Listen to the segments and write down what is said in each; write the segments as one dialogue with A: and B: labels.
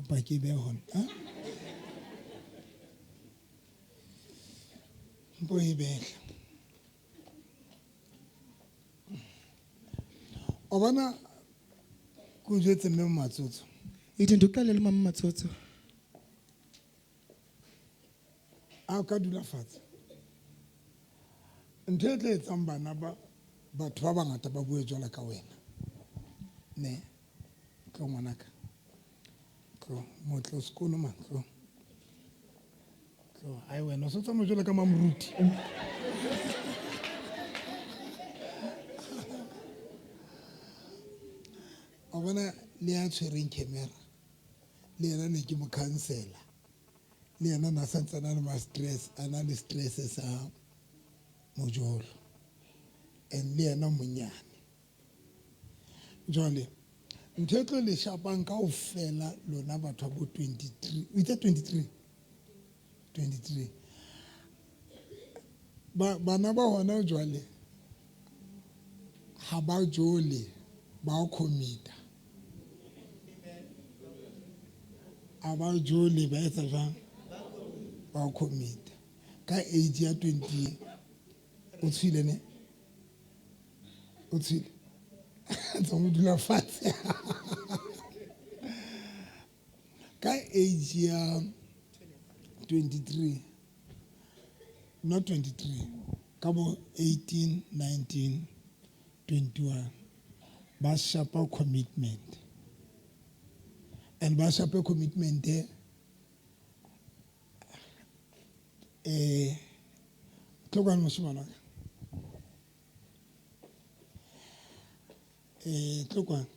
A: Mpa ke behe hona. Mpo e behle. O bona ke o jwetse mme Matsotso.
B: Ithi ndikuxelele umama Matsotso.
A: A o ka dula fatshe. Ntho e tla etsang bana ba batho ba bangata ba bue jwalo ka wena. Ne. Tlo ngwanaka. Tlo motlo sekono man tlo. Tlo ai wena o se tsamaya jwalo ka mamoruti. O bona le ya tshwereng camera le yena ne ke mo counselor le yena na santse a na le ma-stress a na le stress sa mojolo and le yena monyane jwale ntho e tlo le shapang kaofela lona batho ba bo 23 o itse 23 23 ba bana ba hona jwale ha ba jole ba commita a ba jole ba etsa jwang ba commita ka age ya 20 o tshwile ne o tshwile tsa mo dula fatshe ka age ya 23 not 23 ka bo 18 19 21 ba shapa commitment and ba shape commitment eh tlo kwano moshimane wa ka eh tlo kwano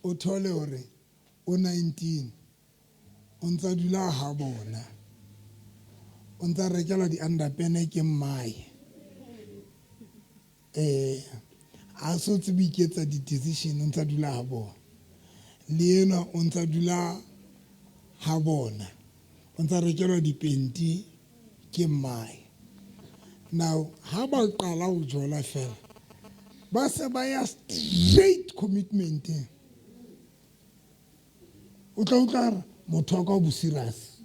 A: o thole hore o 19 o ntsa dula ha bona o ntsa rekelwa di-underpene ke mmae eh a so tsebe iketsa di-decision o ntsa dula ha bona le enwa o ntsa dula ha bona o ntsa rekelwa dipenti ke mmae now ha ba qala ho jola fela ba se ba ya straight commitmenteng o tla utlwa re motho wa ka o bo serious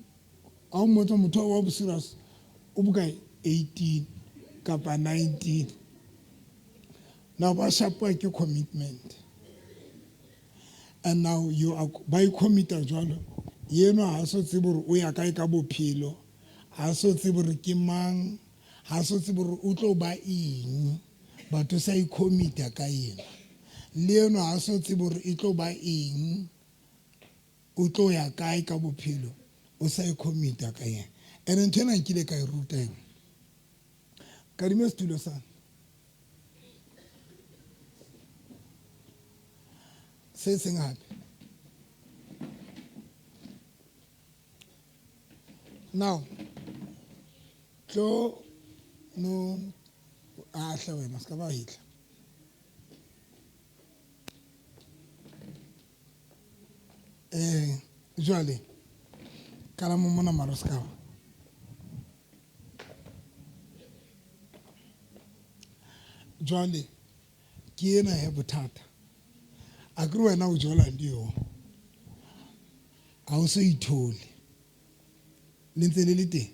A: a o mmotsa motho wa bo serious o bokae 18 kapa 19 now ba shapoa ke commitment and now you are ba icommita jwalo yeno ha so tsebe gore o ya kae ka bophelo ha so tsebe gore ke mang ha so tsebe gore o tlo ba eng batho sa icommita ka yena le eno ha so tsebe gore e tlo ba eng o tlo ya kae ka bophelo o sa icommita ka yena and ntho ena nkile ka e ruta ena kadime setulo sana se seng hape now tlo no ahle wena se ka ba hitla eh jwale kalamo mona maro se ka ba jwale ke ena ya bothata a kere wena o jola le yo ga o se ithole le ntse le le teng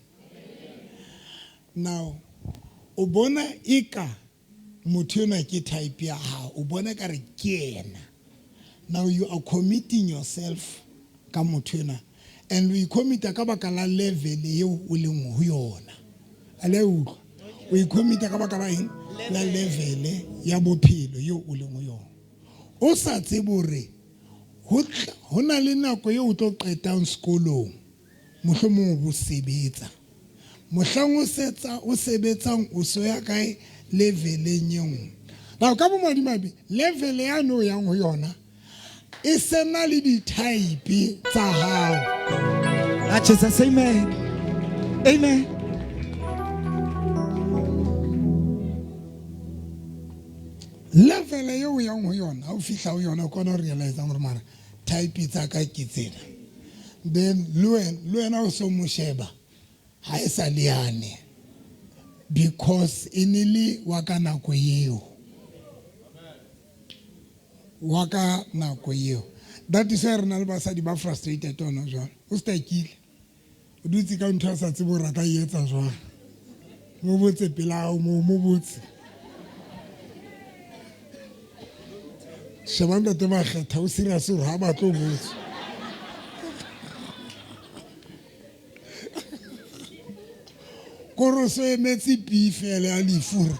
A: now o bona eka motho enwa ke type ya gago o bona ka re ke ena now you are committing yourself ka motho enwa and o icommita ka baka la level eo o leng ho yona a le utlwa o icommita ka baka la eng la level ya bophelo eo o leng ho yona o sa tsebe hore ho na le nako eo o tlo qetang sekolong mohlomong o bo sebetsa mohlang o setsa o sebetsang o so ya kae leveleng e nngwe now ka bomadimabe level yane o yang ho yona e sena le di-type tsa hao.
B: Ah, Jesus, amen. Amen.
A: Level eo o yang ho yona ha o fihla ho yona o kona ho realizang gore mara type tsa ka ke tsena then le wena o so mo sheba ha e sa le yane because e ne le wa ka nako eo wa ka nako eo. That is why re na le basadi ba frustrated ona jwale. O stakile. O dutse ka ntho a sa tsebe hore a ka e etsa jwang. Mo botse pela hao mo mo botse. Sheba ntate Makgetha o serious hore ha batle ho botswa. Kore o so emetse pi fela ya lefu hore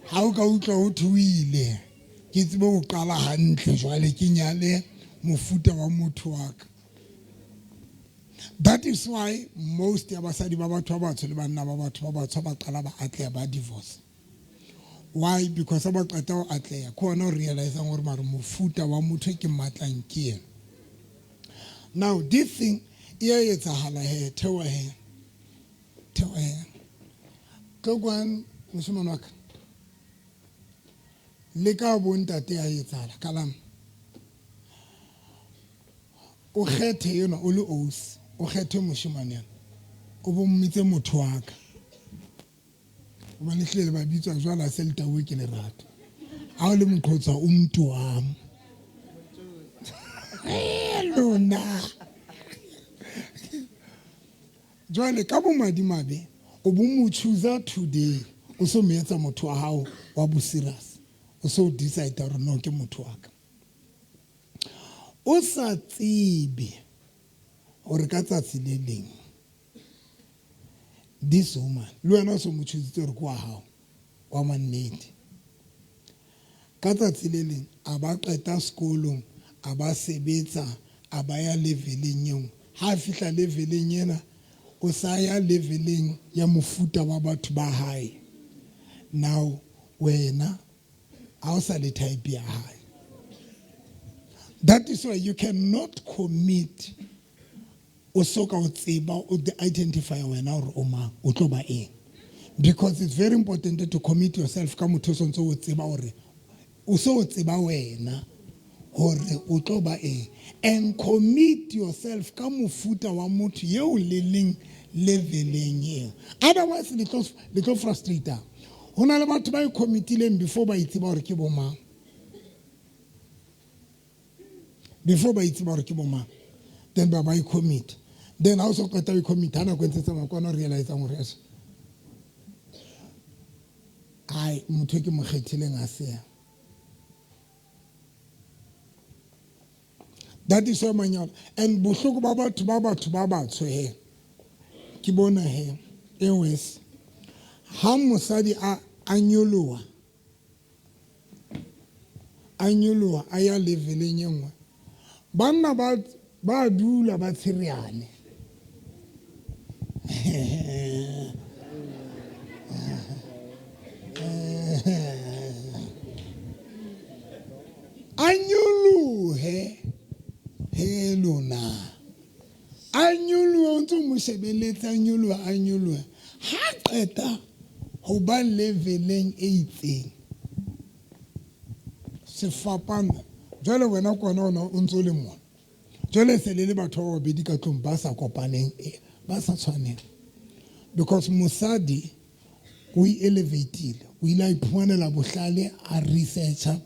A: ha o ka utlwa ho thwe o ile ke tsebe ho qala hantle jwale ke nyale mofuta wa motho wa ka. That is why most ya basadi ba batho ba batsho le banna ba batho ba batsho ba qala ba atleha ba divorce. Why? Because ha ba qeta ho atleha ke hona o realizang hore mare mofuta wa motho e ke mmatlang ke ena. Now this thing e ya etsahala he theoha he theoha he tlo kwano moshemane wa ka le ka bo ntate ya etsahala kalama o kgethe enwa o le ausi o kgethe moshemane ena o bo mmitse motho wa ka gobane hlile le ba bitswa jwale a se le tauwe ke lerato ga o le moqhotsa o mtoamo lona jwale ka bomadimabe o bo mo choosa today o so mo etsa motho wa gago wa boserious o so decide gore no ke motho wa ka o sa tsebe gore ka tsatsi le leng this woman le wena o se mo choositse gore ke wa gago wa mannete ka tsatsi le leng a ba qeta sekolong a ba sebetsa a ba ya leveleng e nngwe ha a fihla leveleng ena o sa ya leveleng ya mofuta wa batho ba hae now wena ha o sa le type ya hae that is why you cannot commit o so ka o tseba o identify wena gore o mang o tlo ba eng because it's very important to commit yourself ka motho o sontse o tseba gore o so o tseba wena gore o tlo ba eng and commit yourself ka mofuta wa motho yeo le leng leveleng eo otherwise le tlo frustrata go na le batho ba e committileng before ba itseba gore ke bomang before ba itse ba gore ke bomang then ba ba i-commit then ha o so qeta ho i-commit ha nako e ntse tsamaya kwana o realizang gore yes ai motho e ke mo kgethileng a se that is why manyalo and bohloko ba batho ba batho ba batsho he ke bona he e worse ha mosadi a a nyoloha a nyoloha a ya leveleng e nngwe banna ba ba dula ba tshereane a nyolohe he lona A nyoloha, o ntse o mo shebeletse, a nyoloha, a nyoloha. Ha qeta ho ba leveleng e itseng, sefapano, jwale wena kwana ona o ntse o le mona. Jwale se le le batho ba babedi ka tlung ba sa kopaneng, ba sa tshwaneng. Because mosadi o e elevatile, o ile a iphumanela bohlale, a researcha,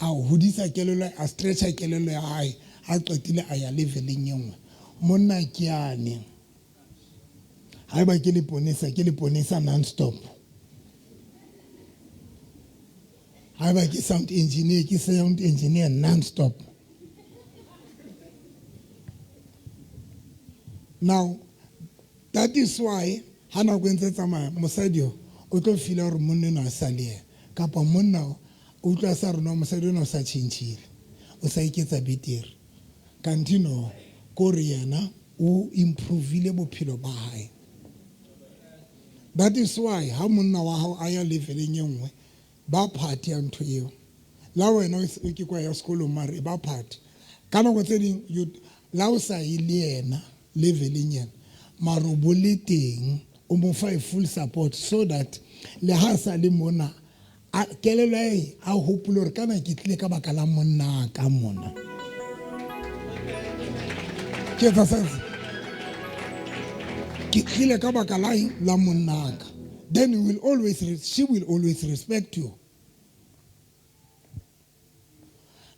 A: a hodisa kelello, a stretcha kelello ya hae, ha qetile a ya leveleng e nngwe. Monna ke yane, haeba ke leponesa, ke leponesa non-stop. Haeba ke sound engineer, ke sound engineer non-stop. Now, That is why ha nako e ntse tsamaya mosadi o o tlo feela gore monna eno a sa le ena kapa monna o o utlwa sa rona mosadi ona o sa tšhentšhile o sa iketsa betere kanti no kore yena o improvile bophelo ba hae. That is why ha monna wa hao a ya leveleng e nngwe ba party ya ntho eo la wena o ke kwa ya sekolong mare e ba party ka nako tse ding la o sa ye le yena leveleng yena mara o bo le teng o mo fa full support so that le ha sa le mona a kelelo e a hopole hore kana ke tlile ka baka la monna ka mona ke etsa sense ke tlile ka baka la eng la monna ka then you will always she will always respect you.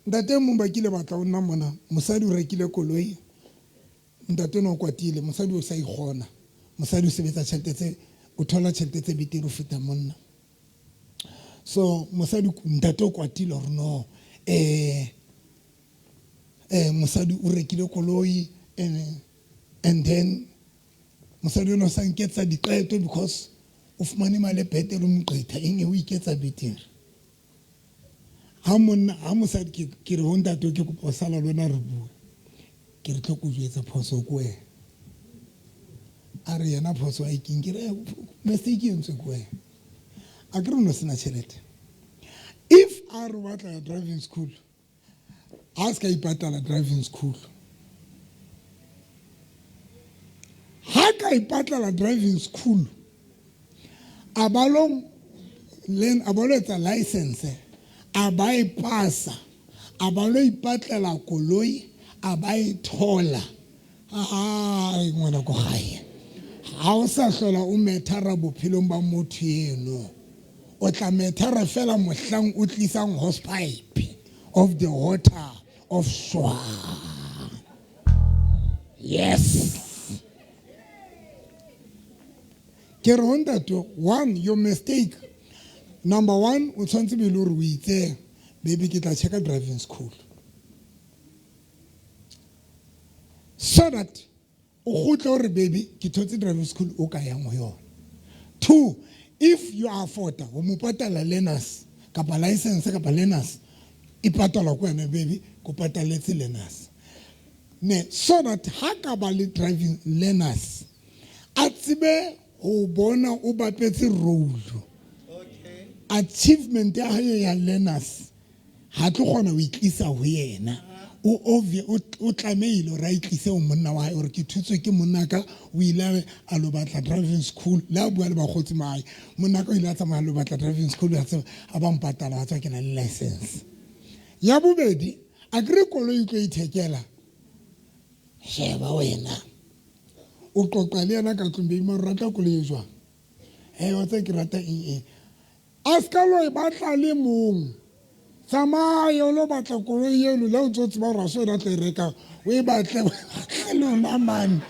A: Ntate e mong ba kile batla ho nna mona, mosadi o rekile koloi, ntate o kwatile, mosadi o sa ikgona, mosadi o sebetsa tjhelete tse, o thola tjhelete tse betere ho feta monna. So mosadi, ntate o kwatile hore no, mosadi o rekile koloi, and then mosadi o no sa nketsa diqeto because o fumane mali e betere o moqetha, eng e o iketsa betere. Ha monna, ha mosadi ke re ho ntate ke kopa ho sala le wena re bue. Ke re tlo ko jwetsa phoso ko wena. A re yena phoso a e keng, ke re mistake e entswe ko wena. A ke re no sena tjhelete. If a re o batla driving school, ha se ka ipatala driving school. Ha ka ipatala driving school, a ba lo learn, a ba lo etsa license, a ba e pasa, a ba lo ipatlela koloi, a ba e thola. Ai ngwana ko gae. Ha o sa hlola o methara bophelong ba motho eno. O tla methara fela mohlang o tlisang hosepipe of the water of Shwa. Yes. Ke re ho ntate, one, your mistake. Number one, o tshwanetse be le hore o itse, baby ke tla checka driving school. So that o kgutle hore baby ke thotse driving school o ka yang ho yona. Two, if you are afford ho mo patala learners kapa license kapa learners e patalwa ko wena baby ko pataletse learners. Ne so that ha ka ba le driving learners a tsebe ho bona o bapetse role.
B: Okay.
A: Achievement ya hae ya learners ha tlo kgona ho itlisa ho yena. O obvious, o tlamehile hore a itlise ho monna wa hae hore ke thutswe ke monna ka, o ile a lo batla driving school, le a bua le bakgotsi mahae, monna ka o ile a tsamaya a lo batla driving school, a tseba a ba mpatala, wa tseba ke na le license. Ya bobedi, a kere koloi o tlo ithekela, sheba wena o qoqa le yena ka tlung, baby mara o rata koloi e jwang? Wa tseba ke rata eng eng. A ska lo e batla le mong. Tsamaya o lo batla koloi eno, le ha o ntso tseba hore ha se wena o tla e rekang, o e batle, batle lona mane.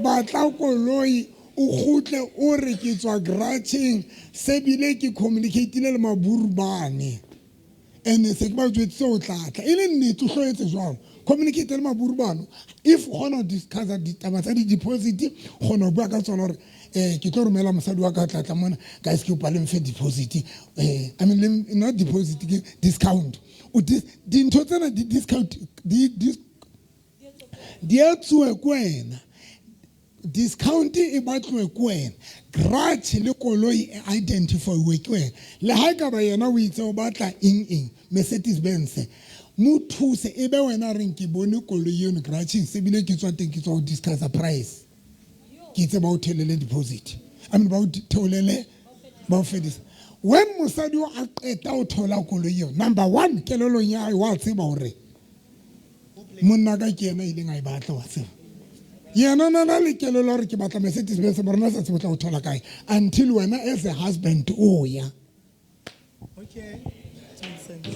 A: Batla koloi, o kgutle o re ke tswa garage-eng, se bile ke communicate-ile le maburu bane. And se ke ba jwetsitse o tla tla. E le nnete o hloetse jwalo. Communicate le maburu bano. If o kgona ho discuss ditaba tsa di-deposit, o kgona ho bua ka tsona hore ke tlo romela mosadi wa ka tla tla mona, guys ke kopa le mfe deposit. I mean, le, not deposit, ke discount. O dintho tsena di discount, di, di, di etsuwe ko wena. Discount e batluwe ko wena. Garage le koloi e identify-uwe ke wena. Le ha ekaba yena o itse o batla eng eng, Mercedes Benz, mo thuse e be wena reng ke bone koloi eno garage-eng, se bile ke tswa teng, ke tswa ho discuss price. Ke itse ba o theolele deposit. I mean, ba o theolele, ba o fedisa. When mosadi o a qeta ho thola koloi eo, number one, kelellong ya hae wa tseba hore monna ka ke yena a ileng a e batla, wa tseba. Yena na na le kelello hore ke batla Mercedes Benz, mara na sa tsebe o tla o thola kae until wena as a husband o ya.
B: Okay. That makes sense.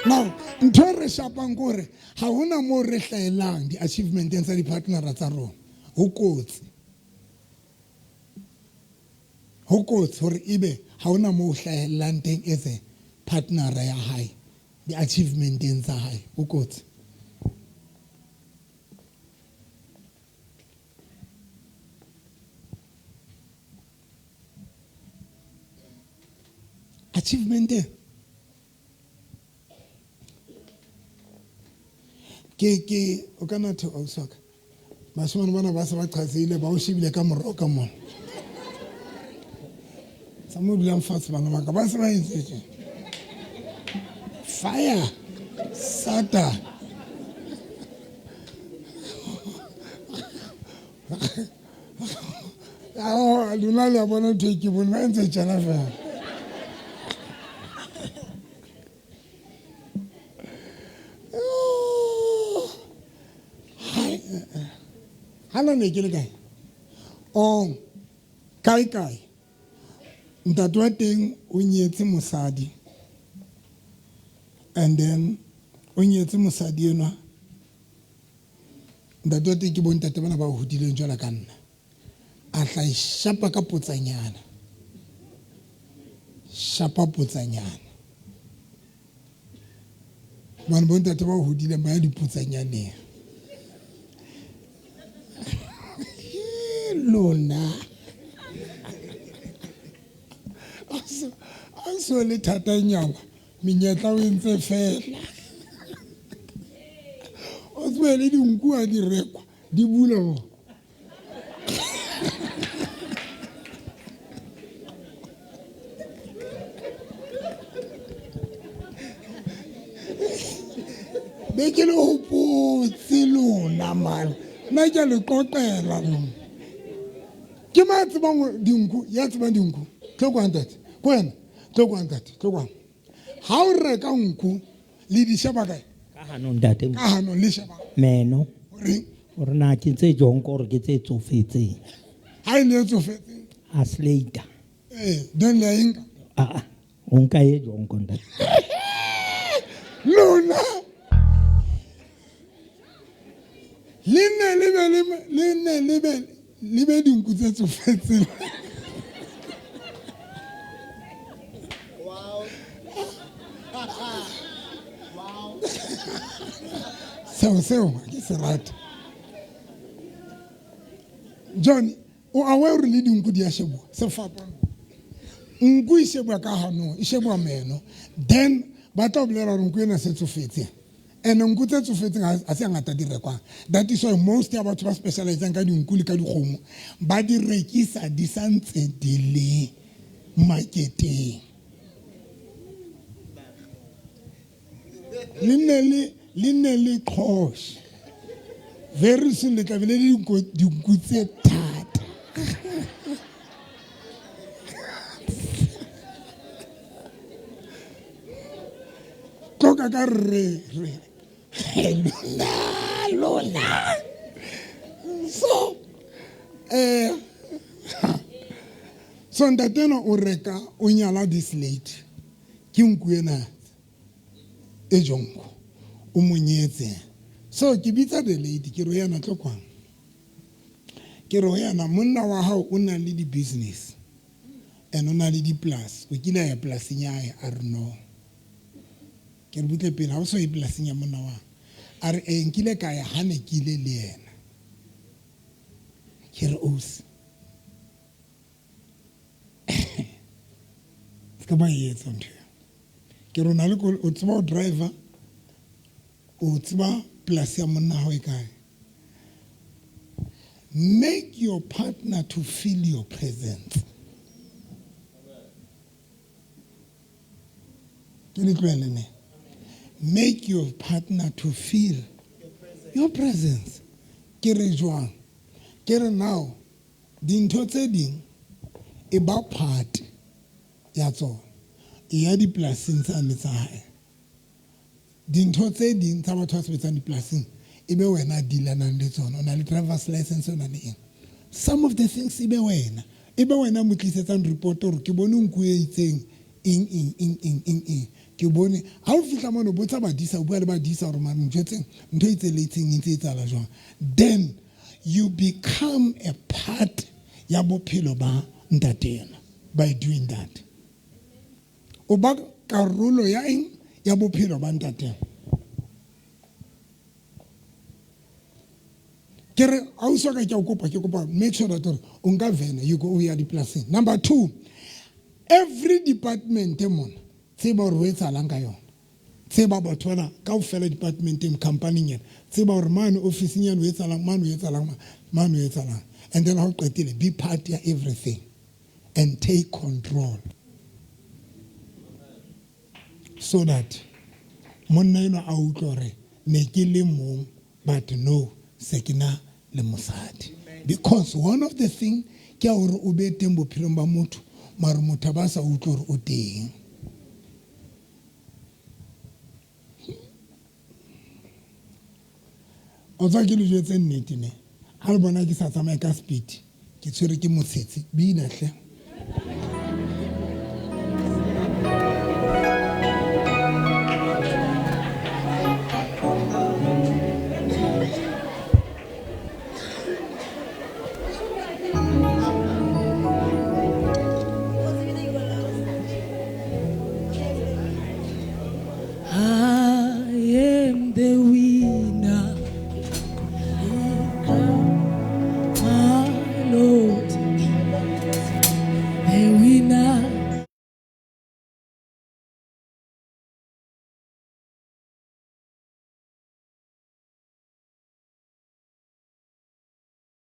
A: Now, ntho e re shapang ke hore ha hona moo re hlahelang di-achievementeng tsa di-partnera tsa rona. Ho kotsi. Ho kotsi hore ebe ha hona moo hlahellang teng as a partnera ya hae, di-achievementeng tsa hae. Ho kotsi. Achievement e ke o ka na the ausi wa ka, bashimane bana ba se ba qhatsehile, ba o shebile ka morao ka mona. Sa mo dulang fatshe bana ba ka, ba se ba entse tje. Fire sata. Ao, lona le a bona ntho e ke bone, ba entse tjena fela. Ha na ne ke le kae? Oh, kae kae? Ntate wa teng o nyetse mosadi, and then o nyetse mosadi enwa. Ntate wa teng ke bontate bana ba hodileng jwalo ka nna, a tla e shapa ka potsanyana, shapa potsanyana. Bane bontate ba hodileng ba ya dipotsanyaneng. Lona a so le thatanyana, menyetla o entse fela. O tsebe le dinku ha di rekwa di bula mo. Be ke le hopotse lona mane, nna ke a le qoqela lona. Ke ma tsebang dinku, ya tsebang dinku. Tlo kwa ntate, ko wena, tlo kwa ntate, tlo kwa. Ha o reka nku le di sheba kae?
C: Ka hanong ntate.
A: Ka hanong le sheba.
C: Meno.
A: Horeng?
C: Hore na ke tse jonko hore ke tse tsofetseng.
A: Ha e le e tsofetseng.
C: A slater.
A: Eh, then le a e nka.
C: Ah, o nka e jonko ntate.
A: Lona le nne le be le le nne le be le be dinku tse tsofetseng.
B: Wow. Wow.
A: Seo seo ke se rata. John, o aware hore le dinku di a sheboa sefapano. Nku e sheboa ka hanong, e sheboa meno. Then ba tla o bolela hore nku ena se tsofetse. And nku tse tsofetseng ha se ngata di rekwang. That is why most ya batho ba specializang ka dinku le ka dikgomo ba di rekisa di santse di le marketeng. Le nne le le nne le qhoshe. Very soon le tla be le le dinku tse thata. Tloka ka re re lona lona. So so ntate enwa o reka o nyala this lady. Ke nku ena e jonko o mo nyetse. So ke bitsa the lady ke re yena tlo kwang. Ke re ho yena monna wa hao o na le di business and o na le di plus. O kile a ya polasing ya hae? A re no. Ke re butle pele ha o so ye polasing ya monna wa. A re eh, nkile ka ya ha ne ke ile le yena. Ke re ausi, se ka ba e etsa ntho eo. Ke re o na le o tseba ho driver, o tseba polasi ya monna hao e kae. Make your partner to feel your presence. Ke le tlohele ne. Make your partner to feel your presence. Ke re jwang? Ke re now dintho tse ding e ba part ya tsona. E ya dipolasing tsane tsa hae. Dintho tse ding tsa batho ba sebetsang dipolasing e be wena a dealanang le tsona. O na le driver's license, o na le eng. Some of the things e be wena. E be wena mo tlisetsang report hore ke bone nku e itseng eng eng eng eng eng eng. Ke bone ha o fihla mane o botsa badisa, o bua le badisa hore mare ntho ntho e itseng le itseng e ntse e etsahala jwang. Then you become a part ya bophelo ba ntate ena by doing that. O ba karolo ya eng? Ya bophelo ba ntate. Ke re ausi wa ka ke a o kopa, ke kopa make sure that hore o nka vene you go o ya dipolasing. Number 2, every department mona tseba hore ho etsahalang ka yona. Tseba batho bana kaofela departmenteng, company-eng ena. Tseba hore mane office-ing eno ho etsahalang, mane ho etsahalang, mane ho etsahalang. And then ha o qetile, be part ya everything and take control. So that monna enwa a utlwe hore ne ke le mong, but no, se ke na le mosadi. Because one of the thing ke ya hore o be teng bophelong ba motho, mare motho a ba sa utlwe hore o teng. O tswa ke le jwetse nnete ne. Ha le bona ke sa tsamaye ka speed, ke tshwere ke motshetse. Bina hle.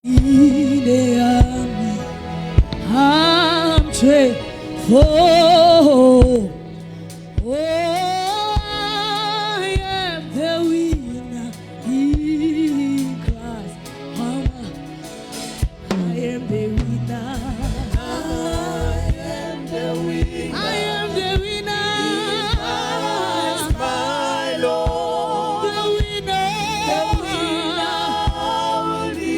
D: Ile yami I'm for. Oh, I am the winner in Christ. I am the winner. I am the winner. I am the winner.
B: Christ, my Lord.
D: The winner.
B: The winner will be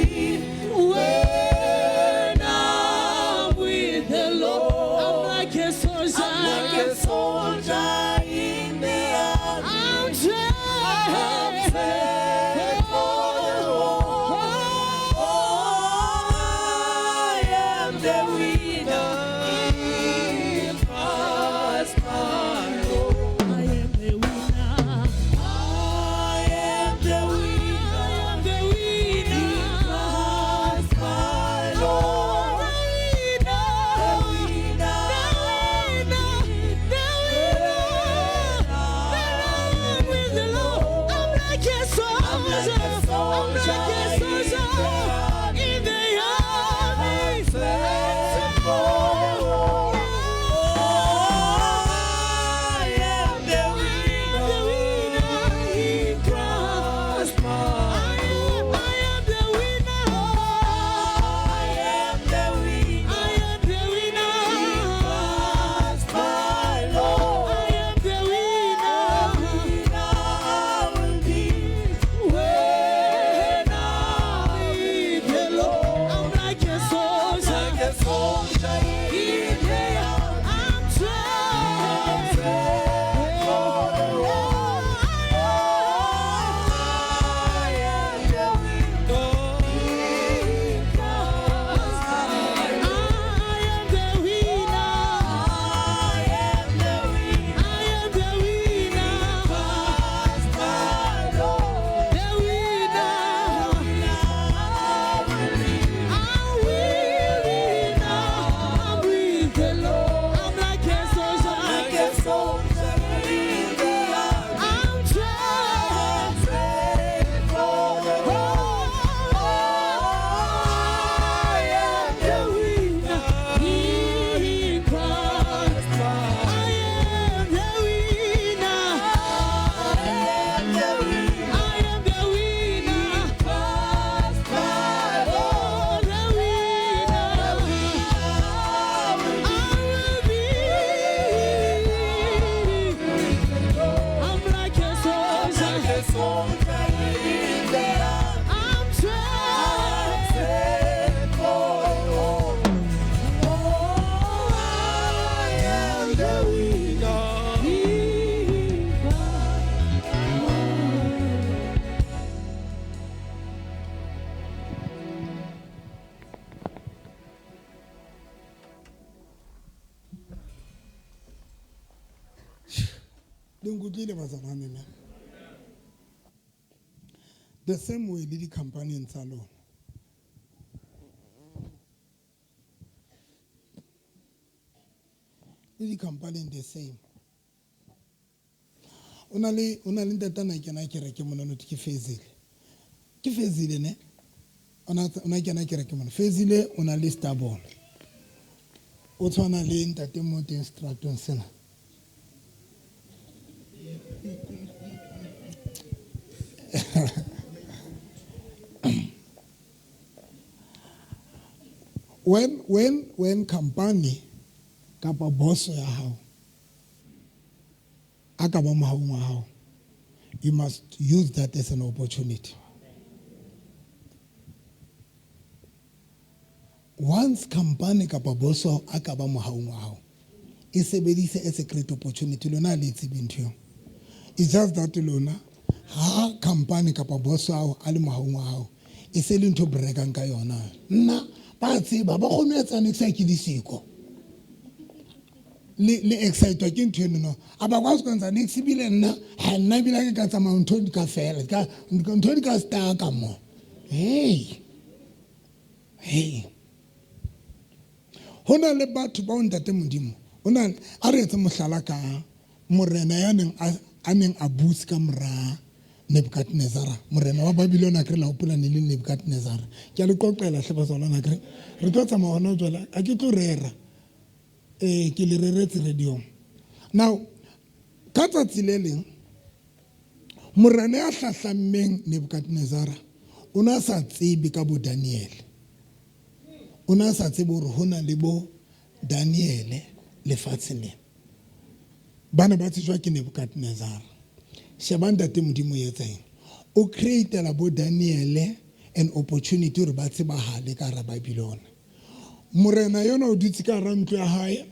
D: When I'm with the Lord, I'm like a soldier.
B: I'm like a soldier in the army.
D: I'm trained
B: set for the war. Oh, I am the winner in Christ, my Lord.
D: I am the winner.
B: I am the winner
D: I am the winner.
B: in Christ, my Lord.
D: The winner.
B: The winner.
D: The winner. The winner. When I'm with the Lord, I'm like a soldier.
B: I'm like a soldier
D: I'm like a soldier in the army.
B: I'm set for the war. Oh, I am the winner in Christ, my Lord.
D: I am the winner.
B: I am the winner
D: I am the winner.
B: in Christ, my Lord.
D: I am the winner.
B: Winner I will be when I'm with the Lord.
D: I'm like a soldier.
B: Like a soldier in the army.
D: I'm trained.
B: Set for the war. I am the winner in Christ, my Lord.
D: I am the winner.
B: I am the winner
D: I am the winner.
B: Christ, my Lord.
D: The winner.
B: I will be
D: I will win. I'm with the Lord. I'm like a soldier.
B: like a soldier in the army.
D: I'm trained.
B: Set for the war. I am the
D: winner in Christ. I am the winner.
B: I am the winner.
D: I am the winner.
B: Christ, my Lord.
D: Oh, the winner. I will be. I'm like a soldier.
B: Like a soldier in the army.
D: I'm trained.
B: Set for the war. Oh, I am the winner.
D: In Christ.
A: Le nkutlwile bazalwane ne? The same way le di-companyng tsa lona. Le di-companyng the same. O na le o na le ntatana kena kereke mona not ke Fezile. Ke Fezile ne? O na o na kena kereke mona. Fezile o na le stable. O tshwana le ntate mo teng stratong sena. When company kapa boss ya hao a ka ba mohaung wa hao, you must use that as an opportunity. Once company kapa boss wa hao a ka ba mohaung wa hao, e sebedise as a great opportunity. Lona le tsebe ntho eo. It's just that lona ha company kapa boss wa hao a le mohaung wa hao, e se le ntho brekang ka yona. Nna ba tseba ba kgone ho etsa niks ha ke le siko. Le excite ke ntho eno no. A ba kwazi kwenza niks ebile nna ha nna ebile ke ka tsamaya ntho di ka fela, di ka ntho di ka staka mo. Hey. Hey. Ho na le batho ba o ntate Modimo. O na a re etse mohlala ka morena ya neng a neng a buse ka mora Nebukadnezara morena wa Babylon a kere la hopola ne le Nebukadnezara ke a le qoqela hle bazalwana kere re tlo tsamaya hona jwale a ke tlo rera eh ke le reretse radiong now ka tsatsi le leng morena ya hlahlammeng Nebukadnezara o ne a sa tsebe ka bo Daniel o ne a sa tsebe hore ho na le bo Daniele lefatsheng lena ba ne ba tsejwa ke Nebukadnezara sheba ntate modimo o etsa eng o createla bo Daniele an opportunity hore ba tsebahale ka hara Babylona morena yona o dutse ka hara ntlo ya hae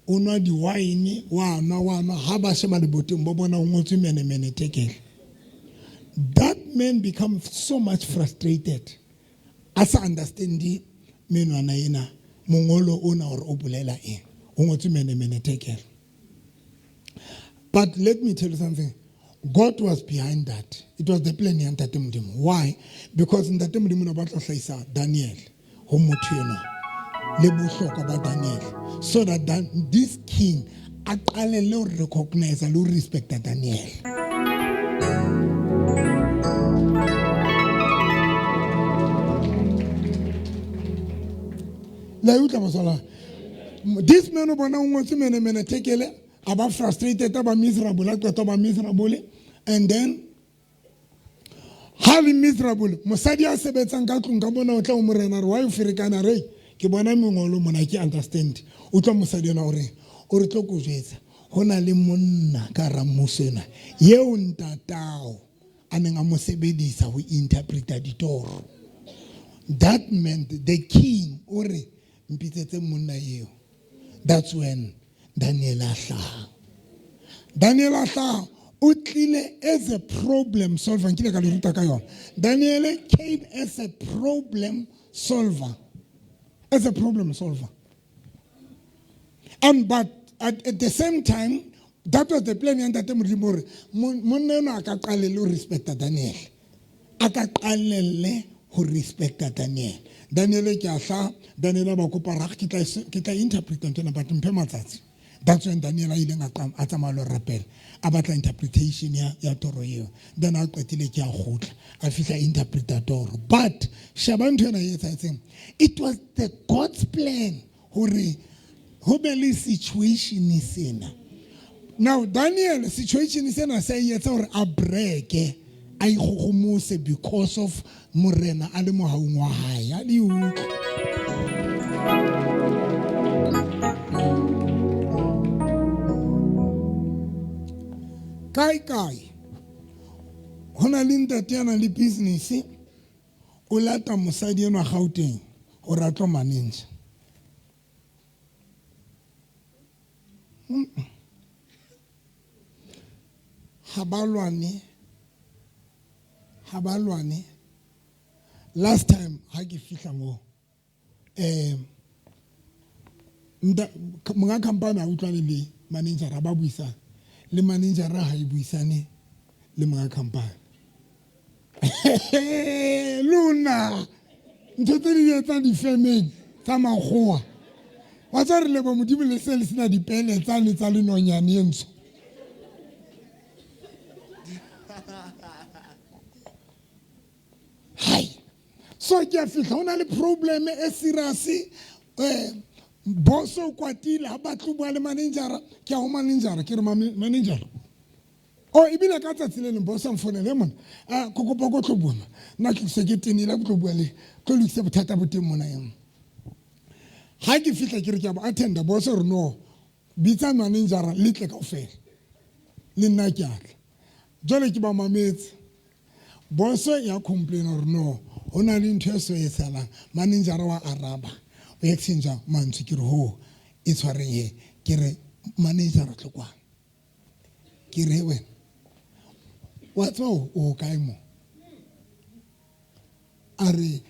A: o nwa di-wine wa nwa wa nwa ha ba sheba leboteng ba bona o ngotswe menemene tekele that man become so much frustrated a sa understande menwana ena mongolo ona hore o bolela eng o ngotswe menemene tekele but let me tell you something God was behind that. It was the plan ya Ntate Modimo. Why? Because Ntate Modimo o batla ho hlahisa Daniel ho motho enwa le bohlokwa ba Daniel so that this king a qalelle ho recognize le ho respecta Daniel. La e utlwa batswala? This man o bona o ngotswe menemene tekele a ba frustrated a ba miserable a qeta ba miserable and then ha le miserable mosadi a sebetsang ka tlung ka mona o tla o morena re why o ferekana re ke bona mongolo mona ke understand o tla mosadi ena o re o re tlo ko jwetsa ho na le monna ka hara mmuso ena yeo ntatao a neng a mo sebedisa ho interpreta ditoro that meant the king o re mpitsetse monna eo That's when Daniel a hlaha. Daniel a hlaha o tlile as a problem solver nkile ka le ruta ka yona. Daniel came as a problem solver. As a problem solver. And but at the same time that was the plan ya ntate Modimo hore monna enwa a ka qalelle ho respecta Daniel. A ka qalelle ho respecta Daniel. Daniel ke a hlaha, Daniel a ba kopa ra ke tla ke tla interpreta ntho ena but mphe matsatsi. That's when Daniel a ileng a tsamaya lo rapela a batla interpretation ya ya toro eo. Then a qetile ke a kgutla a fihla interpreta toro. But sheba ntho ena e etsahetseng. It was the God's plan hore ho be le situation sena. Now Daniel situation sena se etsa hore a breke a ikgogomose because of morena a le mohaung wa hae a le utlwe. Kae kae ho na le ntate ya nang le business o lata mosadi enwa Gauteng hore a tlo manager. Ha ba lwane, ha ba lwane. Last time ha ke fihla moo monga company a utlwane le manager ba buisana le manager ha e buisane le monga company. Lona ntho tse di etsang difemeng tsa makgowa wa tsa re lebo modimo le se le sena dipele tsane tsa lenonyane e ntsho. Hai so ke a fihla ho na le problem e serious boss o kwatile ha batle ho bua le manejara ke ya ho manejara ke re manejara o ebile ka tsatsi le leng boss a mfonele mona a ko kopa ko tlo bua nna ke se ke tenile ke tlo bua le tlo lokise bothata bo teng mona eng ha ke fihla ke re ke a bo attenda boss re no bitsa manejara le tle kaofela le nna ke a tla jwale ke ba mametse boso ya complain gore no ho na le ntho e so etsahalang manejara wa araba o exchange mantswe ke re ho e tshwareng he ke re manejara tlo kwana ke re wena wa tseba o kae mo a re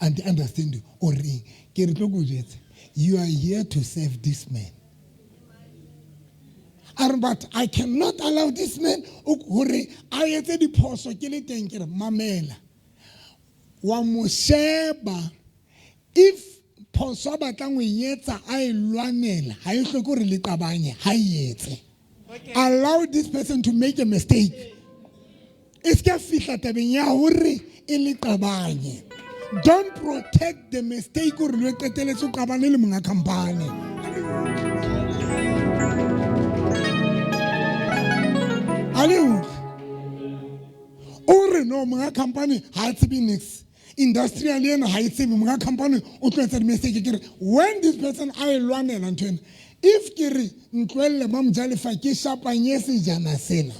A: and understand o reng ke re tlo ko jwetsa you are here to serve this man a re but I cannot allow this man hore a etse diphoso ke le teng ke re mamela wa mo sheba if phoso a batlang ho e etsa a e lwanela ha e hloke hore le qabanye ha e etse. Allow this person to make a mistake. E se ka fihla tabeng ya hore e le qabanye. Don't protect the mistake gore lo qeteletse o qabane le monga company. A le utlwe? O re no, monga company ha a tsebe nix, industrial ena ha e tsebe, monga company o tlo etsa di-mistake. Ke re when this person a e lwanela ntho ena, if ke re ntlohelle Mamojalefa ke shapanye sejana sena,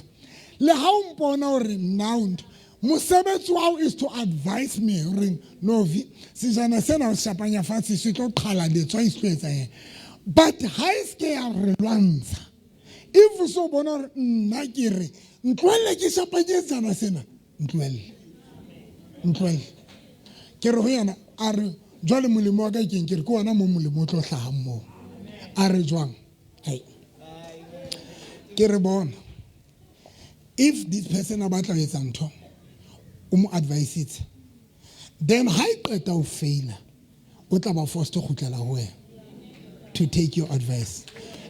A: le ha o mpona hore now ntho mosebetsi wa hao is to advise me horeng novi sejana sena o shapanya fatshe se tlo qhala letswai, se tlo etsa eng, but ha e se ke ya re lwantsha. If o so bona hore nna ke re ntlohelle ke shapanye sejana sena, ntlohelle, ntlohelle. Ke re ho yena, a re jwale molemo wa ka keng? Ke re ke ona mo molemo o tlo hlahang moo. A re jwang? Hai, ke re bona, if this person a batla ho etsa ntho, o mo advisitse, then ha e qeta ho faila, o tla ba forced ho kgutlela ho wena to take your advice,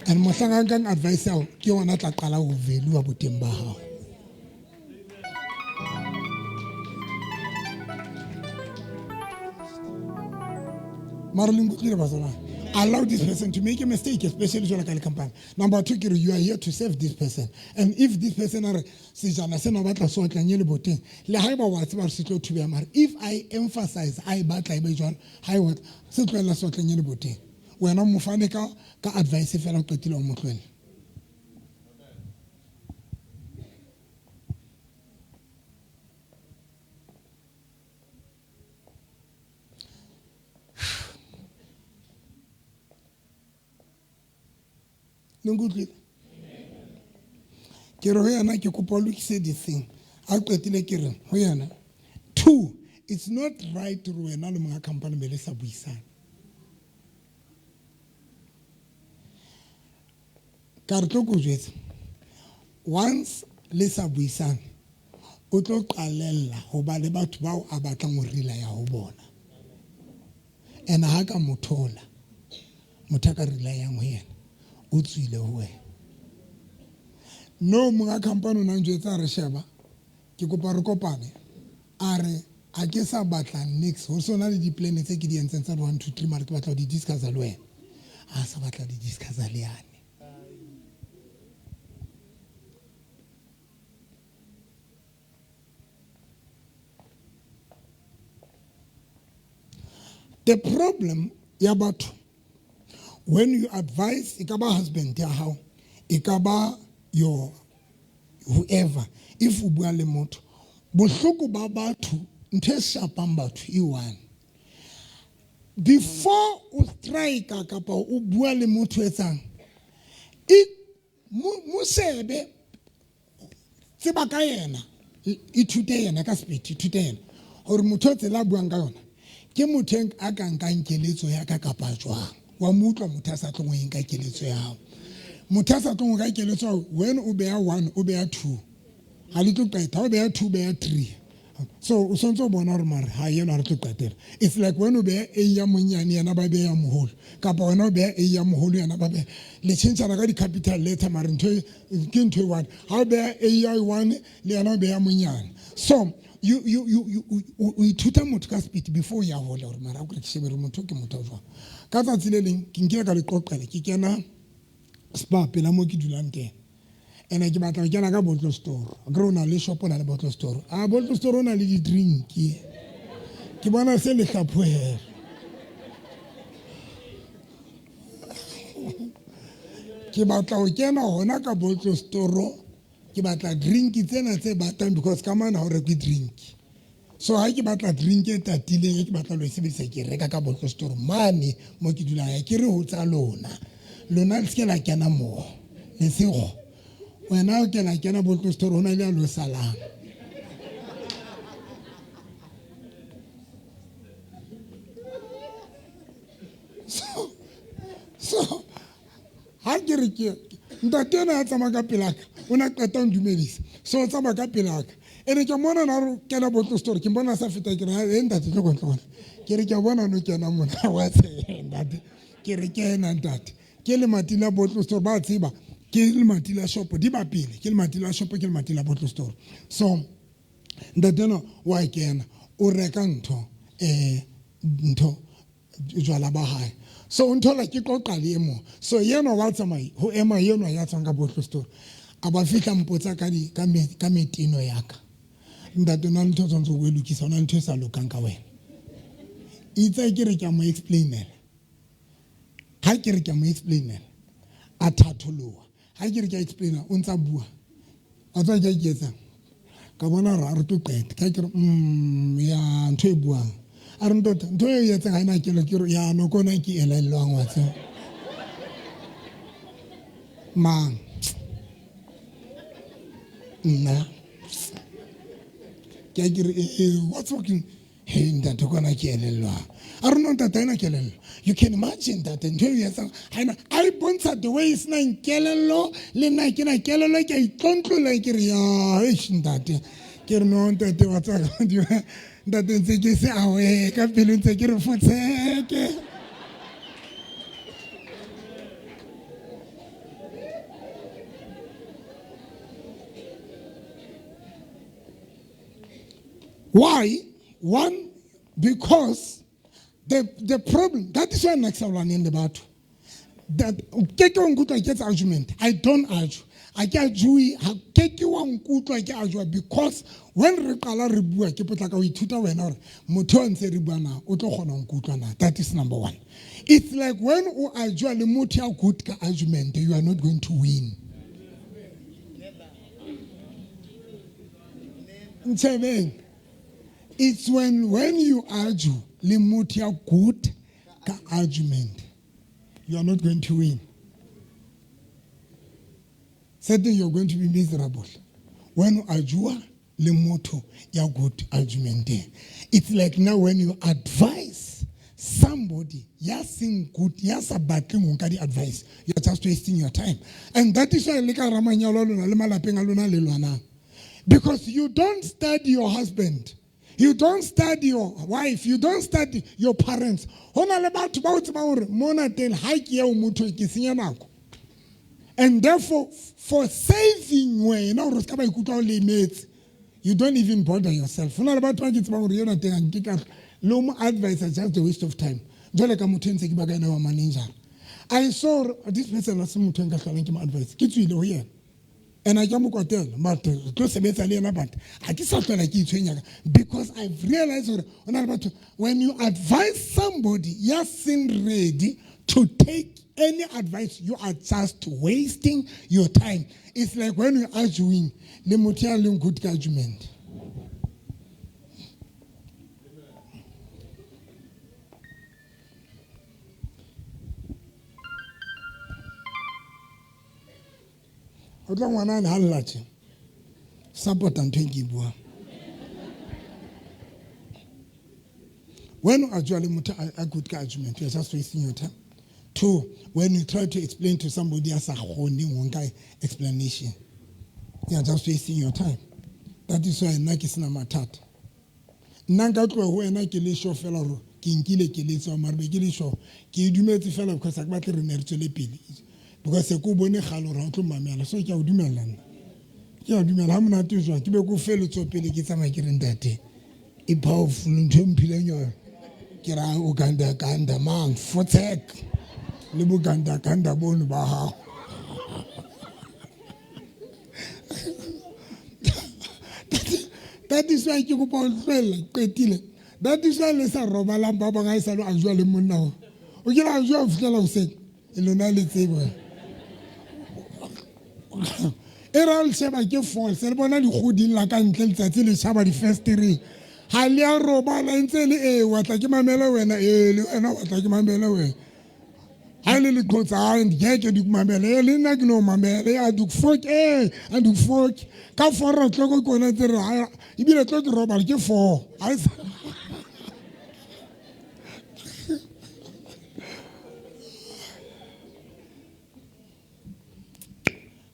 A: and mohlang a nkang advice ya hao, ke yona tla qala ho value boteng ba hao. Mara le nkutlwile, bazalwane? Allow this person to make a mistake, especially jwalo ka le company. Number two, ke re you are here to serve this person, and if this person a re sejana sena o batla se otlanye le boteng, le haeba wa tseba se tlo thubeha, mare if I emphasize a e batla e be jwalo, ha e batla se tlohella se otlanye le boteng, wena mo fane ka advice fela, o qetile, o mo tlohelle. Le nkutlwile? Ke re ho yena, ke kopa o lokise di-thing. A qetile, ke re ho yena, two, it's not right hore wena le monga company be le sa buisane. Ka re tlo ko jwetsa, once le sa buisane, o tlo qalella ho ba le batho bao a batlang ho rela ya ho bona, and ha ka mo thola motho a ka relayang ho yena, o tswile ho wena. No, monga company o na njwetsa, a re sheba, ke kopa re kopane. A re a ke sa batla nix, ho sona le di-plan tse ke di entseng tsa 1 2 3, mare ke batla ho di discussa le wena. A sa batla di discussa le yane. The problem ya batho, when you advise, e ka ba husband ya hao, e ka ba your whoever, if o bua le motho, bohloko ba batho, ntho e shapang batho e one: before o strike kapa o bua le motho etsang e mo shebe, tseba ka yena, ithute yena ka sepeti, ithute yena gore motho o tsela a buang ka yona ke motho a ka nkang keletso ya ka kapa jwang. Wa mo utlwa motho a sa tlong ho nka keletso ya hao, motho a sa tlong ho ka keletso ya hao, when o beya one, o beya two, ha le tlo qeta, o beya two, o beya three. So o swantse o bona gore mare ha eno ha re tlo qetela. It's like when o beya a ya monyane, yena ba beya moholo, kapa wena o beya a ya moholo, yena ba beya, le tjhentjhana ka di-capital letter, mare ntho ke ntho e one. Ha o beya a ya one, le yena o beya monyane. So you o ithuta motho ka speed before o ya hole, gore mara a kore ke shebe re motho ke motho a jwang. Ka tsatsi le leng ke nkile ka le qoqela, ke kena Spar pela mo ke dulang teng, ene ke batla ho kena ka bottle store. Akere o na le shop, o na le bottle store, a bottle store o na le di-drink. Ke bona se le hlaphohela, ke batla ho kena hona ka bottle store, ke batla drink tsena tse batang, because ka mane ha o rekwe drink. So ha ke batla drink e tatileng e ke batla lo e sebedisa, ke reka ka bottle store mane mo ke dulang. Ya ke re ho tsa lona, lona le seke la kena moo. Lesego, wena o kena kena bottle store, ho na le a lo salang. So ha ke re ke ntate ena a tsamaya ka pelaka, o ne a qeta ho ndumedisa, so o tsamaya ka pelaka, ene ke mona na re kena bottle store, ke mbona sa feta. Ke re, e ntate, tlo tlo. Ke re ke bona no kena mona wa tsheha ntate. Ke re kena ntate, ke lemati la bottle store, ba tseba ke lemati la shop, di ba pele ke lemati la shop, ke lemati la bottle store. So Ntate enwa wa kena o reka ntho ntho jwala ba hae. So o nthola ke qoqa le e mong. So yenwa wa tsamaya ho ema yenwa ya tswang ka bottle store. A ba fihla mpotsa ka di ka me, ka meteno ya ka. Ntate na ntho tshwanetse o e lokisa, ona ntho e sa lokang ka wena. Itse ke re ke a mo explainela. Ha ke re ke a mo explainela, a thatholoha. Ha ke re ke a explaina, o ntsa bua. A tswa ke a iketsang. Ka bona hore a re tlo qeta. Ka ke re ya ntho e buang. A re ntate ntho e etsang ha ena kelo ke re ya no kona ke elellwang wa tseba. Mang? Nna. Ke a ke re what's working? Hey ntate kona ke elellwang. A re no ntate ha ena kelello. You can imagine ntate ntho e etsang ha ena a e bontsha the way e senang kelello le nna ke na kelello ke a itlontlolla ke re ya eish ntate. Ke re no ntate wa tsaka ntate ntse ke se awe ka pelo ntse ke re fotsheke. Why? One, because the problem, that is why nna ke sa lwaneng le batho. That ke ke nkutlwa ke etsa argument. I don't argue. A ke argue, ha ke ke wa nkutlwa ke argue because when re qala re bua ke potlaka ho ithuta wena hore motho o ntse re bua na o tlo kgona ho nkutlwa na. That is number one. It's like when o argue le motho ya good ka argument, you are not going to win. Ntshebeng. It's when you argue le motho ya good ka argument, you are not going to win. Certainly you're going to be miserable. When you argue le motho ya good argument. It's like now when you advise somebody ya seng good, ya sa batleng ho nka di-advice, you're just wasting your time. And that is why le ka ramanyalo a lona le malapeng a lona le lwanang. Because you don't study your husband. You don't study your wife. You don't study your parents. Ho na le batho ba o tsebang hore mona teng ha ke eo motho ke senya nako. And therefore, for saving wena hore o ska ba ikutlwa o lemetse, you don't even bother yourself. Ho na le batho ba ke tsebang hore yona teng ha nke ka le mo advise just a waste of time. Jwale ka motho e ntse ke ba ka ena wa manager. I saw this person ha se motho e nka hlolang ke mo advise. Ke tswile ho yena. And I ke mo kwatela, but re tlo sebetsa le yena, but ha ke sa hlola ke itshwenya ka, because I've realized hore ho na le batho, when you advise somebody ya seng ready to take any advice, you are just wasting your time. It's like when you're arguing le motho ya leng good ka argument. O tla ngwana a lla tje. Support ntho e ke e buang. When you argue le motho a good ka argument, you are just wasting your time. Two, when you try to explain to somebody a sa kgoneng ho nka explanation, you are just wasting your time. That is why nna ke sena mathata. Nna nka tloha ho wena ke le sure fela hore ke nkile keletso, mara be ke le sure ke e dumetse fela because ha ke batle re ne re tswele pele. Because se ko bone kgale hore ha o tlo mamela, so ke a o dumella nna. Ke a dumela ha monate jwang, ke be ke o fe letsoho pele ke tsamaya ke re ntate, e powerful ntho e mphileng yona. Ke ra o ganda ganda mang fotsek le bo ganda ganda bono ba hao. That is why ke kopa ho tlohella qetile. That is why le sa robalang ba bang ha e sa le a jwa le monna o. O kile a jwa ho fihlela hoseng. E lona le tsebo. E ra le sheba ke false, le bona dikgodi la ka ntle letsatsi le shaba difestereng. Ha le a robala ntse le e wa tla ke mamele wena e le wena wa tla ke mamele wena. Ha le le qotsa ha ngeke di mamele e le nna ke no mamele a di fok e a di fok ka 4 o'clock ke ona tse re ha ebile tlo ke robala ke 4 ha e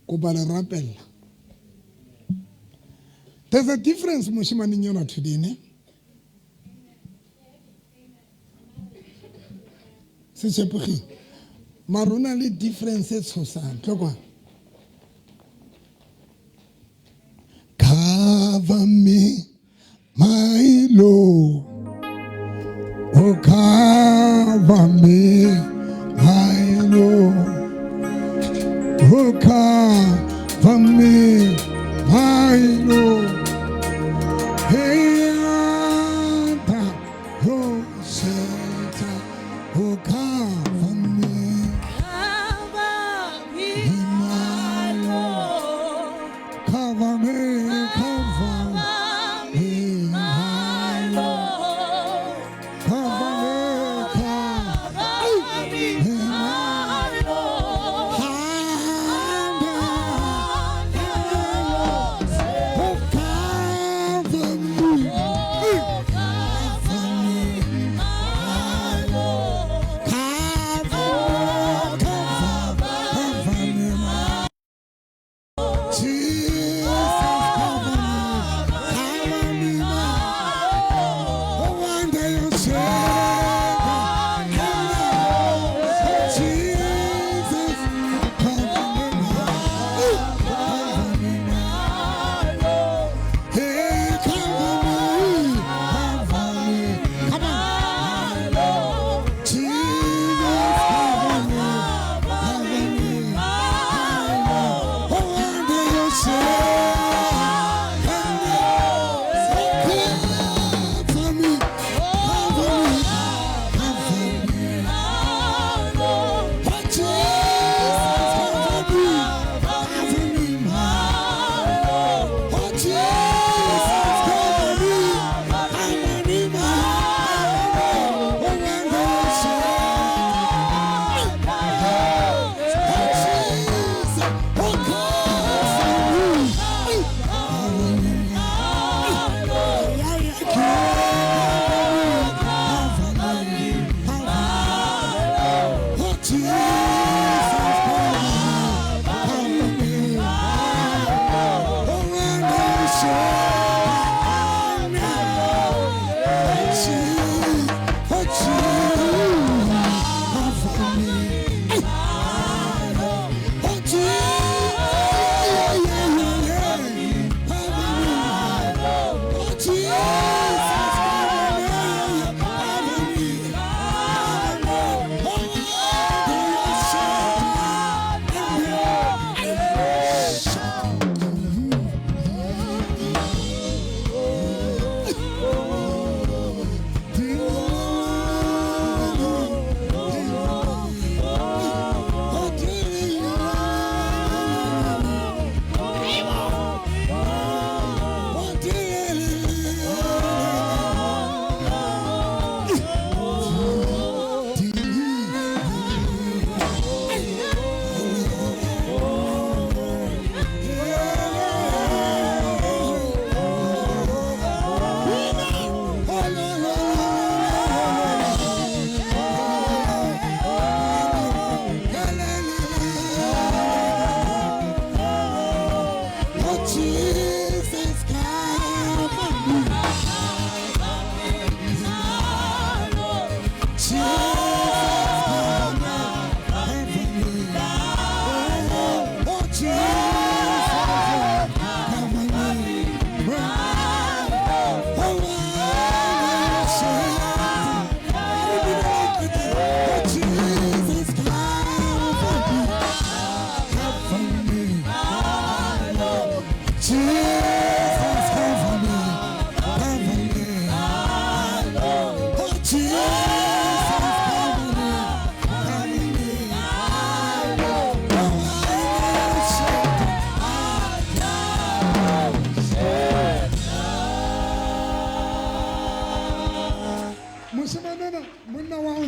A: kopa le rapella. There's a difference moshimaneng yona today, ne? Se tshepegile. Mara o na le difference e tshosang. Tlo kwa. Cover me.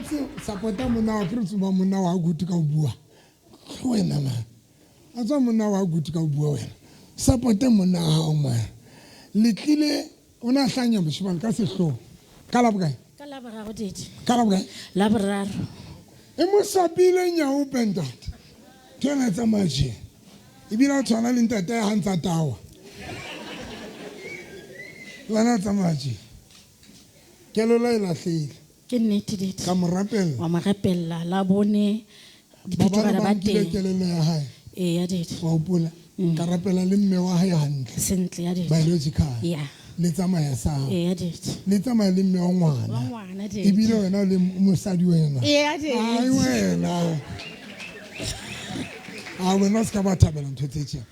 A: Gabotse support-a monna wa ke re tsuba monna wa good ka o bua. Ke wena man. A tswa monna wa good ka o bua wena. Support-e monna wa hao man. Le tlile o na hlanya moshemane ka sehloho. Ka la bokae?
D: Ka la boraro didi.
A: Ka la bokae?
D: La boraro.
A: E mo sapile nyaope ntate. Ke yona e tsamaya tje. Ebile a tshwana le ntate ya ha ntsa tawa. Le wena o tsamaya tje. Kelello e lahlehile.
D: Ke nnete didi.
A: Ka mo rapella.
D: Wa mo rapella la bone diphetogo
A: Babana
D: ba
A: ba nkile
D: teng.
A: kelello ya hae.
D: Ee ya didi.
A: Wa hopola? Ka rapela le mme wa hae hantle.
D: Sentle ya didi.
A: Biological.
D: Ya.
A: Le tsamaya sa.
D: Ee ya didi.
A: Le tsamaya le mme wa ngwana.
D: Wa ngwana didi.
A: Ebile wena le mosadi wena.
D: Ee ya didi.
A: Ai wena. A wena o se ka ba thabela ntho tse tjena.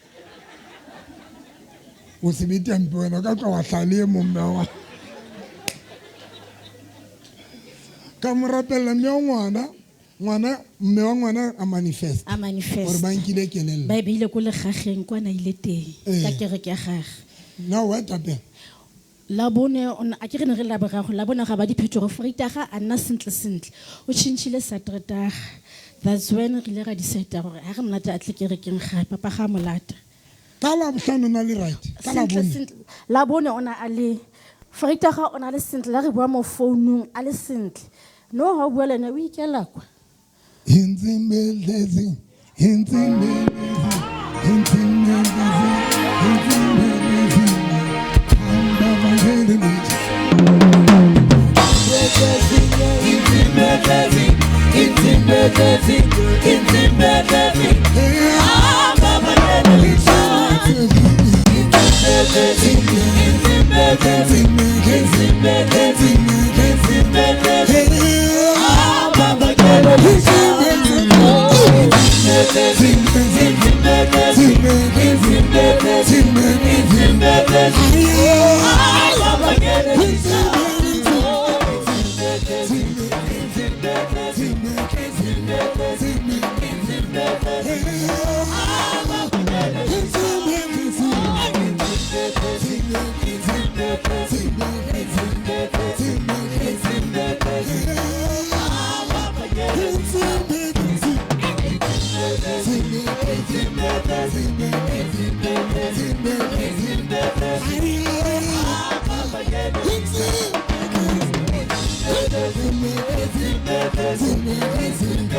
A: O se be tempe wena o ka tloha wa hlaha le e mong mme wa. Ka mo rapella mme wa ngwana, ngwana mme wa ngwana a manifest.
D: A manifest.
A: Hore ba nkile kelello.
D: Ba e beile ko legageng kwa na ile teng.
A: Ee.
D: Ka kereke ya gagwe.
A: Na wa tapela?
D: La bone o ne a ke re ne re la boraro la bone ga ba diphetogo Vrydag a nna sentle sentle. O tšhentšhile Saterdag. That's when re ile ra decide gore ha re monate a tle kerekeng gape papa ga a molata.
A: Ka la bohlano o na le right. Ka la
D: Sentle,
A: bone.
D: sentle. La bone o na a le Vrydag o na le sentle la re bua mo founung a le sentle. No ha o bua le ena o ikela kwa.
A: Inzimbelezi, inzimbelezi, inzimbelezi, inzimbelezi. Hamba vangelezi.
B: Inzimbelezi, inzimbelezi, inzimbelezi. Hamba vangelezi. Inzimbelezi, inzimbelezi, inzimbelezi, inzimbelezi. Hamba vangelezi. Inzimbelezi, inzimbelezi, inzimbelezi,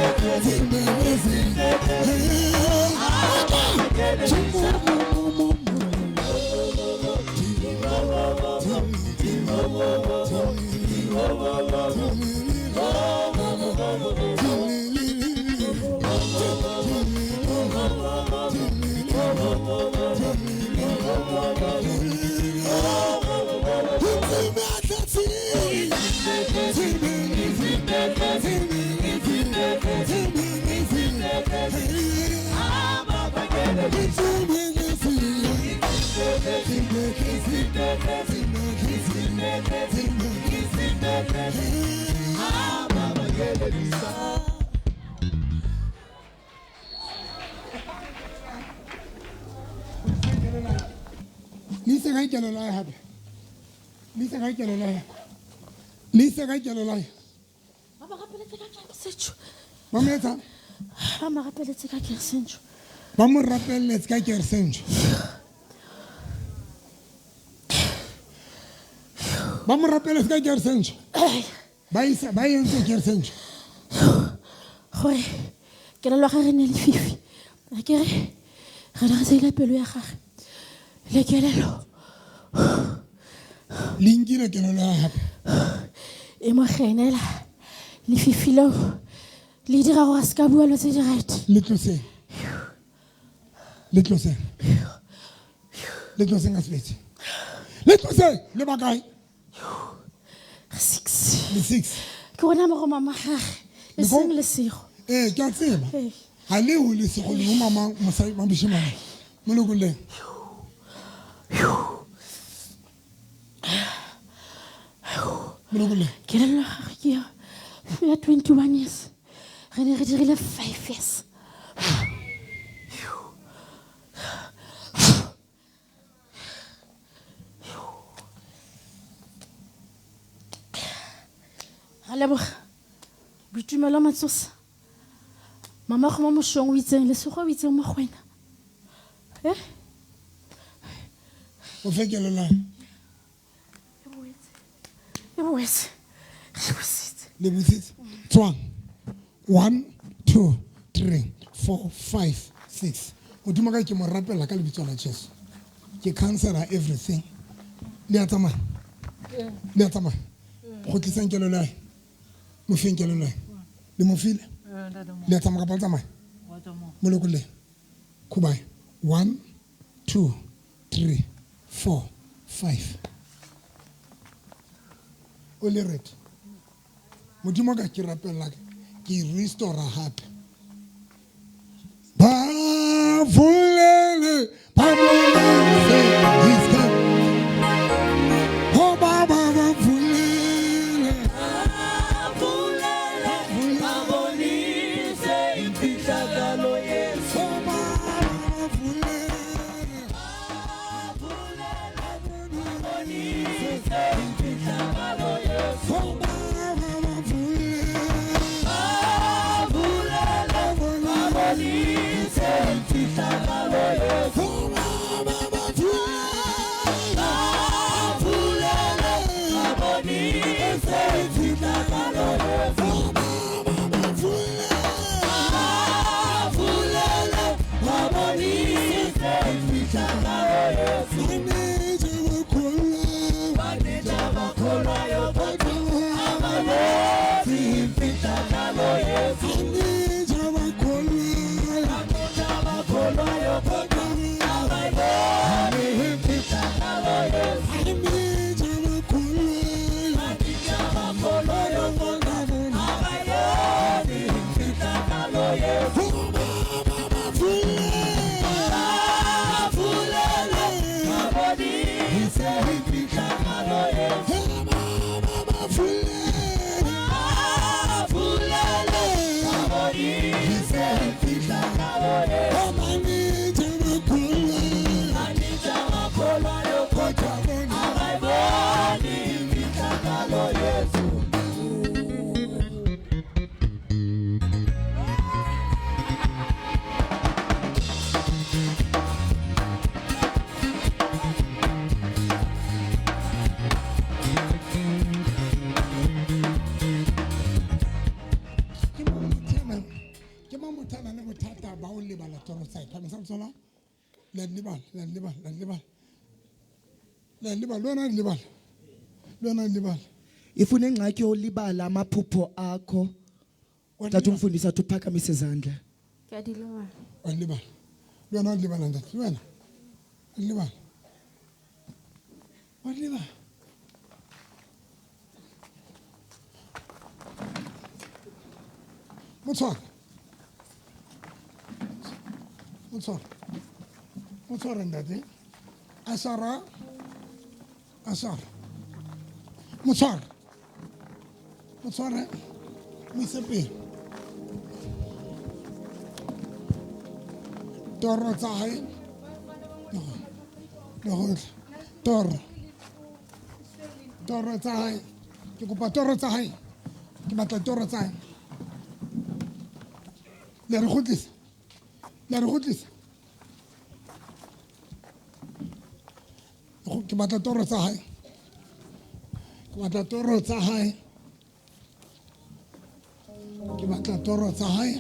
B: inzimbelezi. Hamba vangelezi.
A: Le ise kae kelello ya hape? Le ise kae kelello ya? Le ise kae kelello ya?
D: Ba mo rapeletse ka keresentsho.
A: Ba mo etsa?
D: Ba mo rapeletse ka keresentsho.
A: Ba mo rapeletse ka keresentsho. Ba mo rapeletse ka keresentsho. Ba isa ba entse keresentsho.
D: Gore kelello ya gagwe e ne le fifi. A ke re re ne re tseile pelo ya gagwe. Le kelello.
A: Le nkile kelello ya hape.
D: E mo kgenela lefifi leo le dira gore a se ka bua dilo tse di right.
A: Le tloseng. Le tloseng. Le tloseng a sebetse. Le tloseng le ba kae?
D: Re 6.
A: Le 6.
D: Ke rona mo go mama gagwe. Le seng lesego.
A: Ee, ke a tseba.
D: Ee.
A: Ha le ho lesego le ho mama mosadi wa moshemane. Mo lokolleng. Mo lokolleng.
D: Kelello ya gagwe ke ya 21 years. Re ne re dirile 5 years. Ra leboga. Boitumelo Matsosa. Mama go mo mošong o itseng Lesego o itseng Mogoena. Eh?
A: O fe kelelo.
D: E boetse. E boetse. Re busitse.
A: Le busitse. Tswang. 1 2 3 4 5 6. Modimo ka ke mo rapela ka lebitso la Jesu. Ke cancela everything. Le a tsamaya. Le a tsamaya. Go tlisang kelelo ya. Mo feng kelelo ya. Le mo file. Le a tsamaya kapa le tsamaya. Mo lokolleng. Khubae. 1 2 3 4 5. O le ready. Modimo ka ke rapela ke restore hape. Ba vulele ba bolele iska. Ho ba ba ba vulele. Ho ba ba vulele. Ho ba ba ba vulele. Ho ba ba ba vulele. Ho ba ba ba vulele. Ke mang motho a nang le bothata ba ho lebala toro tsa hae? Phamisa letsoho la hao. Le a di lebala, le a di lebala, le a di lebala. Le a di lebala, le wena o a di lebala. Le wena o a di lebala.
E: If unengxaki yolibala amaphupho akho,
A: Wa di
E: tata
A: lebala.
E: umfundisi athi uphakamise izandla.
F: Ke a di lebala.
A: Wa di lebala. Le wena o di lebala ntate. Le wena. Wa di lebala. Wa di lebala. Mo tshware. Mo tshware. Mo tshware ntate. Asara. Asara. Mo tshware. Mo tshware. Mo ise pele. Toro tsa hae. Le gotlhe. Toro. Toro tsa hae. Ke kopa toro tsa hae. Ke batla toro tsa hae. Le a re kgutlisa. Le a re kgutlisa. Ke batla toro tsa hae. Ke batla toro tsa hae. Ke batla toro tsa hae.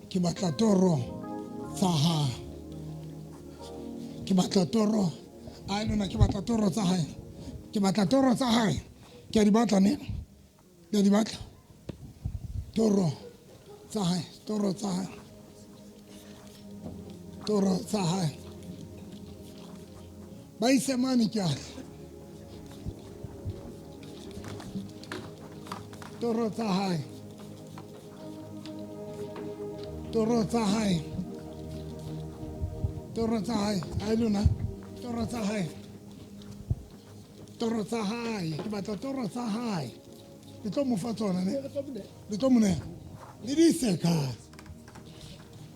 A: Ke batla toro tsa hae. Ke batla toro. Ai lona ke batla toro tsa hae. Ke batla toro tsa hae. Ke a di batla ne? Ke a di batla. Toro tsa hae, toro tsa hae. Toro tsa hae. Ba ise mane ke a tla. Toro tsa hae. Toro tsa hae. Toro tsa hae. Ai lona. Toro tsa hae. Toro tsa hae. Ke batla toro tsa hae. Le tlo mo fa tsona ne? Le tlo mo neha. Le di ise kae?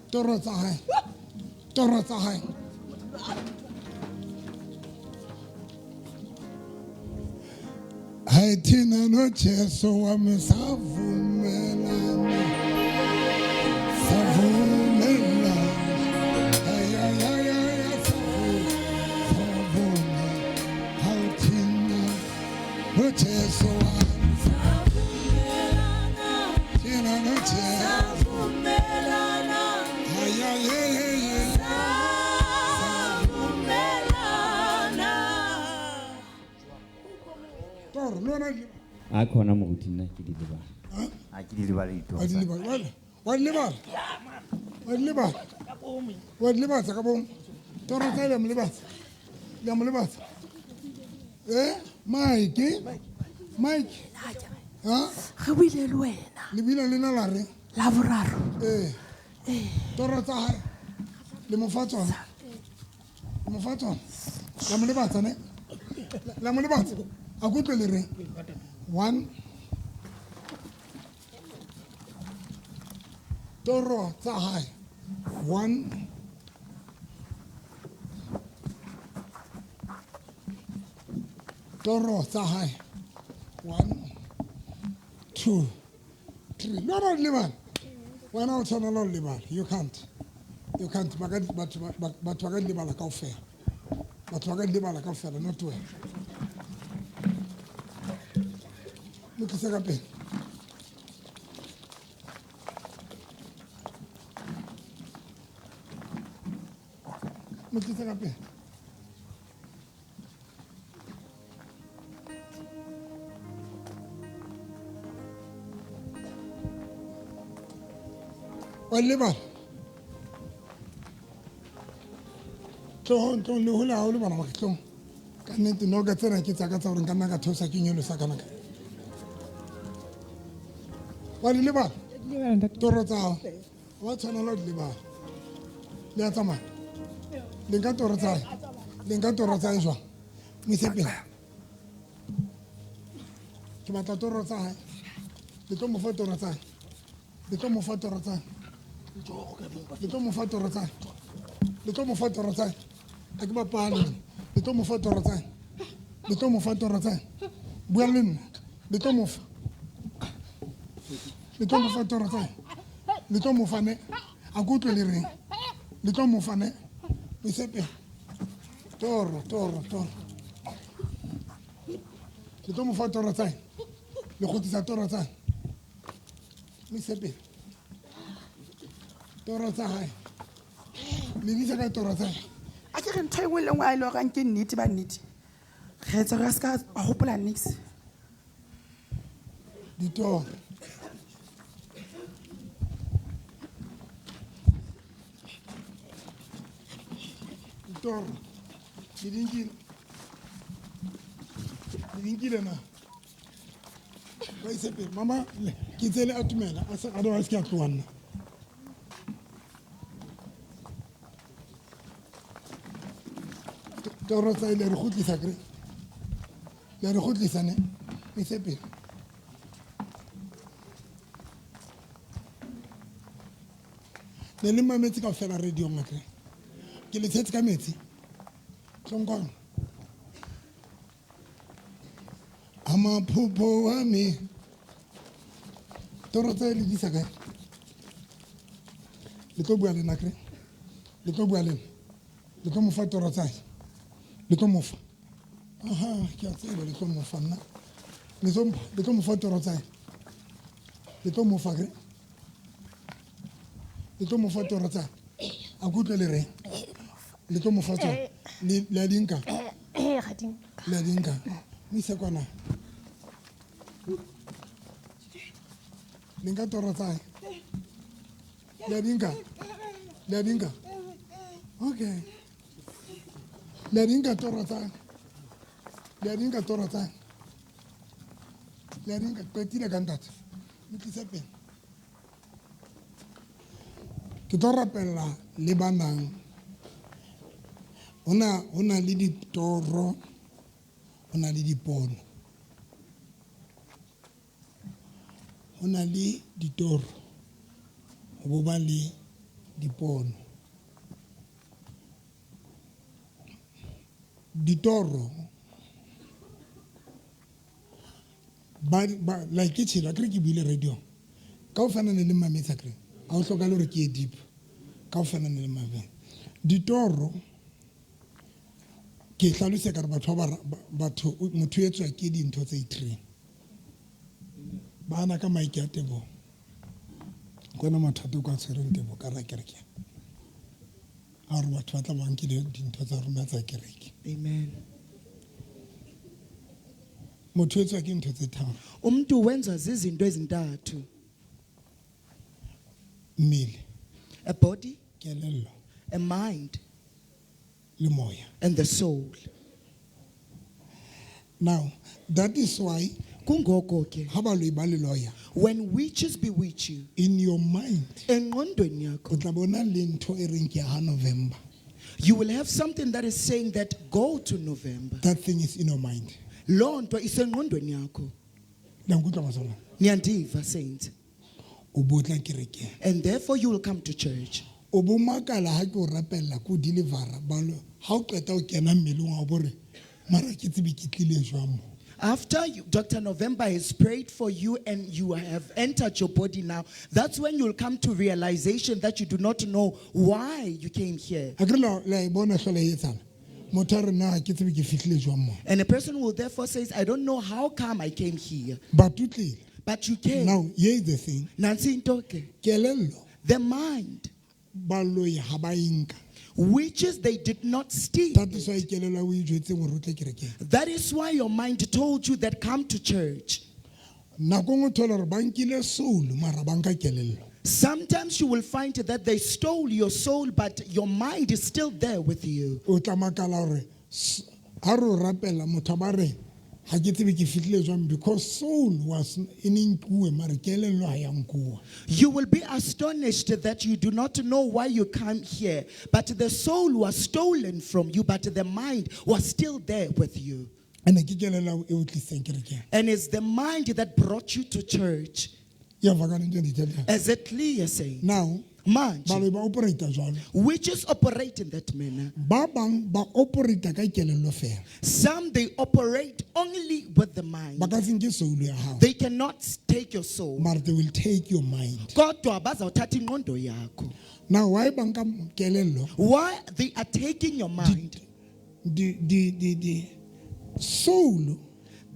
A: Toro tsa hae. Toro tsa hae. Hayi thina noJesu wami savumelana. noJesu wami. Thina noJesu. Ay, ay, ay, ay, ay. Toro, le wena di-
F: A khona moruti nna ke di lebala. A ke di lebale ditoro
A: Wa di
F: tsa ka.
A: lebala. Wa di lebala. Wa di lebala. Wa di lebatsa ka bomo. Toro tsa le a mo lebatsa. Le a mo lebatsa. Eh, Mike. Mike. Ha?
G: Re buile le wena.
A: Le buile le nna la re?
G: La boraro.
A: Eh. Toro tsa hae. Le mo fa tsona. Le mo fa tsona. La mo lebatsa ne? La mo lebatsa. A ke utlwe le reng? One. Toro tsa hae. One. Toro tsa hae. 1, 2, 3. No, no, lebala. Wena o tshwanela ho lebala. You can't. You can't. Ba ka di- batho ba- ba- batho ba ka di lebala kaofela. Batho ba ka di lebala kaofela, not wena. Mo tlise ka pele. Mo tlise ka pele. Wa di lebala. Tlohong, tlohong, le hole haholo bana ba ka, tlohong. Ka nnete, no, ka tsena ke tsa ka tsa hore nka nna ka theosa ke nyolosa kana ka. Wa di lebala? Toro tsa hao. Wa tshwanela ho di lebala. Le a tsamaya? Le nka toro tsa hae? Le nka toro tsa hae jwang? Mo ise pele. Ke batla toro tsa hae. Le tlo mo fa toro tsa hae. Le tlo mo fa toro tsa hae. Le tlo mo fa toro tsa hae. Le tlo mo fa toro tsa hae. A ke bapale. Le tlo mo fa toro tsa hae. Le tlo mo fa toro tsa hae. Bua le nna. Le tlo mo fa. Le tlo mo fa toro tsa hae. Le tlo mo fa ne. A ke utlwe le reng. Le tlo mo fa ne. Mo ise pele. Toro, toro, toro. Le tlo mo fa toro tsa hae. Le kgutlisa toro tsa hae. Mo ise pele. Toro tsa hae. Le di isa kae toro tsa hae?
G: A ke re ntho e nngwe le nngwe a e le horeng ke nnete ba nnete. Re etsa hore a se ka a hopola niks.
A: Ditoro. Ditoro. Le di nkile. Le di nkile na? Ba ise pele. Mama, ke tse le atumela. A se, otherwise ke a tloha nna. Toro tsa ile re kgutlisa kere. Le re kgutlisa ne. Ise pele. Ne le mametse kaofela radio-ong akere. Ke le tshetse ka metsi. Tlong kwano. Amaphupho wa me. Toro tsa le di isa kae? Le tlo bua le nna akere. Le tlo bua le nna. Le tlo mo fa toro tsa hae. Le tlo mo fa. Aha, ke a tseba le tlo mo fa nna. Le tlo mpha, le tlo mo fa toro tsa hae. Le tlo mo fa akere. Le tlo mo fa toro tsa hae. A ke utlwe le reng? Le tlo mo fa tsona. Le, le a di nka?
H: Ga di nka.
A: Le a di nka. Mo ise kwana. Le nka toro tsa hae. Le a di nka? Le a di nka? Okay. Le a di nka toro tsa hae. Le a di nka toro tsa hae. Le a di nka. Qetile ka ntate. Mo tlise pele. Ke tlo rapella le ba nang. Ho na le ditoro, ho na le dipono. Ho na le ditoro, ho bo ba le dipono. Ditoro, ba, ba, like ke tshela, akere ke buile radio. Kaofela ne le mametse akere. Ha ho hlokahale hore ke ye deep. Kaofela ne le mametse. Ditoro Ke e hlalose ka re batho ba ba- batho motho o etswa ke dintho tse i-three. Bana ka maike a tebo. Kona mathata o ka tshwereng tebo ka ra kereke. A re batho ba tla ba nkile dintho tsa rona tsa kereke.
E: Amen.
A: Motho o etswa ke ntho tse tharo.
E: Umuntu wenza zizinto ezintathu.
A: Mmele,
E: A body,
A: kelello
E: a mind,
A: le moya.
E: and the soul.
A: Now, that is why
E: Kungoko ke
A: ha baloi ba le lawyer
E: when witches bewitch you
A: in your mind
E: engqondweni
A: o
E: yakho
A: tla bona le ntho e reng ke ya ha November.
E: you will have something that is saying that go to November.
A: That thing is in your mind.
E: Loo nto isengqondweni yakho.
A: La nkutlwa bazalwane?
E: Niyandiva saints.
A: O bo tla kerekeng.
E: And therefore you will come to church.
A: O bo makala ha ke o rapella ko delivera balo ha o qeta o kena mmeleng wa bo re mara ke tsebe ke tlile jwang mo.
E: After you, Dr. November has prayed for you and you have entered your body now, that's when you'll come to realization that you do not know why you came here.
A: Akere la e bona hlola e etsahala. Motho a re na ha ke tsebe ke fihlile jwang mo.
E: And a person will therefore say, I don't know how come I came here.
A: But o tlile.
E: But you came.
A: Now here is the thing.
E: Nansi into ke.
A: Kelello
E: The mind,
A: baloi ha ba e nka.
E: witches, they did not steal.
A: That is why kelello o e jwetseng hore o tle kerekeng.
E: That is why your mind told you that come to church.
A: Nako e nngwe o thola hore ba nkile soul mara ba nka kelello.
E: Sometimes you will find that they stole your soul, but your mind is still there with you.
A: O tla makala hore ha re o rapela motho a ba re ha ke tsebe ke fihlile jwang because soul was e ne nkuwe mara kelello ha ya nkuwa.
E: You will be astonished that you do not know why you come here, but the soul was stolen from you, but the mind was still there with you.
A: Ene ke kelello e o tlisitseng kerekeng.
E: And it's the mind that brought you to church.
A: Ya vakala ntho e ndithethayo.
E: Is it clear, saying?
A: Now
E: Manje,
A: baloi ba operate jwalo.
E: witches operate in that manner.
A: Ba bang ba operate ka kelello fela.
E: Some they operate only with the mind.
A: Ba ka se nke soul ya hao.
E: They cannot take your soul.
A: Mara they will take your mind.
E: Kodwa bazawuthatha ingqondo yakho.
A: Now why ba nka kelello?
E: Why they are taking your mind?
A: Di soul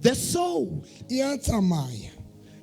E: The soul,
A: e a tsamaya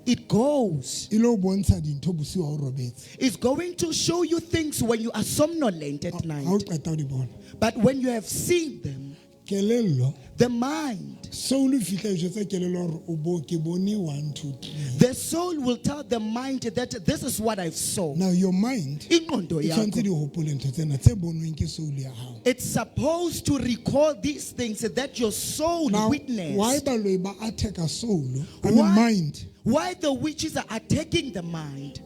E: it goes.
A: e lo bontsha dintho bosiu ha o robetse.
E: It's going to show you things when you are somnolent at
A: Ha o
E: night.
A: qeta ho di bona.
E: But when you have seen them,
A: Kelello
E: the mind,
A: soul e fihla e jwetsa kelello hore o bo ke bone 1 2 3.
E: the soul will tell the mind that this is what I've saw.
A: Now your mind
E: Ingqondo
A: e tshwanetse
E: yakho.
A: di hopole ntho tsena tse bonweng ke soul ya hao.
E: It's supposed to recall these things that your soul
A: Now why
E: witnessed.
A: baloi ba attack-a soul I mean
E: Why,
A: mind
E: why the witches are attacking the mind?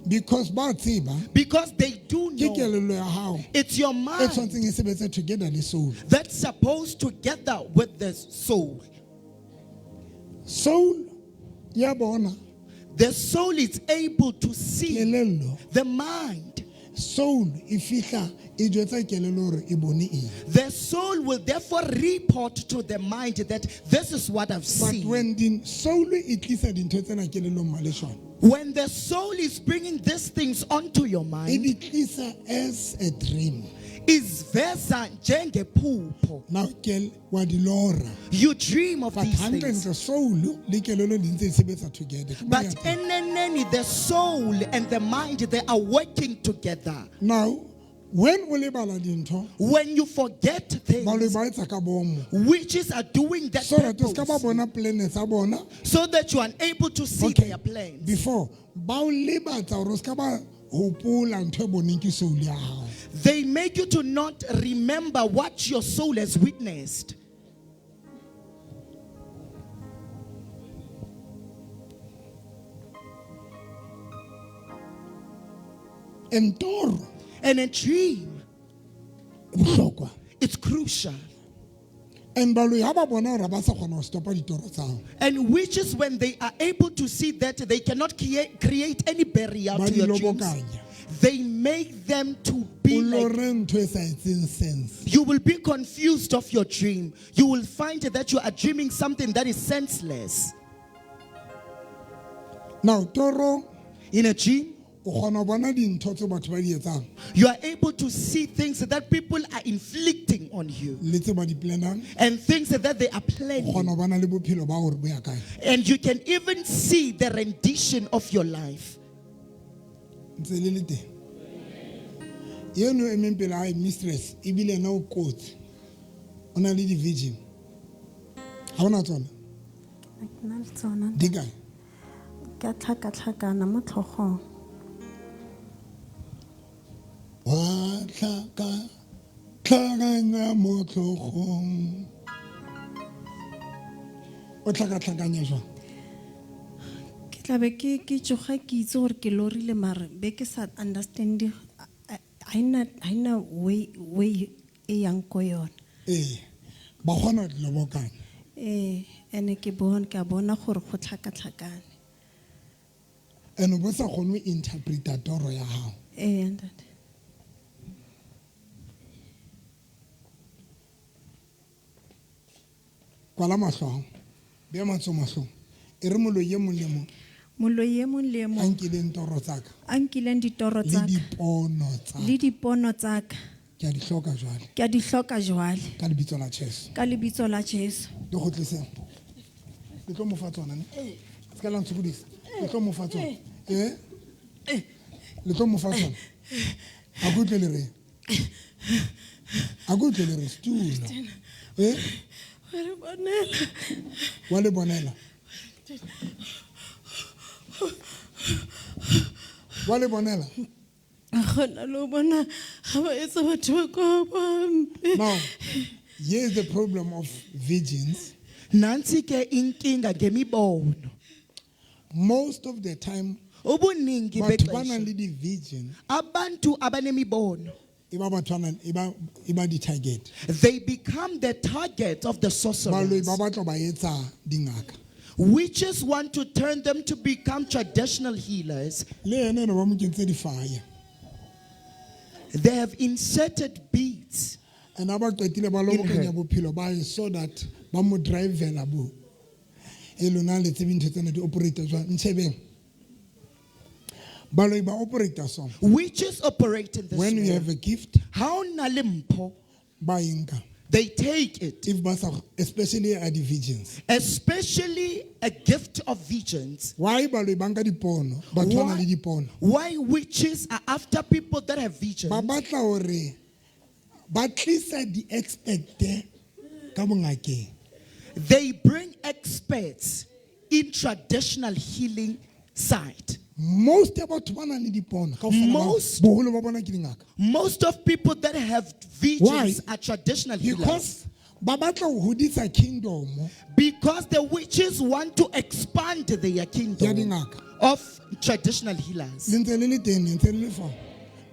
A: because ba tseba
E: Because they do
A: ke
E: know
A: kelello ya hao
E: it's your
A: e
E: mind
A: tshwanetseng e sebetse together le soul.
E: that's supposed together with the soul.
A: Soul ya bona
E: The soul is able to see
A: kelello
E: the mind.
A: soul e fihla e jwetsa kelello hore e bone eng.
E: The soul will therefore report to the mind that this is what I've
A: But
E: seen.
A: when the soul e tlisa dintho tsena kelellong maleshwane
E: When the soul is bringing these things onto your
A: e
E: mind,
A: di tlisa as a dream.
E: is veza njengephupho.
A: Now kel wa di lora.
E: You dream of
A: But
E: these things.
A: hantlentle soul le kelello di ntse di sebetsa together. Ke
E: But
A: mona teng.
E: eneneni, the soul and the mind, they are working together.
A: Now when o lebala dintho
E: When you forget
A: baloi
E: things,
A: ba etsa ka bomo
E: witches are doing that
A: so that o ska ba
E: purposely
A: bona plan tsa bona
E: so that you are unable to see
A: Okay.
E: their plans.
A: Before ba o lebatsa hore o ska ba hopola ntho e boneng ke soul ya hao.
E: They make you to not remember what your soul has witnessed.
A: And toro
E: And a dream,
A: e bohlokwa.
E: it's crucial.
A: And baloi ha ba bona hore ha ba sa kgona ho stopa ditoro tsa hao
E: And witches, when they are able to see that they cannot create any barrier
A: ba
E: to
A: di
E: your dreams,
A: lobokanya.
E: they make them to
A: O
E: be like
A: lore ntho e sa etseng sense.
E: you will be confused of your dream. You will find that you are dreaming something that is senseless.
A: Now toro
E: In a dream,
A: O kgona ho bona dintho tseo batho ba di etsang
E: You are able to see things that people are inflicting on you
A: le tse ba di planang.
E: And things that they are
A: O
E: planning.
A: kgona ho bona le bophelo ba hore bo ya kae.
E: And you can even see the rendition of your life.
A: Ntse le le teng eno o emeng pele hae mistress ebile ena o kotsi o na le di-virgin ga ona tsona.
H: Ke na le tsona.
A: Di kae?
H: Ke a tlhakatlhakana mo tlhogong.
A: Wa tlhaka tlhakanya mo tlhogong o tlhakatlhakanya jwang?
H: Ke tlabe ke tsoga ke itse gore ke lorile mare be ke sa understand ga ena way e yang ko yona.
A: Ee, ba kgona ho lobokanya.
H: Ee, ene ke bone ke a bona gore go tlhakatlhakane.
A: And o bo sa kgone ho interpreta toro ya hao.
H: Ee, ntate.
A: Kwala mahlo ao bea matsoho mahlong e re moloi e mong le mong
H: Moloi e mong le e
A: a
H: mong
A: nkileng toro tsaka
H: a nkileng ditoro
A: le
H: tsaka
A: dipono tsa
H: le dipono tsaka
A: ke a di hloka jwale
H: ke a di hloka jwale
A: ka lebitso la Jesu.
H: Ka lebitso la Jesu.
A: Le kgutliseng le tlo mo fa tsona ne se ka la ntshokodisa le tlo mo fa tsona e le tlo mo fa tsona a ke utlwe le reng a ke utlwe le re setulo e
D: Wa re bonela.
A: Wa le bonela wa le bonela.
D: A kgona le ho bona ga ba etsa batho ba kwa hampe.
A: Now here is the problem of virgins.
E: Nansi ke inkinga ngemibono.
A: Most of the time
E: Ubuningi
A: batho ba nang
E: bexesha
A: le di-virgin
E: abantu abanemibono
A: e ba batho ba nang- e ba di-target.
E: They become the target of the
A: Baloi
E: sorcerers.
A: ba batla ba etsa dingaka.
E: Witches want to turn them to become traditional healers.
A: Le ene ene ba mo kentse di-fire.
E: They have inserted beads.
A: And ha ba qetile ba
E: In
A: lobokanya
E: her.
A: bophelo ba hae so that ba mo drivela bo e lona le tsebe ntho tsena di operate jwang ntshebeng baloi ba operate so.
E: Witches operate in this
A: When you
E: manner.
A: have a gift,
E: Ha o na le mpho,
A: ba e nka.
E: They take it.
A: If ba sa especially are the virgins.
E: Especially a gift of visions.
A: Why baloi ba nka dipono batho ba nang le dipono?
E: Why witches are after people that have visions?
A: Ba batla hore ba tlisa di-expert ka bongakeng.
E: They bring experts in traditional healing side.
A: Most ya batho ba nang le dipono kaofela ba-
E: Most-
A: boholo ba bona ke dingaka.
E: Most of people that have visions
A: Why?
E: Are traditional healers.
A: Because ba batla ho hodisa kingdom
E: Because the witches want to expand their kingdom
A: ya dingaka.
E: Of traditional healers.
A: Le ntse le le teng le ntse le le fa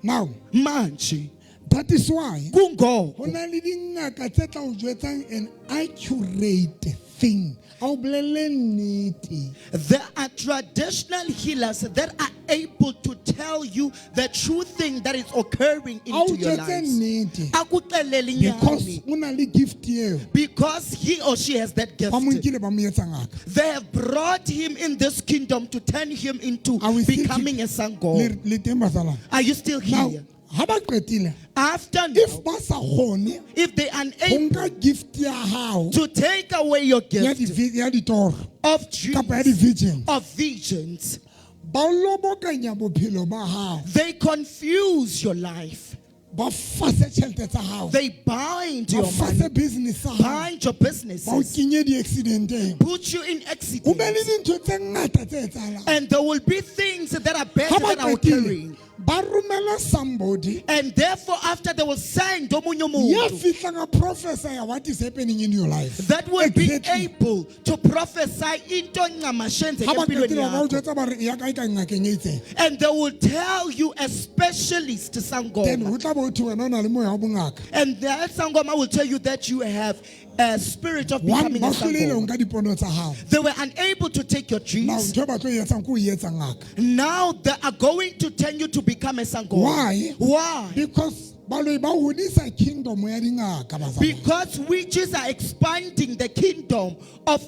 A: now.
E: Manje
A: That is why
E: kungoko
A: ho na le dingaka tse tla o jwetsang an accurate thing a o bolelle nnete.
E: There are traditional healers that are able to tell you the true thing that is occurring
A: A o
E: into your
A: jwetse
E: lives.
A: nnete
E: Akuxelele
A: because
E: inyani.
A: o na le gift eo.
E: Because he or she has that gift.
A: Ba mo nkile ba mo etsa ngaka.
E: They have brought him in this kingdom to turn him into
A: Are we still
E: becoming a sangoma.
A: Le teng bazalwane?
E: Are you still
A: Now
E: here?
A: ha ba qetile
E: After
A: if
E: now,
A: ba sa kgone
E: if they are
A: ho
E: unable
A: nka gift ya hao
E: to take away your
A: ya
E: gift
A: ya ditoro
E: of
A: kapa ya
E: dreams,
A: di-vision
E: of visions,
A: ba lobokanya bophelo ba hao.
E: They confuse your life.
A: Ba fase tjhelete tsa hao.
E: They bind
A: Ba
E: your
A: fase
E: money,
A: business sa hao.
E: Bind your
A: Ba o
E: businesses,
A: kenye di-accidenteng.
E: Put you in
A: Ho be le
E: accidents.
A: dintho tse ngata tse etsahalang.
E: And there will be things that are bad
A: Ha ba
E: that are
A: qetile
E: occurring.
A: ba romela somebody
E: And therefore, after they will send omunye
A: ya
E: umuntu
A: fihlang a prophesy what is happening in your life.
E: That will be
A: Exactly.
E: able to prophesy into ncamashenze
A: Ha ba
E: empilweni
A: qetile ba o
E: yakho.
A: jwetsa ba re ya kae ka ngakeng e itseng.
E: And they will tell you a specialist
A: Then
E: sangoma.
A: ho tla bo ho thwe wena o na le moya wa bongaka.
E: And that sangoma will tell you that you have a spirit of
A: One
E: becoming
A: ba
E: a
A: hlolehile ho
E: sangoma.
A: nka dipono tsa hao.
E: They were unable to take your
A: Now
E: dreams.
A: ntho e ba tlo e etsang ke ho e etsa ngaka.
E: Now they are going to turn you to become a sangoma.
A: Why?
E: Why?
A: Because baloi ba hodisa kingdom ya dingaka bazalwane.
E: Because witches are expanding the kingdom of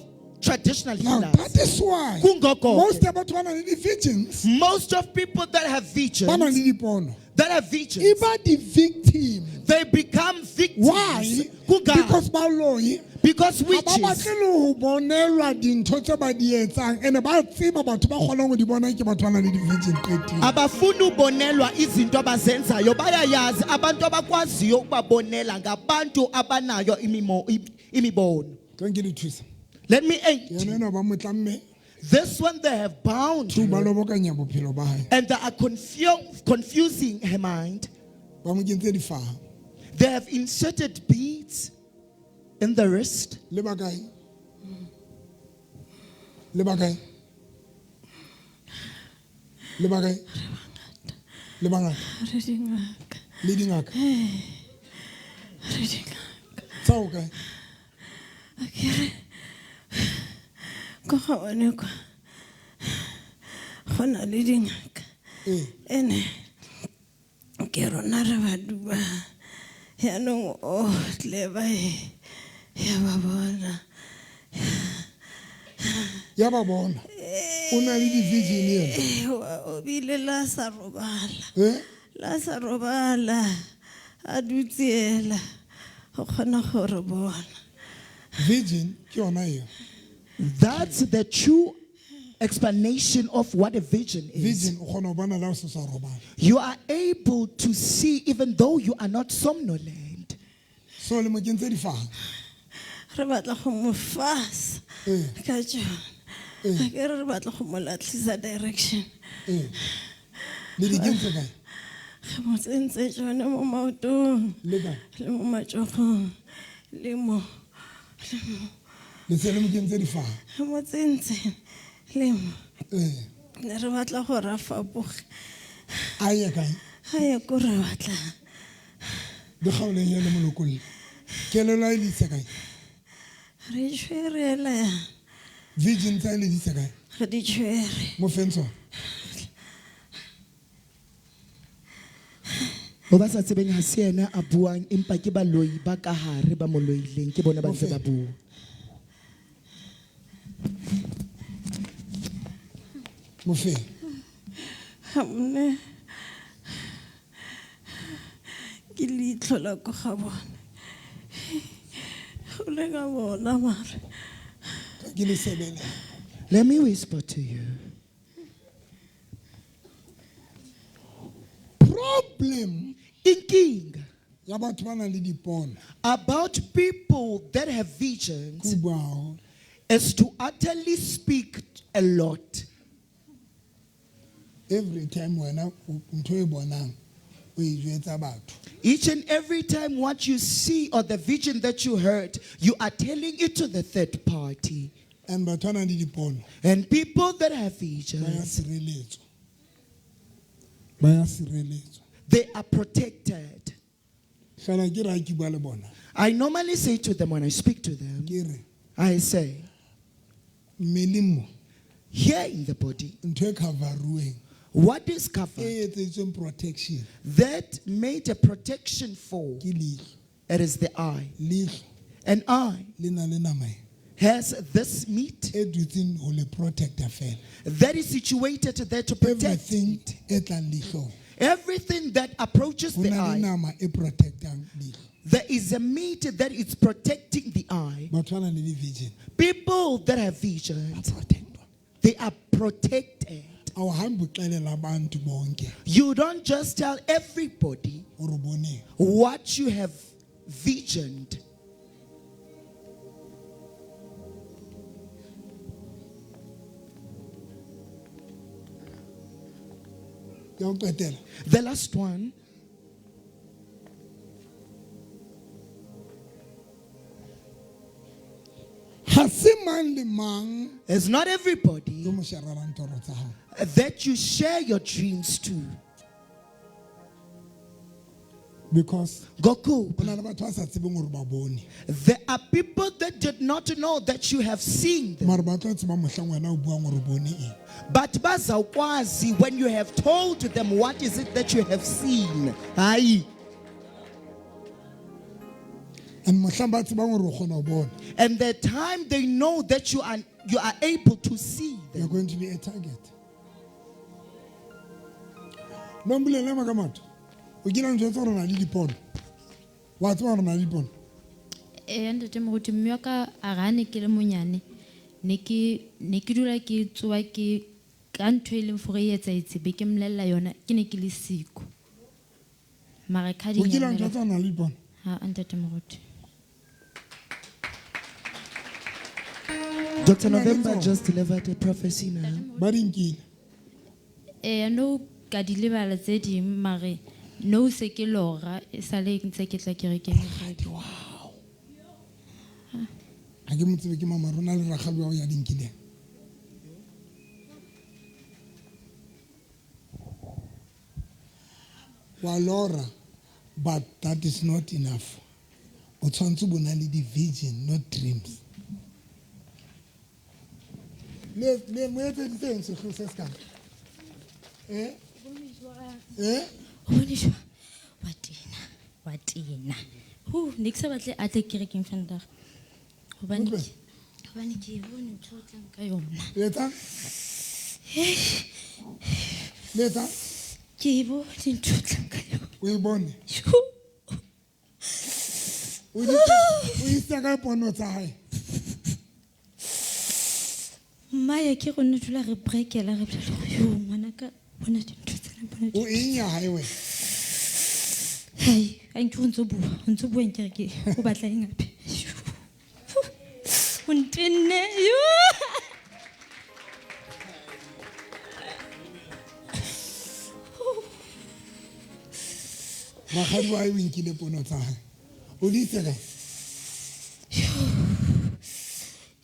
E: Traditional
A: Now
E: healers.
A: that is why
E: Kungoko.
A: most ya batho ba nang le di-visions
E: Most of people that have
A: ba nang
E: visions,
A: le dipono
E: that have
A: e
E: visions,
A: ba di-victim.
E: they become victims.
A: Why?
E: Kungani?
A: Because baloi
E: Because
A: ga ba
E: witches,
A: batle le ho bonelwa dintho tse ba di etsang ene ba tseba batho ba kgonang ho di bona ke batho ba nang le di-virgin qeteng.
E: Abafuni ubonelwa izinto abazenzayo bayayazi abantu abakwaziyo ukubabonela ngabantu abanayo imibono.
A: Tlo nke di thusa.
E: Let me aid.
A: Yena enwa ba mo tlamme
E: This one they have bound
A: two ba
E: her
A: lobokanya bophelo ba hae.
E: and they are confusing her mind.
A: Ba mo kentse difaha.
E: They have inserted beads in the wrist.
A: Le ba kae? Le ba kae? Le ba kae? Le ba ngata.
H: Re dingaka.
A: Le dingaka.
H: Re dingaka.
A: Tsa ho kae?
H: Akere ko ga bone kwa go na le dingaka.
A: Ee.
H: Ene ke rona re ba dubang. Yaanong o tle ba e ya ba bona.
A: Ya ba bona. O na le di-vision yena.
H: Eh, o bile la sa robala.
A: Eh?
H: La sa robala. A dutse ela. Go kgona go re bona.
A: Vision ke yona eo.
E: That's the true explanation of what a vision is.
A: Vision o kgona ho bona le ha o se sa robala.
E: You are able to see even though you are not somnolent.
A: So le mo kentse difaha.
H: Re batla go mo fasa
A: Eh.
H: ka tsone.
A: Eh.
H: Akere re batla go mo latlhisa direction.
A: Eh. Le di kentse kae?
H: Re mo tsentse tsone mo maotong.
A: Le kae?
H: Le mo matsogong. Le mo. Le mo.
A: Le se le mo kentse difaha.
H: Re mo tsentse le mo.
A: Eh.
H: Ne re batla gore a fapoge.
A: A ye kae?
H: A ye ko re batlang.
A: Di kgaoleng ya le molokolle. Kelello e le isa kae?
H: Re tshwere hela yana.
A: Vision tsa e le di isa kae?
H: Re di tshwere.
A: Mo feng tsona?
E: Ho ba sa tsebeng ha se yena a buang empa ke baloi ba ka hare ba mo loileng ke bona ba ntse ba bua.
A: Mo feng?
H: Ha mme ke leitlho la ko ga bone. Go le ka bona mare.
A: Ke le sebele.
E: Let me whisper to you.
A: Problem
E: Inkinga
A: ya batho ba nang le dipono
E: about people that have visions
A: ke bua haholo.
E: is to utterly speak a lot.
A: Every time wena ntho e bonang o e jwetsa batho.
E: Each and every time what you see or the vision that you heard, you are telling it to the third party.
A: And batho ba nang le dipono
E: And people that have
A: ba ya
E: visions,
A: sireletswa. Ba ya sireletswa.
E: they are protected.
A: Fela ke re ha ke bua le bona.
E: I normally say to them when I speak to them,
A: Ke re
E: I say,
A: mmeleng mo
E: here in the body,
A: ntho e cover-uweng
E: what is covered
A: e etseditsweng protection
E: that made a protection for,
A: ke leihlo.
E: it is the eye.
A: Leihlo
E: An eye
A: le na le nama e
E: has this meat
A: e dutseng ho le protecta fela.
E: that is situated there to protect
A: Everything
E: it.
A: e tlang leihlong.
E: Everything that approaches
A: Ho
E: the
A: na le
E: eye,
A: nama e protectang leihlo.
E: there is a meat that is protecting the eye.
A: Batho ba nang le di-vision
E: People that have
A: ba
E: visions,
A: protectwa.
E: they are protected.
A: Awuhambi uxelela abantu bonke
E: You don't just tell everybody
A: hore o boneng.
E: what you have visioned.
A: Ya ho qetela.
E: The last one.
A: Ha se mang le mang
E: It's not everybody
A: yo mo sharelang toro tsa hao.
E: that you share your dreams to.
A: Because
E: Goku,
A: ho na le batho ba sa tsebeng hore ba bone.
E: there are people that did not know that you have seen them.
A: Mara ba tlo tseba mohlang wena o buang hore o bone eng.
E: But bazawukwazi when you have told them what is it that you have seen. Hayi.
A: And mohlang ba tsebang hore o kgona ho bona,
E: And the time they know that you are able to see
A: you're
E: them,
A: going to be a target. Nombulele makamatho. O kile wa njwetsa hore o na le dipono. Wa tseba hore o na le dipono?
I: Ee, ntate moruti, mme wa ka a re ha ne ke le monyane, ne ke dula ke tsoha ke ka ntho e leng hore e etsahetse, be ke mmolella yona, ke ne ke le siko. Mara ka di
A: O kile wa
I: nyamela.
A: njwetsa hore o na le dipono?
I: Ha, ntate moruti.
E: Dr. November just delivered a prophecy now.
A: Ba di nkile.
I: Ee, no ka di lebala tse ding, mare no se ke lora, e sale ntse ke tla kerekeng.
A: Wow. Ha ke mo tsebe ke mama rona le rakgadi wa ho ya di nkileng. Wa lora, but that is not enough. O tshwanetse bo na le di-vision, not dreams. Le mo etseditse eng sehloho se sekana? Eh? Eh?
I: O bone jwang? Wa tena, wa tena. Hu, ne ke sa batle a tle kerekeng Vandag. Hobane
A: Utlwe.
I: hobane ke bone ntho o tlang ka yona.
A: Le etsang? Le etsang?
I: Ke bone ntho o tlang ka yona.
A: O e bone?
I: Yo.
A: O o itse ka pono tsa hae?
I: Mmaye ke rona dula re brekela re bolela hore, yo, ngwanaka, bona dintho tsena, bona
A: O eng ya hae wena?
I: Hai, ha nke o ntso bua, o ntso bua nkere ke o batla eng hape? O ntenne, yo.
A: Rakgadi wa hae o nkile pono tsa hae. O di itse kae?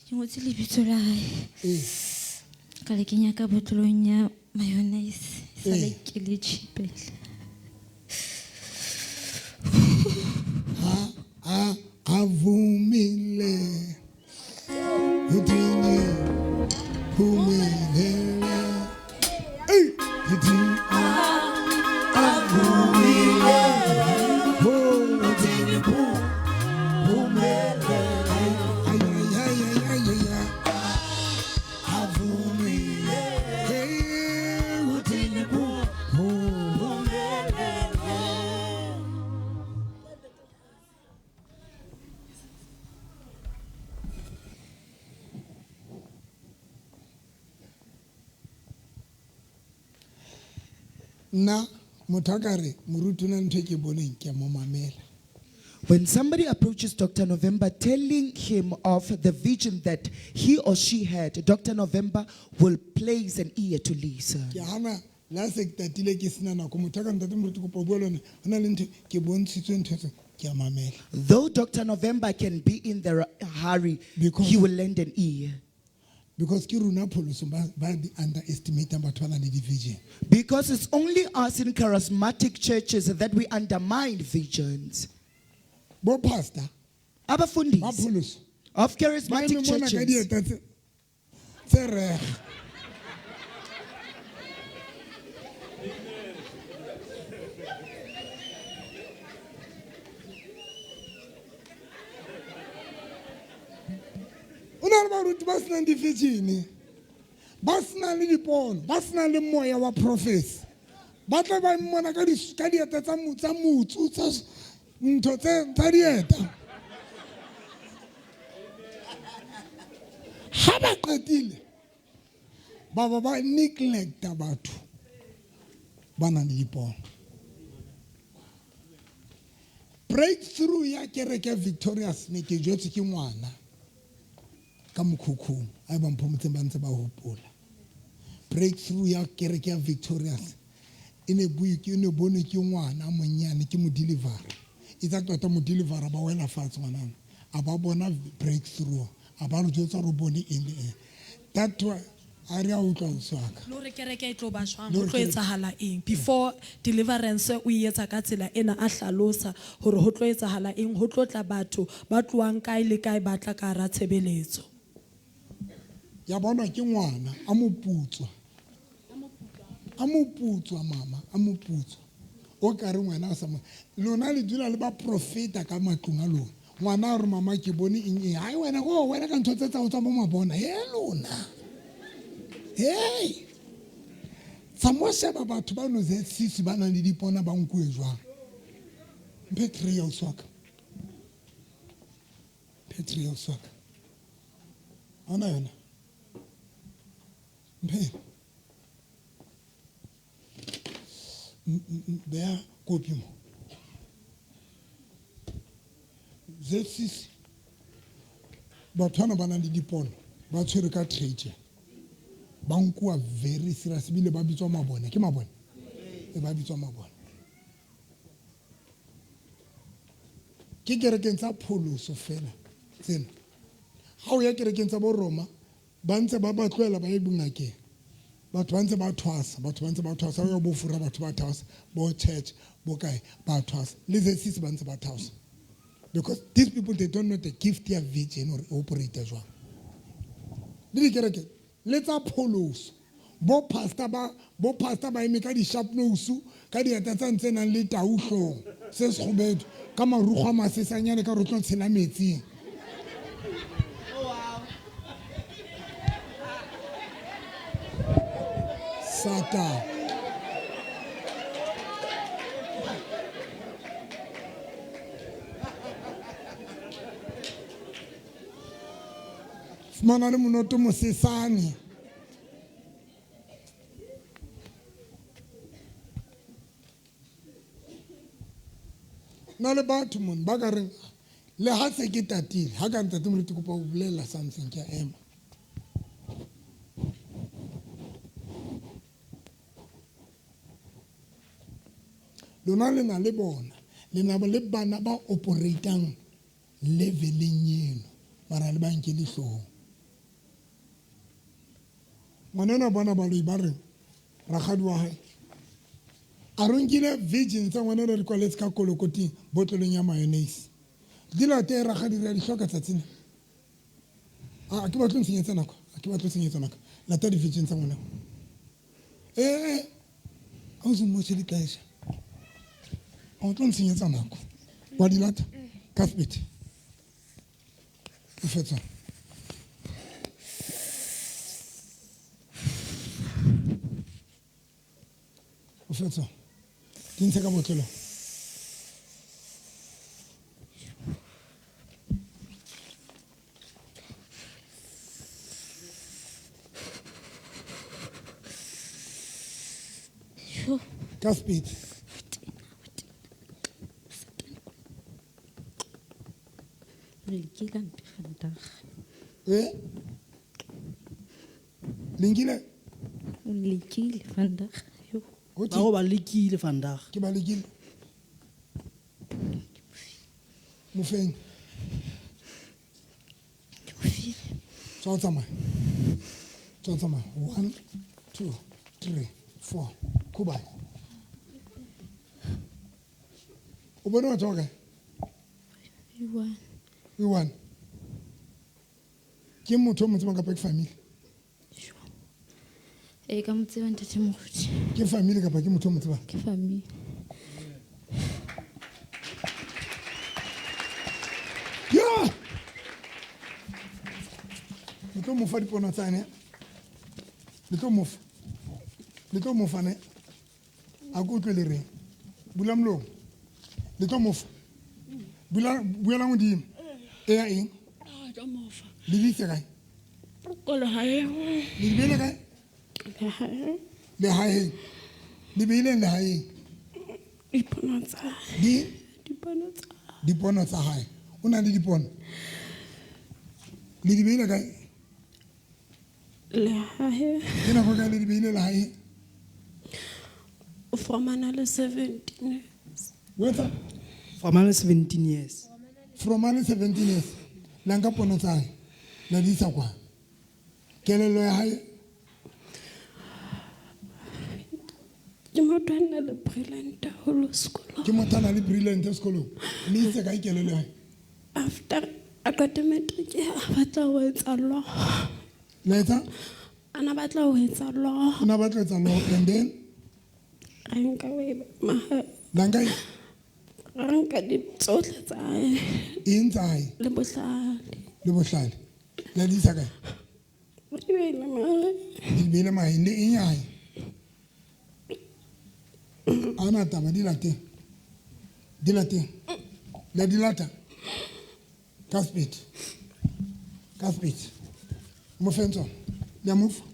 I: Ke ngotse lebitso la hae.
A: Ee.
I: Ka le kenya ka botlolong ya mayonnaise. Sale
A: Ee.
I: ke le tjhipele.
A: Ha, ha, a vumile. Udini, phumelele. Ei, udini, a vumile. Udini, phumelele. Ay, ay, ay, ay, ay, ay, ay. A vumile. Hey, udini, phumelele. Nna motho a ka re moruti o na le ntho e ke boneng, ke a mo mamela.
E: When somebody approaches Dr. November telling him of the vision that he or she had, Dr. November will place an ear to listen.
A: Ke hana le ha se ke tatile ke sena nako, motho a ka ntate moruti kopa ho bua le wena, ho na le ntho ke bontshitswe ntho tse, ke a mamela.
E: Though Dr. November can be in the hurry, he will lend an ear.
A: Because ke rona pholosong ba di underestimate-ang batho ba nang le di-vision.
E: Because it's only us in charismatic churches that we undermine visions.
A: Bo pastor,
E: Abafundisi
A: ba pholoso.
E: of charismatic
A: Ba eme mona ka
E: churches.
A: dieta tse reg. O na le baruti ba senang di-vision, ba senang le dipono, ba senang le moya wa prophecy. Ba tla ba mmona ka dieta tsa motsu, tsa ntho tsa dieta. Ha ba qetile, ba ba ba neglecta batho ba nang le dipono. Breakthrough ya kereke ya Victorious ne ke jwetswe ke ngwana ka mokhukhung, a ba mphomotseng ba ntse ba hopola. Breakthrough ya kereke ya Victorious e ne bue ke, e ne bone ke ngwana a monnyane, ke mo delivera. E tsa tota mo delivera ba wela fatshe ngwanana. A ba bona breakthrough, a ba re jwetsa hore o bone eng le eng. That one, a re a utlwa ausi wa ka.
J: Le hore kereke e tlo ba jwang,
A: Le
J: ho
A: hore
J: tlo
A: kereke-
J: etsahala eng. Before deliverance o e etsa ka tsela ena, a hlalosa hore ho tlo etsahala eng, ho tlo tla batho ba tlohang kae le kae ba tla ka hara tshebeletso.
A: Ya bonwa ke ngwana, a moputswa. A moputswa, mama, a moputswa. O ka re ngwana a sa mo-, lona le dula le ba profeta ka matlong a lona. Ngwana a re mama ke bone eng eng. Hai wena go wena ka ntho tse tsa ho tswa mo mabona. He lona. Hey. Tsa mo sheba batho ba no ZCC ba nang le dipona ba nkuwe jwang. Mphe three ya ausi wa ka. Mphe three ya ausi wa ka. Ha ona yona. Mphe. Beha kopi mo. ZCC batho bana ba nang le dipono ba tshwere ka trade. Ba nkuwa very serious ebile ba bitswa mabone. Ke mabone? E ba bitswa mabone. Ke kerekeng tsa pholoso fela tsena. Ha o ya kerekeng tsa bo Roma ba ntse ba ba tlohela ba ye bongakeng. Batho ba ntse ba thwasa, batho ba ntse ba thwasa, ba bo fura batho ba thwasa, bo church, bo kae ba thwasa. Le ZCC ba ntse ba thwasa. Because these people, they don't know the gift ya vision or operate jwang. Le dikereke le tsa pholoso. Bo pastor ba eme ka di sharp nose, ka dieta tsa ntse nang le tau hlong, se sekgubedu, ka marukgwe a masesanyane ka re tlo tshela metsing. Satan. Fumana le monoto mosesane. Na le batho mon ba ka reng le ha se ke tatile ha ka ntate moruti kopa o bolela something ke a ema. Lona le na le bona, le na le bana ba operatang leveleng eno, mara le ba nke le hloohong. Ngwana bona ba loi ba reng rakgadi wa hae a re nkile virgin tsa ngwana re kwaletse ka kolokoting botlolong ya mayonnaise. Di late rakgadi re a di hloka tsatsing. A ke batle ntshenyetsa nako, a ke batle ntshenyetsa nako. Lata di virgin tsa ngwana. A o se mo se ditlaisa. O tlo ntshenyetsa nako. Wa di lata? Cuthbert. O fetsa. O fetsa. Di ntshe ka botlolo. Ka speed. Linkile?
I: Lekile vandag.
K: Ba go ba lekile vandag.
A: Ke ba lekile. Mofeng. Tswa tsamaya. Tswa tsamaya. 1 2 3 4. Kubai. O bone batho ba kae? E one. Ke motho o mo tsebang kapa ke family?
I: E ka mo tseba ntate Moruti.
A: Ke family kapa ke motho o mo tsebang?
I: Ke family.
A: Ya! Le tlo mo fa dipono tsa ne? Le tlo mo fa. Le tlo mo fa ne? A ko utlwe le reng? Bula molomo. Le tlo mo fa. Bula buela modimo. E ya eng?
L: Tlo mo fa.
A: Le di itse kae?
L: Ko lehaeng.
A: Le di beile kae?
L: Lehaeng.
A: Lehaeng. Le beileng lehaeng?
L: Dipono tsa hae.
A: Di?
L: Dipono tsa.
A: Dipono tsa hae. O na le dipono? Le di beile kae?
L: Lehae.
A: Ke nako kae le di beile lehaeng?
L: From another 17 years.
A: What's that?
K: From another 17 years.
A: From another 17 years. La nka pono tsa hae. La di isa kwa. Kelello ya hae.
L: Ke motho a nang le brilliant haholo sekolong.
A: Ke motho a nang le brilliant sekolong. Le itse kae kelello ya hae?
L: After a qeta matric, a batla ho etsa law.
A: La etsa?
L: A na batla ho etsa law.
A: O na batla ho etsa law and then?
L: Re nka o e mahae.
A: La nka e?
L: Ra nka di tsohle tsa hae.
A: Eng tsa hae?
L: Le bohlale.
A: Le bohlale. La di isa kae?
L: Di beile mahe.
A: Di beile mahe le eng ya hae? Ana taba di late. Di late. La di lata. Ka speed. Ka speed. Mo feng tsona? Le a mo fa?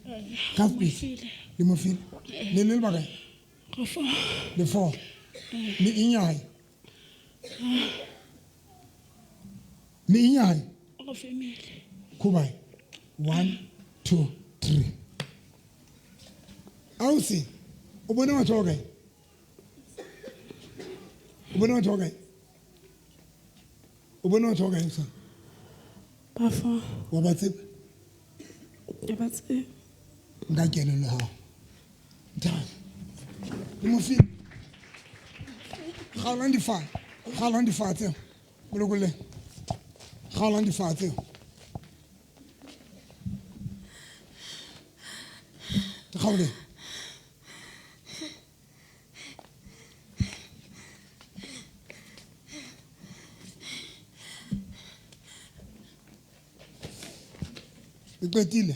A: Ka speed. Le mo file. Le le bakae?
L: Go four.
A: Le four. Le eng ya hae? Le eng ya hae?
L: Go family.
A: Kubai. 1 2 3. Ausi, o bone batho ba kae? O bone batho ba kae? O bone batho ba kae sa?
L: Ba four.
A: Wa ba tseba?
L: Ke ba tseba.
A: Nka kelello ya hao. Nthata. Le mo file. Kgaolang difaha. Kgaolang difaha tseo. Molokolleng. Kgaolang difaha tseo. Di kgaoleng. Le qetile?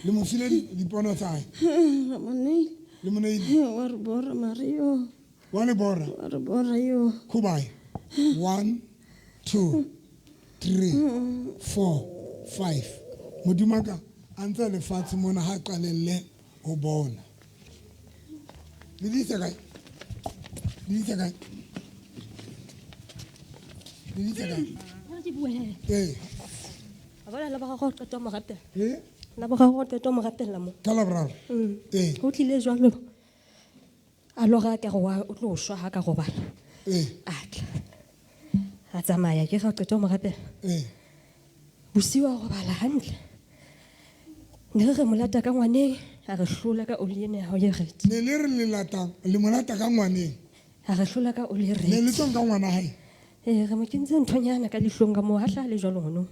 A: Le mo file dipono tsa hae?
L: Re mo neile.
A: Le mo neile?
L: Wa re bora mare yo.
A: Wa le bora?
L: Wa re bora yo.
A: Kubai. 1 2 3 4 5. Modimo wa ka a ntse lefatshe mona ha qalelle ho bona. Le di isa kae? Le di isa kae? Le di isa kae? Ee.
M: A bona la boraro o qeta ho mo rapela.
A: Eh?
M: La boraro o qeta ho mo rapela mo.
A: Ka la boraro? Ee.
M: Ho tlile jwalo. A lora ka re wa o tlo shwa ha ka robala.
A: Ee.
M: A tla. A tsamaya ke ga o qeta ho mo rapela.
A: Ee.
M: Bosiu a robala hantle. Ne re re mo lata ka ngwaneng, a re hlola ka oli ena ya hao e red.
A: Ne le re le lata, le mo lata ka ngwaneng.
M: A re hlola ka oli e red.
A: Ne le tlo nka ngwana hae?
M: Ee, re mo kentse nthonyana ka lihlong ka moo, ha hlaha le jwalo ngwanong.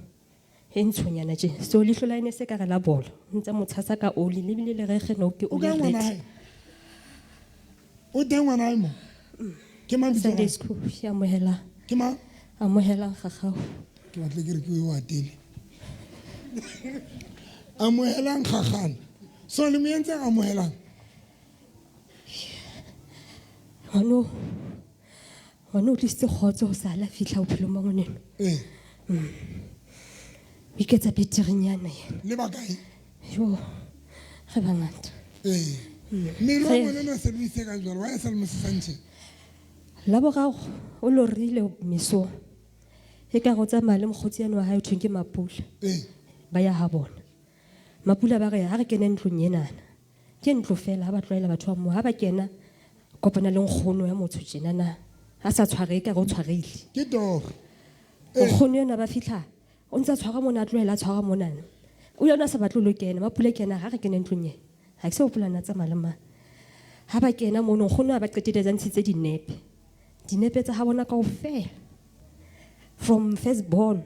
M: E ntshonyana tje. So leihlo la ene se ka re la bolo. Ntse mo tshasa ka oli, le bile le re kge no ke
A: O
M: oli
A: kae
M: e
A: ngwana
M: red.
A: hae? O teng ngwana hae mo? Ke mang bitso la
M: Sunday
A: hae?
M: school, ke amohela.
A: Ke mang?
M: Amohela Kgakgao.
A: Ke batle ke re ke o atele. Amohelang Kgakgana. So le mo entse amohelang?
M: Ngwano, ngwano o tlisitse kgotso ho sa la fihla bophelong ba ngwaneno.
A: Ee.
M: O iketsa beterenyana yena.
A: Le bakae?
M: Jo, re bangata.
A: Ee. Mmele wa ngwaneno a se le o ise ka jwalo, wa e sa le mosesane tje?
M: La boraro o lorile mesong. E ka re o tsamaya le mokgotsi yane wa hae ho thweng ke Mapula.
A: Ee.
M: Ba ya ha bona. Mapula ba re ha re kene ntlong enana. Ke ntlo fela ha ba tlwaela batho ba moo. Ha ba kena kopana le nkgono ya motho tjenana. A sa tshwarehe ka re o tshwarehile.
A: Ke toro.
M: Nkgono ena ba fihla o ntse a tshwara mona, a tlohela a tshwara monana. O yona a sa batle ho lo kena. Mapula kena ha re kene ntlong ena. Ha ke se hopola na tsamaya le mang. Ha ba kena mono nkgono ha ba qetelletse a ntshitse dinepe. Dinepe tsa ha bona kaofela. From first born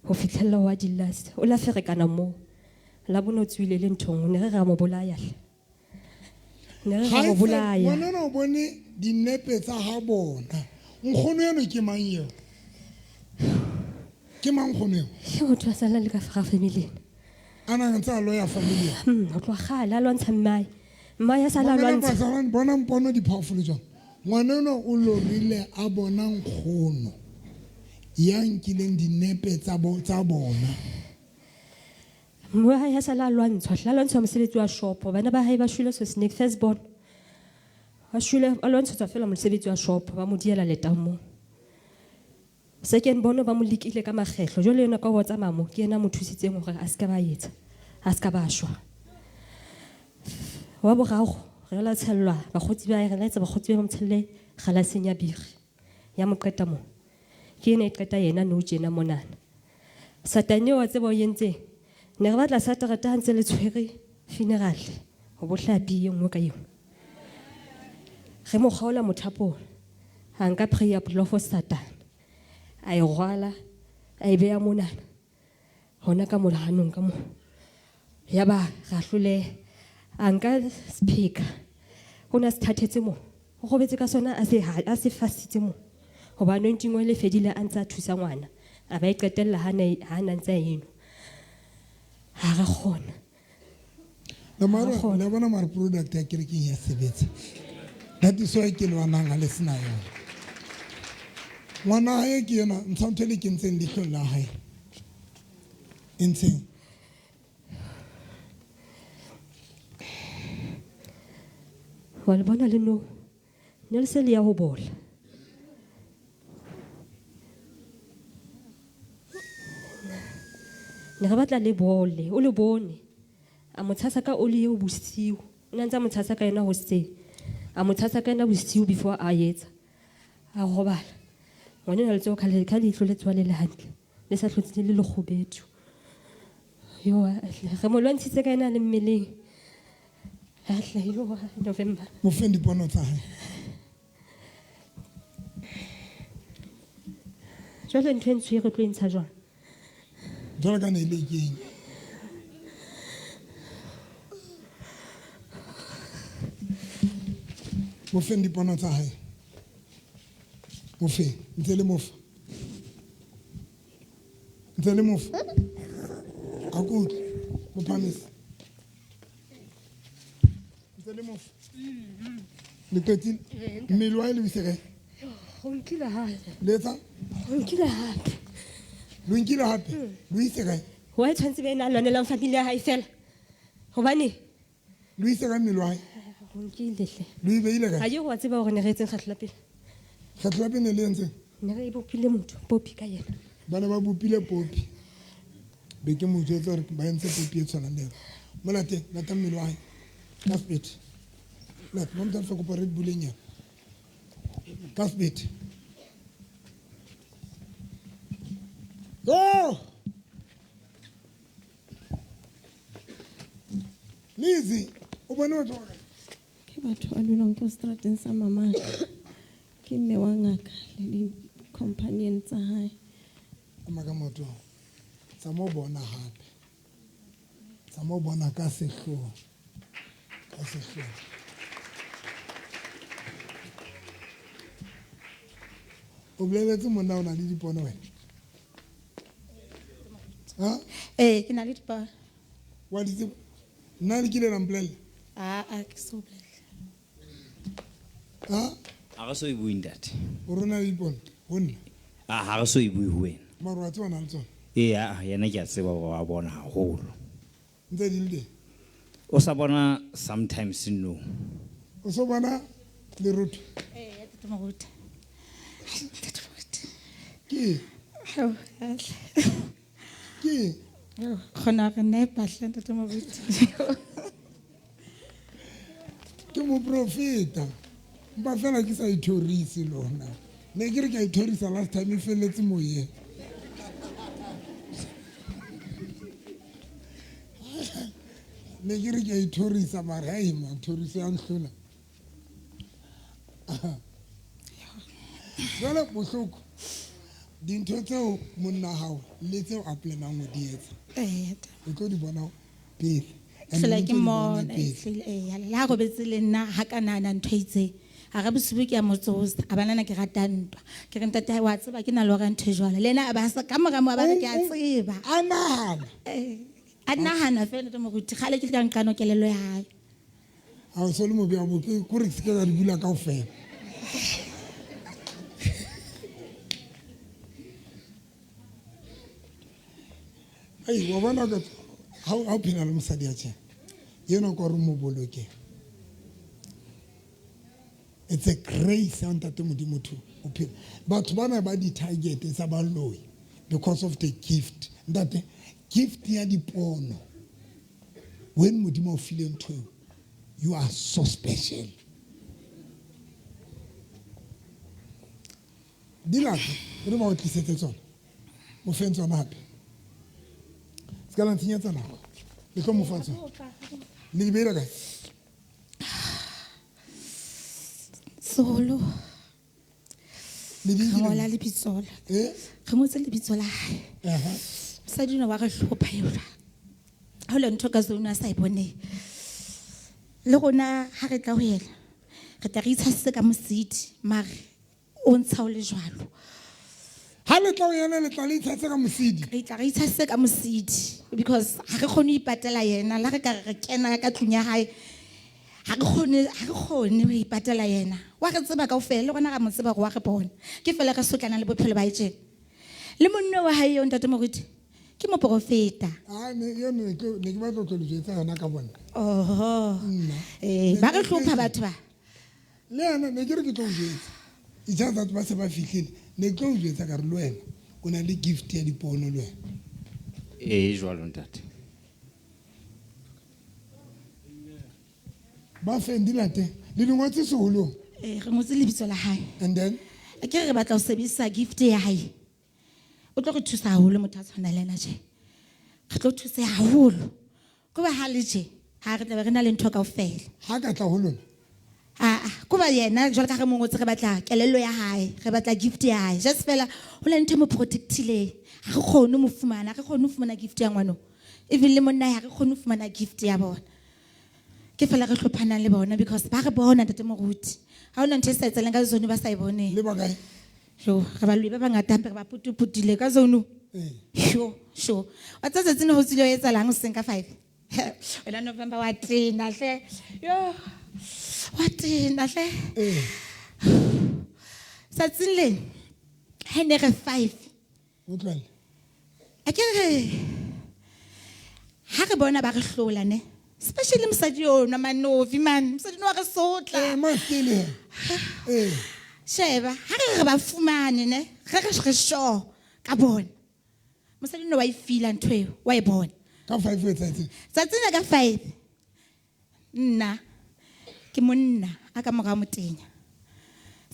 M: ho fihlella wa di last. O la ferekana moo. La bone o tswile le nthong, ne re ra mo bolaya hle. Ne re ra mo bolaya.
A: Ngwanana o bone dinepe tsa ha bona. Nkgono eno ke mang eo? Ke mang nkgono eo?
M: Ke motho a salang le ka fra family.
A: A nang ntse a loya family.
M: Ho tloha kgale a lwantsha mmae. Mmae a sala a
A: Mamela
M: lwantsha.
A: Pastor, bona mpono di powerful jwang. Ngwanana o lorile a bona nkgono ya nkileng dinepe tsa tsa bona.
M: Mme wa hae a sala a lwantshwa, hle a lwantshwa mosebetsi wa shopo. Bana ba hae ba shwele so snake first born. Ba shwele, a lwantshetswa fela mosebetsi wa shopo, ba mo diela letang moo. Second born ba mo lekile ka makgetlo. Jwale yena ka ho tsamaya moo, ke yena a mo thusitseng hore a ska ba etsa, a ska ba shwa. Wa boraro, re la tshellwa, bakgotsi ba hae, re la etsa bakgotsi ba mo tshelle kgalaseng ya biri. Ya mo qeta moo. Ke yena e qeta yena nou tjena monana. Satane wa tseba o entseng? Ne re batla Satereta ha ntse le tshwere funeral, ho bo hlapi e nngwe ka eo. Re mo kgaola mothapong. A nka prayer block for Satan. A e rwala, a e beha monana. Hona ka monahanong ka moo. Yaba ra hloleha. A nka speaker. O na se thathetse moo. O robetse ka sona a se a se fasitse mo. Hoba anointing oil e fedile a ntse a thusa ngwana. A ba e qetella ha na ntse a enwa. Ha ra kgona.
A: La mara la bona mara product ya kerekeng ya sebetsa. That is why ke lwanang ha le sena yona. Ngwana hae ke yena ntsha ntho e le kentseng leihlong la hae. E ntsheng.
M: Wa le bona le no. Ne le se le ya ho bola. Ne re batla le bole, o le bone. A mo tshasa ka oli eo bosiu. O ne a ntse a mo tshasa ka yona hoseng. A mo tshasa ka yona bosiu before a etsa. A robala. Ngwana enwa letsoho ka leihlo le tswa le le hantle. Le sa hlotse le le lekgubedu. Yo, re mo lwantshitse ka yena le mmeleng. Ahle, yo, November.
A: Mo feng dipono tsa hae.
M: Jwale ntho e ntsho e re tlo e ntsha jwang?
A: Jwale ka ne e le keng? Mo feng dipono tsa hae. Mo feng, ntse le mofa. Ntse le mofa. A ko utlwe, mo phamise. Ntse le mofa. Le qetile? Mmele wa hae le o ise kae?
M: Go nkile hape.
A: Le etsa?
M: Go nkile hape.
A: Lo nkile hape? Lo ise kae?
M: Wa tshwantse be ena a lwanelang family ya hae fela. Hobane?
A: Lo ise kae mmele wa hae?
M: Go nkile hle.
A: Lo e beile kae?
M: Ha ke wa tseba hore ne re etseng kgetlo la pele.
A: Kgetlo la pele ne le entseng?
M: Ne re bopile motho, popi ka yena.
A: Ba ne ba bopile popi. Be ke mo jwetsa hore ba entse popi e tshwanang le yona. Mo late, lata mmele wa hae. Ka sebete. Late, mo motho kopa Red Bull e nyane. Ka sebete. Go! Lizzy, o bone batho ba kae?
H: Ke batho ba dulang ko strateng sa mamaka. Ke mme wa ngaka le di-companion tsa hae.
A: Ama ka motho. Tsa mo bona hape. Tsa mo bona ka sehloho. Ka sehloho. O boleletse monna o na le dipono wena? Ha?
D: Ee, ke na le dipono.
A: Wa di tseba? Nna le kile la mpolella?
D: Aa, ke so bolelle.
A: Ha?
F: Ha re so e bue ntate.
A: O rona le dipono ho nna?
F: Ah, ha re so e bue ho wena.
A: Mara wa tseba o na le tsona?
F: Ee, a yena ke a tseba hore wa bona haholo.
A: Ntse di le teng?
F: O sa bona sometimes no.
A: O so bona lerotho?
D: Ee, ya Ntate Moruti. Ntate Moruti.
A: Ke?
D: Hao, ahle.
A: Ke?
D: Kgona re nepa hle Ntate Moruti.
A: Ke moprofeta. Mpa fela ke sa ithorise lona. Ne ke re ke a ithorisa last time e felletse moyeng. Ne ke re ke a ithorisa mara hai man, thoriso ya nhlola. Jwale bohloko dintho tseo monna hao le tseo a planang ho di etsa.
D: Ee.
A: O tlo di bona pele.
D: Hlola ke mmona, ehlile, ee, le ha robetse le nna ha ka nahana ntho e itseng. Ha re bosibu ke a mo tsosa, a ba nana ke rata ntwa. Ke re ntate wa tseba ke na le hore ntho e jwalo. Le yena a ba sa ka mora moo a ba re ke a tseba.
A: A nahana.
D: Ee, a nahana fela Ntate Moruti, kgale ke le ka nqano kelello ya hae.
A: Ha o so le mobe wa bo ke kore ke se ke ka di bula kaofela. Ai, wa bona ka ha o phela le mosadi ya tjena. Yena ka re mo boloke. It's a grace ya Ntate Modimo to o phela. Batho bana ba di target tsa baloi because of the gift. Ntate, gift ya dipono. When Modimo o file ntho eo, you are so special. Di late, re ba o tlisetse tsona. Mo feng tsona hape. Se ka la ntshenyetsa nako. Le tlo mo fa tsona. Le di beile kae?
D: Seholo.
A: Le di
D: Re
A: nkile
D: ngola
A: mo?
D: lebitso la.
A: Eh?
D: Re ngotse lebitso la hae.
A: Aha.
D: Mosadi enwa wa re hlopha eo. Ha ho le ntho ka zone a sa e boneng. Le rona ha re tla ho yena, Re tla re itshasitse ka mosidi mare o ntsha o le jwalo.
A: Ha le tla ho yena le tla le itshase ka mosidi.
D: Re tla re itshasitse ka mosidi because ha re kgone ho ipatela yena. Le ha re ka re re kena ka tlung ya hae, ha re kgone ho ipatela yena. Wa re tseba kaofela, le rona ra mo tseba hore wa re bona. Ke fela re sotlana le bophelo ba hae tjena. Le monna wa hae eo, ntate Moruti, ke moprofeta.
A: Ah, ne, eo ne ke, ne ke batla ho tlo le jwetsa yona ka bona.
D: Oho.
A: Nna.
D: Ba re hlopha batho ba.
A: Le yena ne ke re ke tlo o jwetsa. It's just that ba se ba fihlile. Ne ke tlo o jwetsa ka re le wena o na le gift ya dipono le wena.
F: Ee, jwalo ntate.
A: Ba feng di late? Le di ngotse seholong?
D: Re ngotse lebitso la hae.
A: And then?
D: Ke re batla ho sebedisa gift ya hae. O tlo re thusa haholo motho a tshwanang le ena tje. Re tlo thuseha haholo. Ko ba ha le tje, ha re tla be re na le ntho kaofela.
A: Ha ka tla ho lona?
D: Ah, ko ba yena jwalo ka re mo ngotse re batla kelello ya hae, re batla gift ya hae. Just fela ho na le ntho e mo protectileng. Ha re kgone ho mo fumana, ha re kgone ho fumana gift ya ngwano. Even le monna ha re kgone ho fumana gift ya bona. Ke fela re hlophanang le bona because ba re bona ntate Moruti. Ha hona ntho e sa etsahaleng ka zone ba sa e boneng.
A: Le ba kae?
D: Jo, re baloi ba bangata hampe re ba putuputile ka zone. Sho, sho. Wa tseba tsatsing ho tswile ho etsahalang hoseng ka 5? Wena November wa tena hle. Yo. Wa tena hle. Tsatsing le ha ne re 5.
A: O tlohelle.
D: A ke re ha re bona ba re hlola ne. Especially mosadi ona Manovi man, mosadi wa re sotla.
A: Mafele.
D: Sheba, ha re re ba fumane ne, re re re sure ka bona. Mosadi no wa e feel ntho eo, wa e bona.
A: Ka 5 o etsahetseng?
D: Tsatsing la ka 5. Nna ke monna a ka mora motenya.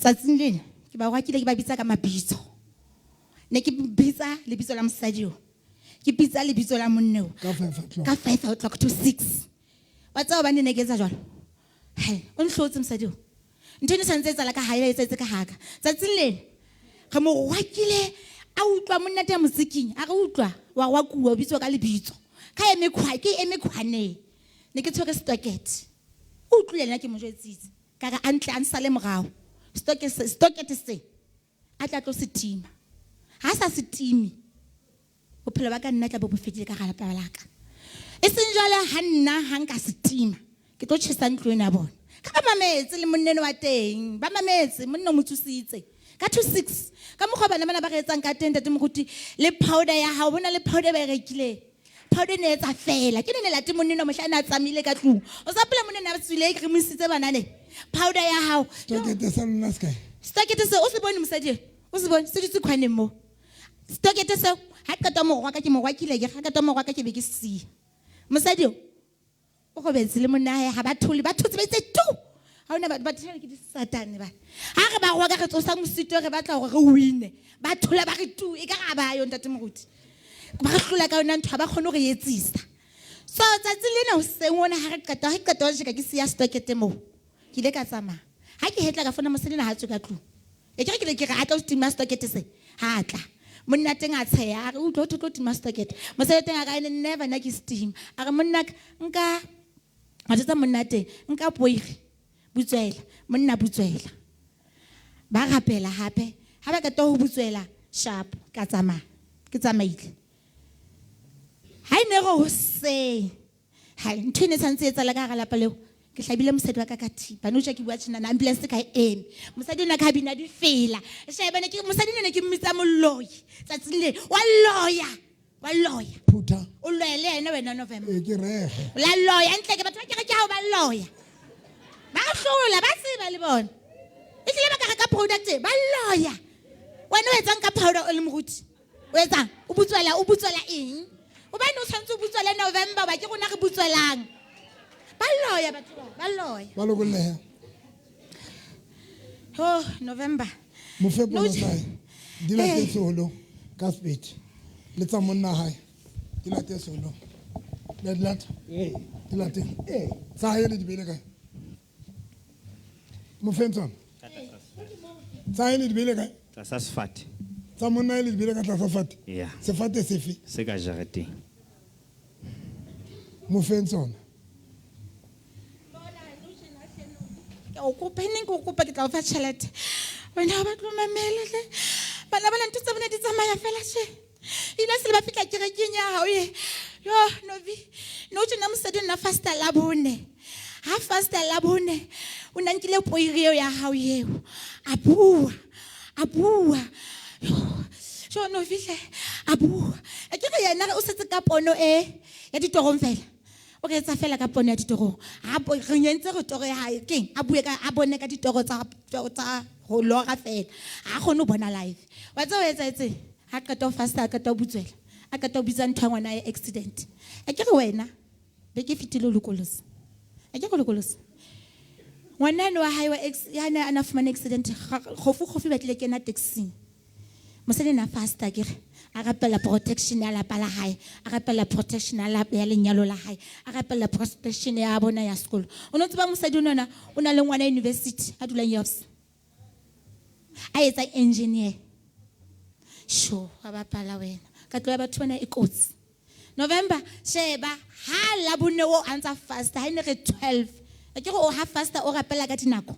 D: Tsatsing lena ke ba rwakile ke ba bitsa ka mabitso. Ne ke bitsa lebitso la mosadi eo. Ke bitsa lebitso la monna eo.
A: Ka 5 o'clock.
D: Ka 5 o'clock to 6. Wa tseba hobane ne ke etsa jwalo? He, o nhlotse mosadi eo. Ntho eno e santse e etsahala ka hae, e etsahetse ka haka. Tsatsing lena re mo rwakile, a utlwa monna teng motsiking, a re utlwa, wa rwakuwa, o bitswa ka lebitso. Ka eme khwa, ke eme khwaneng. Ne ke tshwere stocket. O utlwile nna ke mo jwetsitse. Ka re a ntle a nsale morao. Stocket se, stocket se. A tla tlo se tima. Ha sa se time, bophelo ba ka nna tla bo bo fedile ka hara lapa la ka. E seng jwale ha nna ha nka se tima, ke tlo tjhesa ntlo ena ya bona. Ka ba mametse le monneno wa teng, ba mametse, monna o mo tsositse. Ka 2:06, ka mokgwa bana bana ba re etsang ka teng, ntate Moruti, le powder ya hao, bona le powder ba e rekileng. Powder e ne etsa fela. Ke ne ne late monna mohla a ne a tsamaile ka tlung. O sa hopola monna a tswile, ke re mo isitse bana ne. Powder ya hao.
A: Stokete sa lona se kae?
D: Stokete se, o se bone mosadi e? O se bone, se dutse khwaneng moo. Stokete seo, ha qeta mo rwaka, ke mo rwakile ke, ha qeta mo rwaka ke be ke siya. Mosadi o, o robetse le monna hae, ha ba thole, ba thotse ba itse tu. Ha hona batho, batho ke disatane ba. Ha re ba rwaka re tsosa mosito re batla hore re wine. Ba thola ba re tu, e ka re ha ba yo ntate Moruti. Ba re hlola ka yona ntho, ha ba kgone ho re etsisa. So tsatsi lena hoseng ona ha re qeta, ha ke qeta ho jeka ke siya stokete moo. Ke ile ka tsamaya. Ha ke hetla ka fona mosadi na ha tswe ka tlung. E ke re ke le ke re a tla o tima stokete se. Ha a tla. Monna teng a tsheha, a re utlwa ho thwe tlo tima stokete. Mosadi teng a re, never nna ke steam. A re monna ka, nka, a jwetsa monna teng, nka poire, butswela, monna butswela. Ba rapela hape. Ha ba qeta ho butswela, sharp, ka tsamaya. Ke tsamaile. Ha e ne re hoseng, hai, ntho e ne e santse e etsahala ka hara lapa leo. Ke hlabile mosadi wa ka ka thipa. Nou tje ke bua tjena, na ambulance ka e eme. Mosadi ona ka bina difela. Sheba ne ke mosadi ne ke mmitsa moloi. Tsatsing le wa loya, wa loya.
A: Phutha.
D: O loya le yena wena November.
A: E ke rehe.
D: La loya ntle ke batho ba kereke ya hao ba loya. Ba hlola, ba tseba le bona. E hlile ba ka reka product e, ba loya. Wena o etsang ka powder o le moruti? O etsang? O butswela, o butswela eng? Hobane o tshwanetse o butswele November, ba ke rona re butswelang. Ba loya batho ba, ba loya.
A: Ba lokolleha.
D: Oh, November.
A: Mofepo
D: No,
A: wa hae. Di late
D: Eh.
A: seholo ka sepedi. Le tsa monna hae. Di late seholo. Le di lata?
C: Eh.
A: Di late.
C: Eh.
A: Tsa hae le di beile kae? Mofeng tsona? Tsa hae le di beile kae?
F: Tlasa sefate.
A: Tsa monna hae le di beile ka tlasa sefate?
F: Yeah.
A: Sefate sefe?
F: Se ka jareteng.
A: Mofeng tsona.
D: Ke
G: Ke o kopa neng ke o kopa ke tla o fa tšhelete. Wena ha o batle ho mamela hle. Bana bana ntho tsa bona di tsamaya fela she. Ile se le ba fihla kerekeng ya hao ye. Yo Novi, no tjena mosadi nna fasta la bone. Ha fasta la bone o na nkile poiri eo ya hao eo. A bua, a bua. Jo Novi hle, a bua. E ke re yena o setse ka pono e ya ditorong fela. O re etsa fela ka pono ya ditorong. Ha re entse re toro ya hae keng a bue ka a bone ka ditoro tsa ho lora fela. Ha kgone ho bona live. Wa tseba o etsahetseng? Ha qeta ho fasta, a qeta ho butswela. A qeta ho bitsa ntho ya ngwana ya accident. A ke re wena beke e fetile o lokolotse. A ke re o lokolotse. Ngwana eno wa hae wa ex ya ne a na fumane accident kgofu kgofu batlile kena taxing. Mosadi na fasta ke re a rapela protection ya lapa la hae, a rapela protection ya lapa ya lenyalo la hae, a rapela protection ya bona ya sekolo. O no tseba mosadi onona o na le ngwana university a dulang Yops. A etsa engineer. Sho wa bapala wena. Ka tloya batho bana e kotsi. November sheba ha la bone o antsa fast ha ene re 12. Ke re o ha fasta o rapela ka dinako.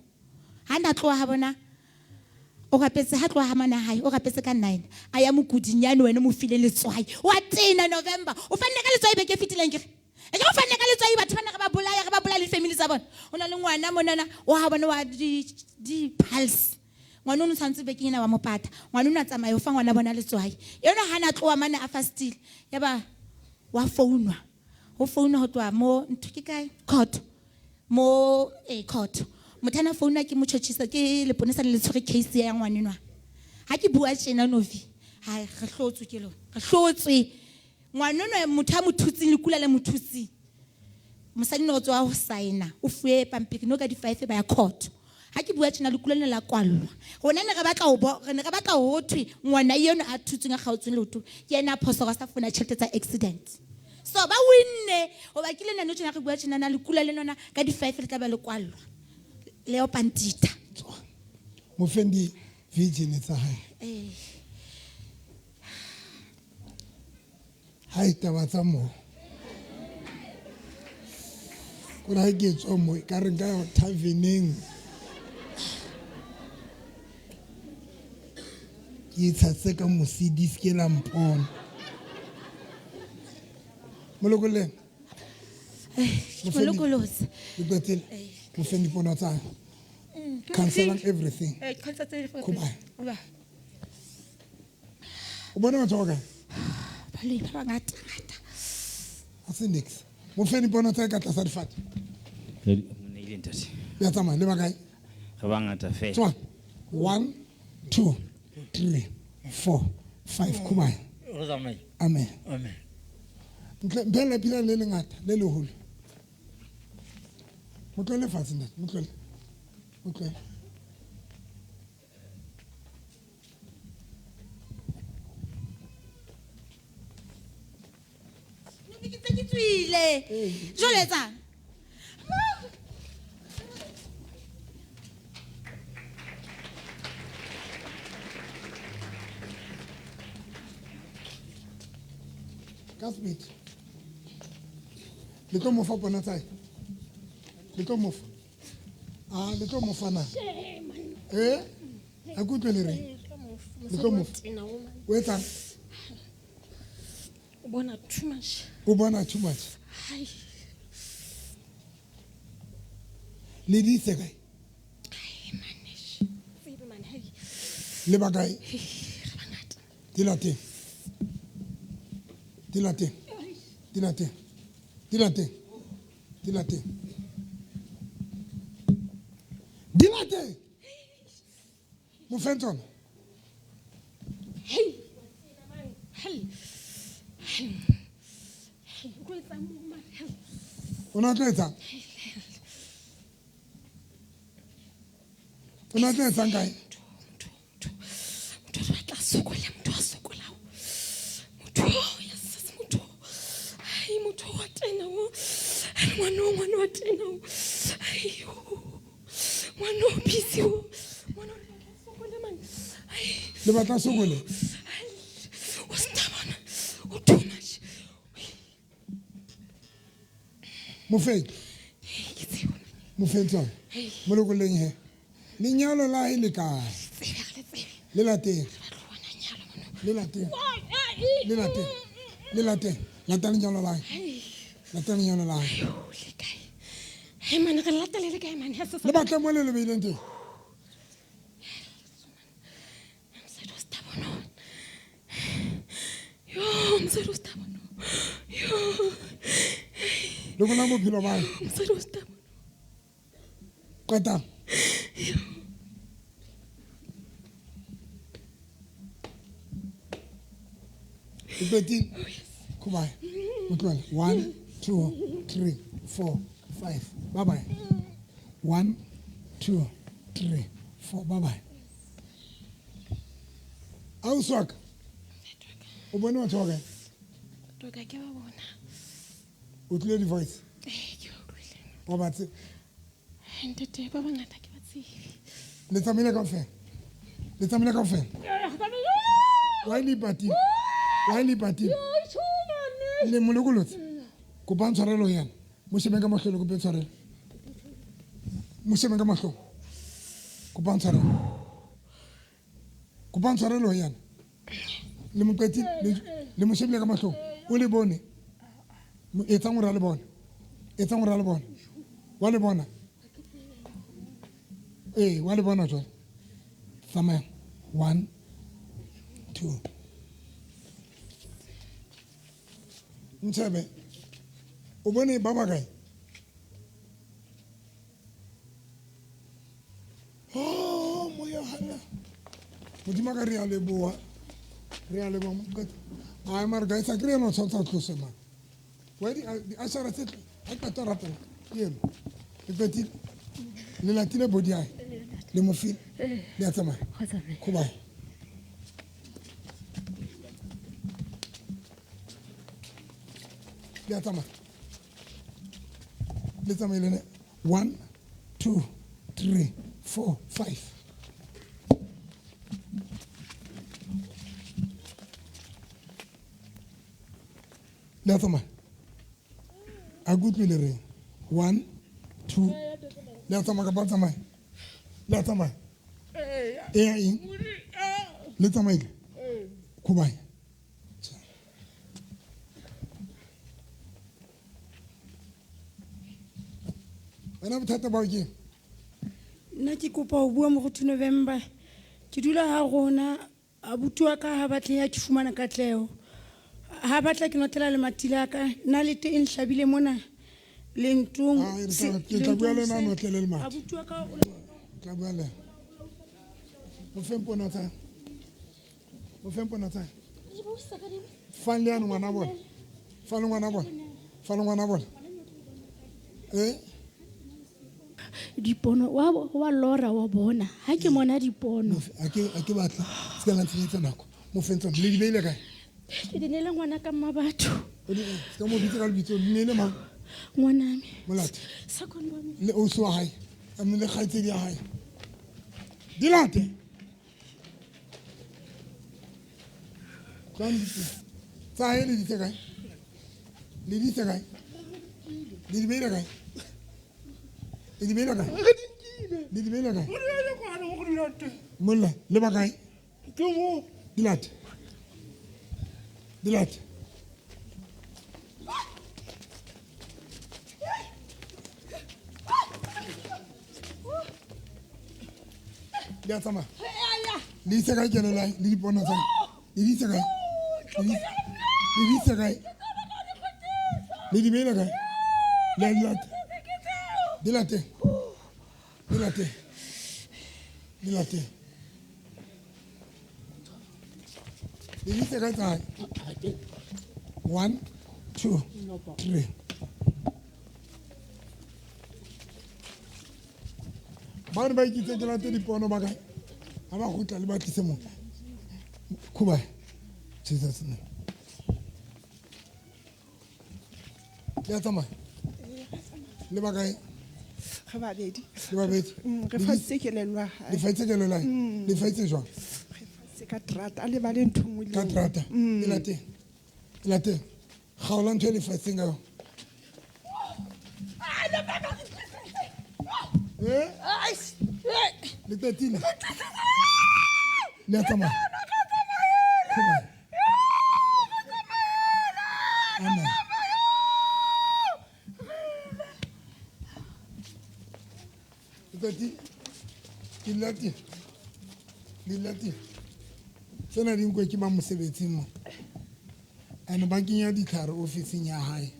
G: Ha na tloha ha bona o rapetse ha tloha ha mana hae o rapetse ka 9 a ya mokudinyane wena mo file letswai wa tena November o fanne ka letswai beke fitileng ke re e ke o fanne ka letswai batho bana re ba bolaya re ba bolaya le family tsa bona o na le ngwana monana o ha bona wa di pulse ngwana o tshwantse bekeng ena wa mopata ngwana o na tsamaya o fa ngwana bona letswai eno ha na tloha mane a fastile ya ba wa founwa ho founwa ho tloha mo ntho ke kae court mo court motho ana founa ke motjhotjhisa ke leponesa le le tshwere case ya ngwanenwa ha ke bua tjena Novi ha re hlotswe ke lona re hlotswe ngwanenwa motho a mo thutseng lekula le mo thutseng mosadi no tswa ho signa o fuwe pampiri no ka di 5 ba ya court ha ke bua tjena lekula le la kwallwa rona ne re batla ho re ne re batla ho thwe ngwana eno a thutseng a kgaotsweng leoto ke yena a phoso ka sa funa tjhelete tsa accident. So ba winne hoba ke le nna no tjena re bua tjena na lekula le nona ka di 5 le tla ba le kwallwa Leo Pantita.
A: Mofendi virgin tsa hae. Hai taba tsa mo. Kore ha ke tswa mo ka re nka ya taverneng. Ke itshase ka mosidi se ke la mpona. Molokoleng.
G: Molokolotse.
A: Le qetile. Mofendi pono tsa. Canceling everything.
G: Cancel everything.
A: Kuba. O bona batho ba kae?
G: Baloi ba bangata ngata.
A: Ha se nix. Mofendi pono tsa ka tlasa difate.
F: Re neile ntate.
A: Ya tsamaya le ba kae?
F: Re bangata fela.
A: Tswa. 1 2 3 4 5 kuba.
N: Re tsamaye.
A: Amen.
N: Amen.
A: Ntle bela pila le lengata le leholo. Motlole fatshe ntate, motlole. Motlole.
G: Ke tse ke tswile. Jwale etsang?
A: Ka sebete. Le tlo mo fa pona tsa hae? Le tlo mo fa? Ah, le tlo mo fa na? Eh? Ha ke utlwe le reng? Le tlo mo fa? O etsang?
L: O bona too much.
A: O bona too much.
L: Hai.
A: Le di itse kae?
L: Ai, manesh. Tsebe man, hai.
A: Le ba kae?
L: Re bangata.
A: Di la teng. Di la teng. Di la teng. Di la teng. Di la teng. Di la teng. Mo feng tsona?
L: Hey. Hey. Hey.
A: O na tlo etsang? O na tlo etsang kae?
L: Motho a batla sokola, motho a sokola. Motho ya sasa motho. Ai motho wa tena o. Ngwana wa tena o. Ai ngwana o busy o. Ngwana o sokola man. Ai.
A: Le batla sokole?
L: O stabana. O too much.
A: Mofeng. Mo feng tsona. Mo lokolleng he. Lenyalo la hae le kae? Le lateng. Le lateng. Le lateng. Le lateng. Lata lenyalo la hae. Lata lenyalo la hae.
L: Hei mane re latele le kae mane
A: Le batle mo le le beileng teng.
L: Mosadi o stubborn. Yo, mosadi o stubborn. Yo.
A: Le bona bophelo ba hae.
L: Mosadi o stubborn.
A: Qeta. O qetile? Khubae. Mo tlohele. 1 2 3 4 5. Bye bye. 1 2 3 4. Bye bye. Ausi wa ka. O bone batho ba kae?
L: Batho ba ka ke ba bona.
A: O tlile di-voice?
L: Ee, ke ba utlwile.
A: Wa ba tseba?
L: Ntate, ba bangata ke ba tsebe.
A: Le tsamaile kaofela? Le tsamaile kaofela? Why le ipatile? Why le ipatile? Le mo lokolotse? Kopang tshwarelo ho yena. Mo shebeng ka mahlong le kope tshwarelo. Mo shebeng ka mahlong. Kopang tshwarelo. Kopang tshwarelo ho yena. Le mo qetile, le mo shebile ka mahlong. O le bone. Etsang hore a le bone. Etsang hore a le bone. Wa le bona? Ee, wa le bona jwale. Tsamayang. 1 2. Ntshebe. O bone ba bakae? Oh, moya hana. Modimo ka re a leboha. Re a leboha moqeta. Ai mara guys, a kry-e no tshwantsha o tlose man. Wa di ashara tse ha qeta rapela. Ke eno. Le qetile. Le latile body ya hae. Le mo file. Le a tsamaya. Khubae. Le a tsamaya. Le tsamaile ne. 1 2 3 4 5. Le a tsamaya. A ke utlwile reng? 1 2. Le a tsamaya kapa tsamaya? Le a tsamaya? E ya eng? Le tsamaile? Khubae. Wena bothata bao ke eng?
N: Nna ke kopa ho bua moruti November. Ke dula ha rona, abuti wa ka ha batle ya ke fumana katleho. Ha batla ke notlela lemati la ka, nna le teng e nhlabile mona lentong.
A: Ah, ke tla bua le ena a notlele lemati.
N: Abuti wa ka o
A: Tla bua le ena. Mo feng pono tsa. Mo feng pono tsa. Fang le yane ngwana bona. Fang le ngwana bona. Fang le ngwana bona. Eh?
D: Dipono wa lora wa bona. Ha ke mona dipono.
A: A ke batla. Se ka la ntshenyetsa nako. Mo feng tsona. Le di beile kae?
D: Ke di neele ngwana ka mma batho.
A: O di, se ka mo bitsa ka lebitso, di neele mang?
D: Ngwaname.
A: Molate.
D: Second one.
A: Le ausi wa hae. A mme le kgaitsedi ya hae. Di late. Tlang di tsa hae le di tse kae? Le di tse kae? Le di beile kae? Le di beile kae?
B: Re di nkile.
A: Le di beile kae?
B: Mo di beile kwana mo go dulang teng.
A: Molla, le ba kae?
B: Ke mo.
A: Di late. Di late. Le a tsamaya. Le itse kae kelello ya hae? Le dipono tsa hae? Le di itse kae? Le di itse kae? Le di beile kae? Le a di lata. Di late. Di late. Di late. Le di itse kae tsa hae? 1 2 3. Ba ne ba ikitse ke late dipono ba kae? Ha ba kgutla le ba tlise mo. Khubae. Jesus name. Le a tsamaya? Le ba kae?
O: Re babedi.
A: Le babedi.
O: Re fatsitse kelello ya hae.
A: Le fatsitse kelello ya hae? Le fatsitse jwang?
O: Re fatsitse ka terata, a lebale ntho e nngwe le
A: Ka
O: e nngwe.
A: terata. E lateng. E lateng. Kgaola ntho e le fatsitseng ka yona. Eh? Le qetile? Le a tsamaya? Come on. Amen. Le qetile? Ke latile. Le latile. Tsena di nkwe ke ba mosebetsing mo. And ba kenya ditlhare ofising ya hae.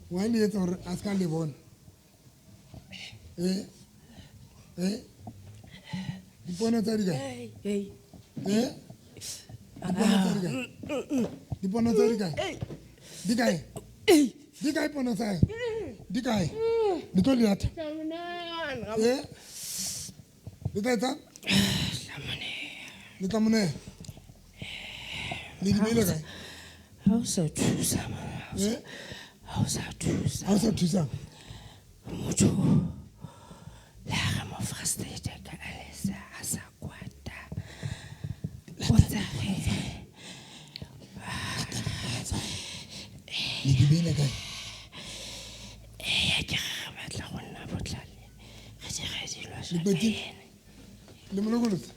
A: Wa le etsa hore a ska le bona. Eh? Eh? Dipono tsa di kae?
P: Hey.
A: Eh? Dipono tsa di kae? Dipono tsa di kae? Di kae? Di kae pono tsa hae? Di kae? Le tlo di lata? Eh? Le tla etsang? Le tla mo neha? Le di beile kae?
P: Ha o sa thusa, man.
A: Eh?
P: Ha o sa thusa.
A: Ha o sa thusa?
P: Motho le ha re mo frustrate ka Alisa a sa kwata. O tsa re.
A: Le di beile kae?
P: Eh, ke re batla go nna botlhale. Re dire dilo
A: Le qetile? Le mo lokolotse?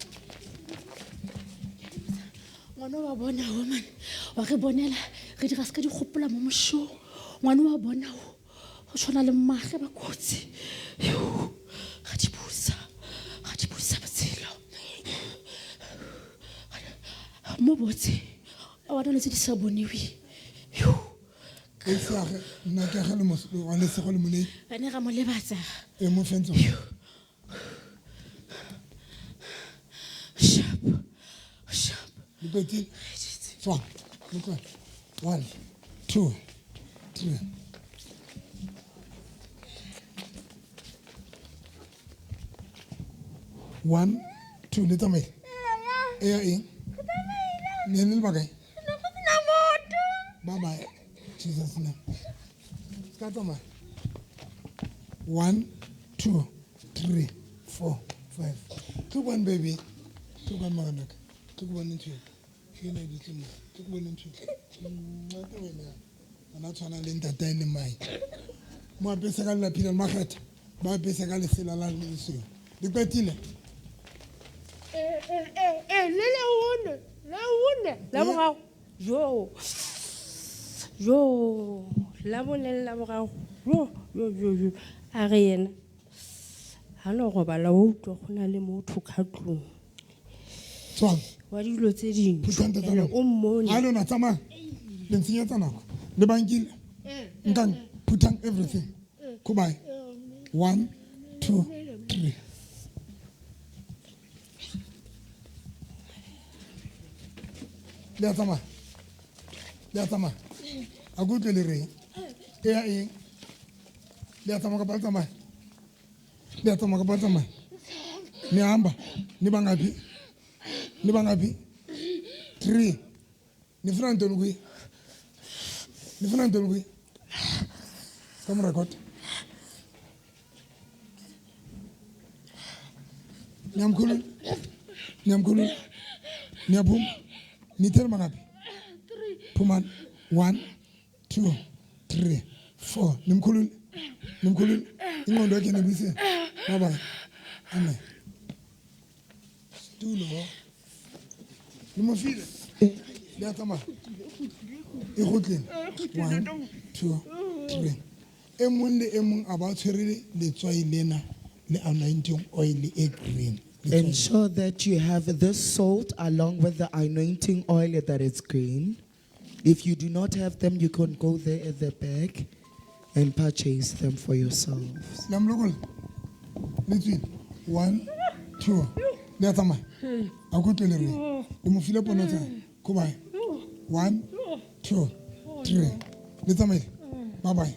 D: Ngwana wa bona o man, wa re bonela re dira se ka dikgopola mo mošong. Ngwana wa bona o, go tshwana le mmagwe ba kotsi. Yo, ga di busa, ga di busa botshelo. Mo botse, a wa dilo tse di sa boniwe. Yo.
A: E sa ge, nna ke ge le mos-, wa lesego le molei.
D: Re ne ra mo lebatsa.
A: E mo fentse.
D: Sharp. Sharp.
A: Le qetile? Tswa. Le tlohe. 1, 2, 3. 1, 2, le tsamaile. E ya eng? Ne le le bakae? Bye bye. Jesus name. Ska tsamaya. 1, 2, 3, 4, 5. Tlo bone baby. Tlo bone ngwanaka. Tlo bone ntho e. Ke ena e dutse mo. Tlo bone ntho e. Nna ke wena. Ngwana a tshwana le ntatae le mmae. Mo apese ka lelaphi la makgetha. Ba apese ka lesela la lesweu. Le qetile?
P: Le le one, le one, la boraro. Jo. Jo, la bone le la boraro. Jo, jo, jo, jo. A re yena. Ha no robala wa utlwa go na le motho ka tlung.
A: Tswang.
P: Wa dilo tse ding.
A: Phutang tsa
P: Ene
A: nako.
P: o mmone.
A: Ha lona tsamaya. Le ntshenyetsa nako. Le bankile. Nkang, phutang everything. Goodbye. 1, 2, 3. Le a tsamaya. Le a tsamaya. A ke utlwe le reng? E ya eng? Le a tsamaya kapa le tsamaya? Le a tsamaya kapa le tsamaya? Ne hamba. Ne bangaphi? Ne bangaphi? 3. Ne funa ntoni kuye? Ne funa ntoni kuye? Ska mo record. Niyamkhulula? Niyamkhulula? Niyaphuma? Nithele mangaphi? Phumani. 1, 2, 3, 4. Nimkhulule? Nimkhulule? Ingqondo yakhe nibuyisele. Bye bye. Amen. Stulo. Le mo file? Le a tsamaya? E kgutlile. 1, 2, 3. E mong le e mong a ba tshwere letswai lena le anointing oil e green.
E: Ensure that you have this salt along with the anointing oil that is green. If you do not have them, you can go there at the back and purchase them for yourselves.
A: Le a molokolla? Le tswile. 1, 2. Le a tsamaya? A ke utlwe le reng? Le mo file pono tsa hae? Goodbye. 1, 2, 3. Le tsamaile? Bye bye.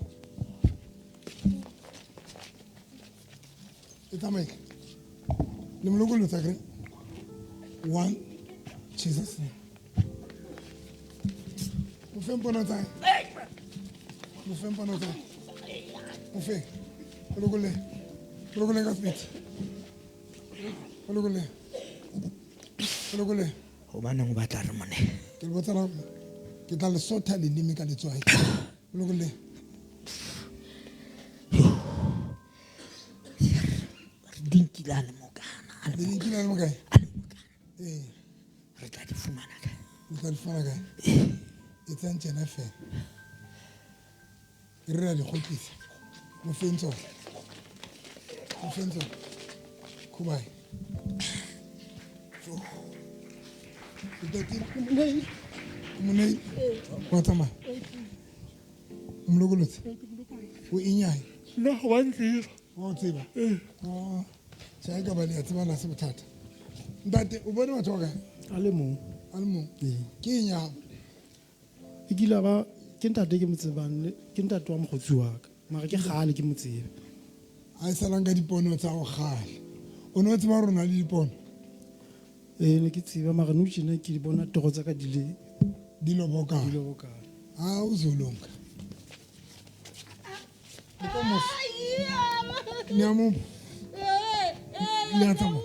A: Le tsamaile? Le mo lokolotse akere? 1, Jesus name. Mo feng pono tsa hae? Mo feng pono tsa hae? Mo feng? O lokolle. O lokolle ka sebete. O lokolle. O lokolle.
C: Hobaneng o batla re mone?
A: Ke le botsa la, ke tla le sotha leleme ka letswai. O lokolle.
C: nkile a le mokana a
A: Le nkile a le mokae?
C: A le mokana.
A: Ee.
C: Re tla di fumana kae?
A: Le tla di fumana kae? Etsang tjena fela. E re ra di kgutlisa. Mo feng tsona. Mo feng tsona. Khubai. Ntate Monei. Wa tsamaya. O mo lokolotse? O inyae?
Q: Nna wa ntseba.
A: Wa o tseba? Oh, tjhe, ha ekaba le a tsebana ha se bothata. Ntate, o bone batho ba kae?
K: A le mong.
A: A le mong?
K: Ee.
A: Ke eng ya hao?
K: E kile a ba ke ntate ke mo tsebang, ke ntate wa mokgotsi wa ka. Mara ke kgale ke mo tseba.
A: Ha e salang ka dipono tsa ho kgale. O no tseba hore o na le dipono?
K: Ee, ne ke tseba, mara nou tjena ke di bona toro tsa ka di le
A: Di lobokana.
K: Di lobokana.
A: Ha o zolonga. Le ka moso. Le a mo. Le a tsamaya.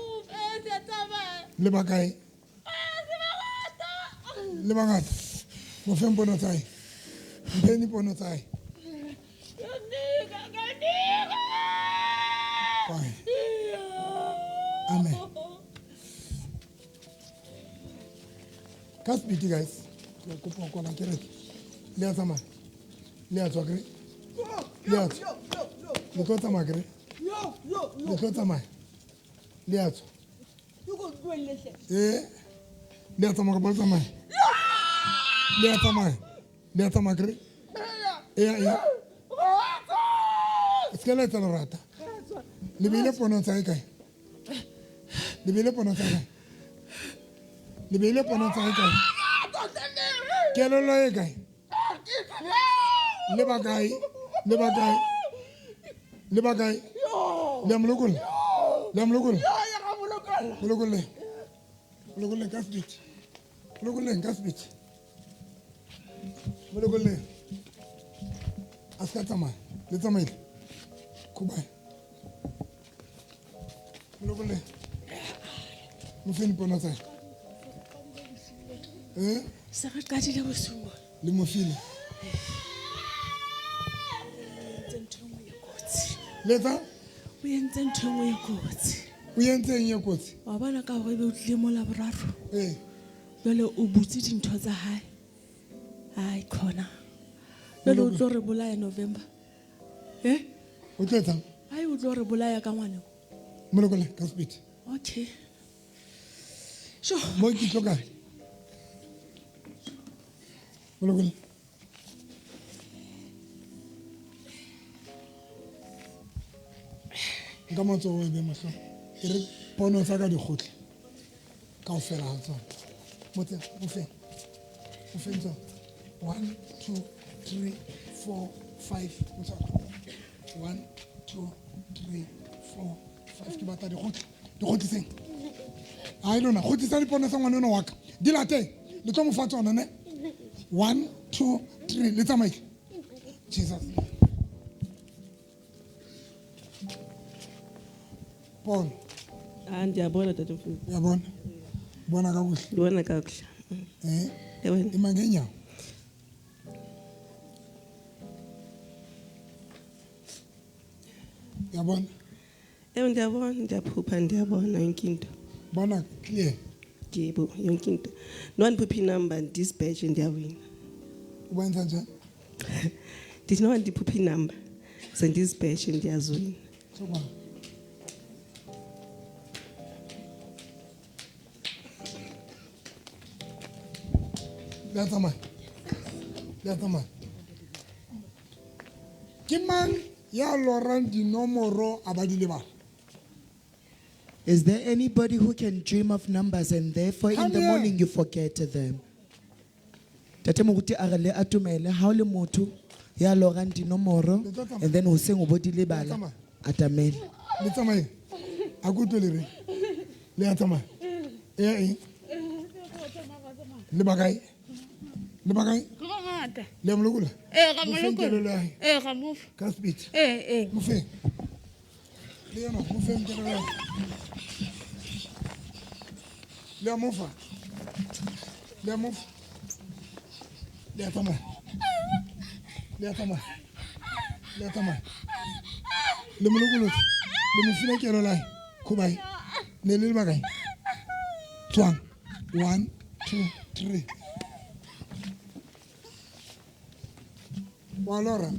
A: Le ba kae? Le bangata. Mo feng pono tsa hae. Mpheng dipono tsa hae. Kae? Amen. Ka speed guys. Ke kopa kwala kereke. Le a tsamaya. Le a tswa kere? Le a tswa. Le tlo tsamaya kere? Le tlo tsamaya. Le a tswa. Eh? Le a tsamaya kapa le tsamaya? Le a tsamaya. Le a tsamaya kere? Eya, eya. Se ka la etsa lerata. Le beile pono tsa hae kae? Le beile pono tsa hae kae? Le beile pono tsa hae kae? Kelello e kae? Le ba kae? Le ba kae? Le ba kae? Le a mo lokolla? Le a mo lokolla? Mo lokolleng. Mo lokolleng ka speed. Mo lokolleng ka speed. Mo lokolleng. A se ka tsamaya. Le tsamaile. Khubai. Mo lokolleng. Mo feng dipono tsa hae. Eh?
P: Se re qadile bosiu.
A: Le mo file. Letsa?
P: O entse ntho e nngwe e kotsi.
A: O entse eng e kotsi?
P: Wa bona ka hore ebe o tlile mo Laboraro.
A: Ee.
P: Jwale o butse dintho tsa hae. Ai khona. Jwale o tlo re bolaya November. Eh?
A: O tlo etsang?
P: Ai o tlo re bolaya ka ngwana.
A: Mo lokolle ka speed.
P: Okay. Sho.
A: Mo ke tlo kae? Mo lokolle. Nka matsoho e be mahlong. E re pono tsa ka di kgutle. Kaofela ha tsona. Motse, mo feng. Mo feng tsona. 1 2 3 4 5. Motse. 1 2 3 4 5. Ke batla di kgutle. Di kgutliseng. Ai lona, kgutlisa dipono tsa ngwana enwa wa ka. Di late. Le tlo mo fa tsona ne? 1 2 3. Le tsamaile. Jesus. Pono.
P: Ah, ndiyabona tata mfundisi.
A: Uyabona? Bona kakuhle.
P: Ndibona kakuhle.
A: Eh?
P: Ewe.
A: Ima ngeenyawo. Uyabona?
P: Ewe, ndiyabona, ndiyaphupha, ndiyabona yonke into.
A: Bona clear.
P: Yebo, yonke into. Noba ndiphuphe inamba ndizibheje ndiyawina.
A: Ubenza njani?
P: Ndithi noba ndiphuphe inamba ze ndizibheje ndiyazwina.
A: Sokwana. Le a tsamaya. Le a tsamaya. Ke mang ya lorang dinomoro a ba di lebala?
E: Is there anybody who can dream of numbers and therefore in
A: Come
E: the
A: here.
E: morning you forget them? Tate moruti a re le atumele ha o le motho ya lorang dinomoro and then hoseng o bo di lebala, atamele.
A: Le tsamaye. A ke utlwe le reng? Le a tsamaya. Eya eng? Le ba kae? Le ba kae?
Q: Ke bangata.
A: Le a mo lokolla?
Q: Ee, ra mo
A: Mo feng
Q: lokolla.
A: kelello ya hae?
Q: Ee, ra mo fa.
A: Ka speed.
Q: Ee, ee.
A: Mo feng? Le yena, mo feng kelello ya hae? Le a mo fa? Le a mo fa? Le a tsamaya. Le a tsamaya. Le a tsamaya. Le mo lokolotse. Le mo file kelello ya hae. Khubai ne le le bakae? Tswang. 1 2 3. Wa lora.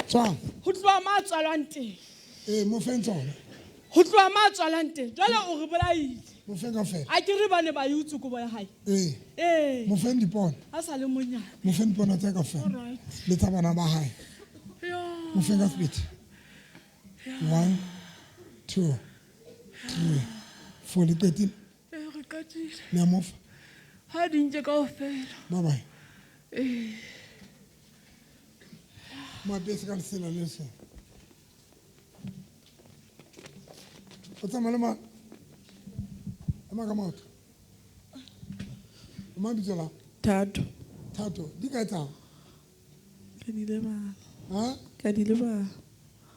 A: Tswang.
J: Ho tloha ma tswalwang teng.
A: Ee, mo feng tsona.
J: Ho tloha ma tswalwang teng. Jwale o re bolaile.
A: Mo feng kaofela.
J: A ke re ba ne ba e utswe kobo ya hae.
A: Ee.
J: Ee.
A: Mo feng dipone.
J: A sa le monyane.
A: Mo feng dipone tsa kaofela.
J: Alright.
A: Le tsa bana ba hae.
J: Yo.
A: Mo feng ka sebete. 1 2 3 4. Le qetile?
J: Ee, re qetile.
A: Le a mo fa?
J: Ha di nke kaofela.
A: Bye bye.
J: Ee.
A: Mo apese ka lesela le so. O tsamaya le mang? Ema ka maoto. O mang bitso la?
R: Thato.
A: Thato, di kae tsa hao?
R: Ka di lebala.
A: Ha?
R: Ka di lebala.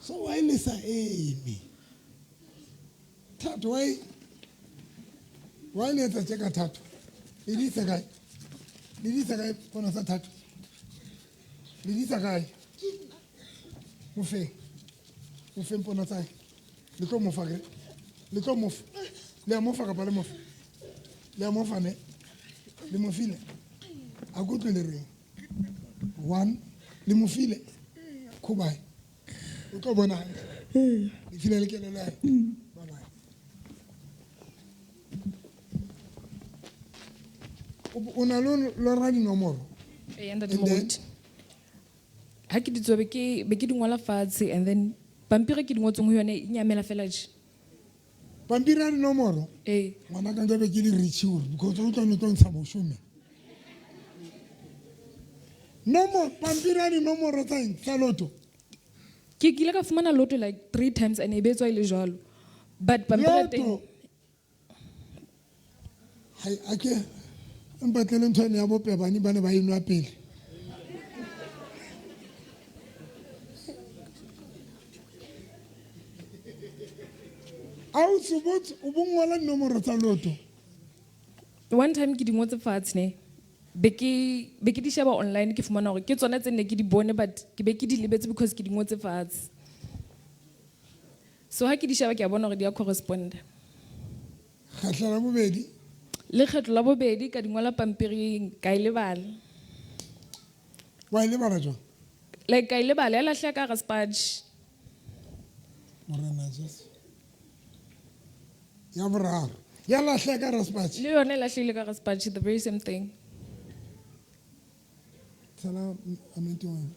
A: So why le sa eme? Thato, why? Why le etsa tje ka Thato? Le di isa kae? Le di isa kae pono tsa Thato? Le di isa kae? Mo feng? Mo feng pono tsa hae? Le tlo mo fa ke? Le tlo mo fa? Le a mo fa kapa le mo fa? Le a mo fa ne? Le mo file? A ke utlwe le reng? 1 le mo file? Khubai. O tlo bona hantle. Le file le kelello ya hae. Bye bye. O na le lora dinomoro?
S: Ee, ntate
A: And then?
S: Moruti. Ha ke di tswa be ke di ngola fatshe and then pampiri ke di ngotseng ho yone e nyamela fela tje.
A: Pampiri ya dinomoro?
S: Ee.
A: Ngwana ka nkabe ke le rich hore because o tlo no tlo ntsha boshome. Nomoro, pampiri ya dinomoro tsa eng? Tsa lotto?
S: Ke kile ka fumana lotto like 3 times and e be tswa e le jwalo. But pampiri ya teng
A: Lotto. Hai, a ke mpatlele ntho ene ya bopebane ba ne ba enwa pele. A o tsubotse, o bo ngola dinomoro tsa lotto?
S: One time ke di ngotse fatshe ne. Be ke di sheba online ke fumana hore ke tsona tse ne ke di bone but ke be ke di lebetse because ke di ngotse fatshe. So ha ke di sheba ke a bona hore di a correspond.
A: Kgetlo la bobedi?
S: Le kgetlo la bobedi ka di ngola pampiring ka e lebala.
A: Wa e lebala jwang?
S: Like ka e lebala ya lahleha ka hara sponge.
A: Morena Jesu. Ya boraro. Ya lahleha ka hara sponge.
S: Le yona e lahlehile ka hara sponge, the very same thing.
A: Tshela anointing oil.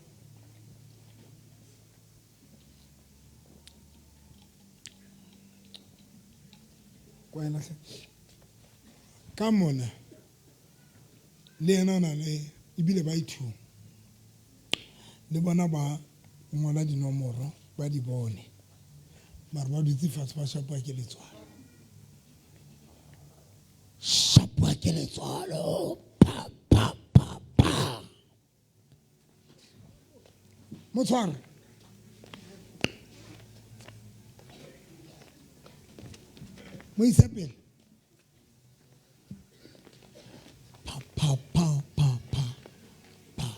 A: Kwa e lahleha. Ka mona le yena o na le ebile ba ithu. Le bona ba ngola dinomoro ba di bone. Mara ba dutse fatshe ba shapwa ke letswalo. Shapwa ke letswalo. Pa, pa, pa, pa. Mo tshware. Mo ise pele. Pa, pa, pa, pa, pa, pa.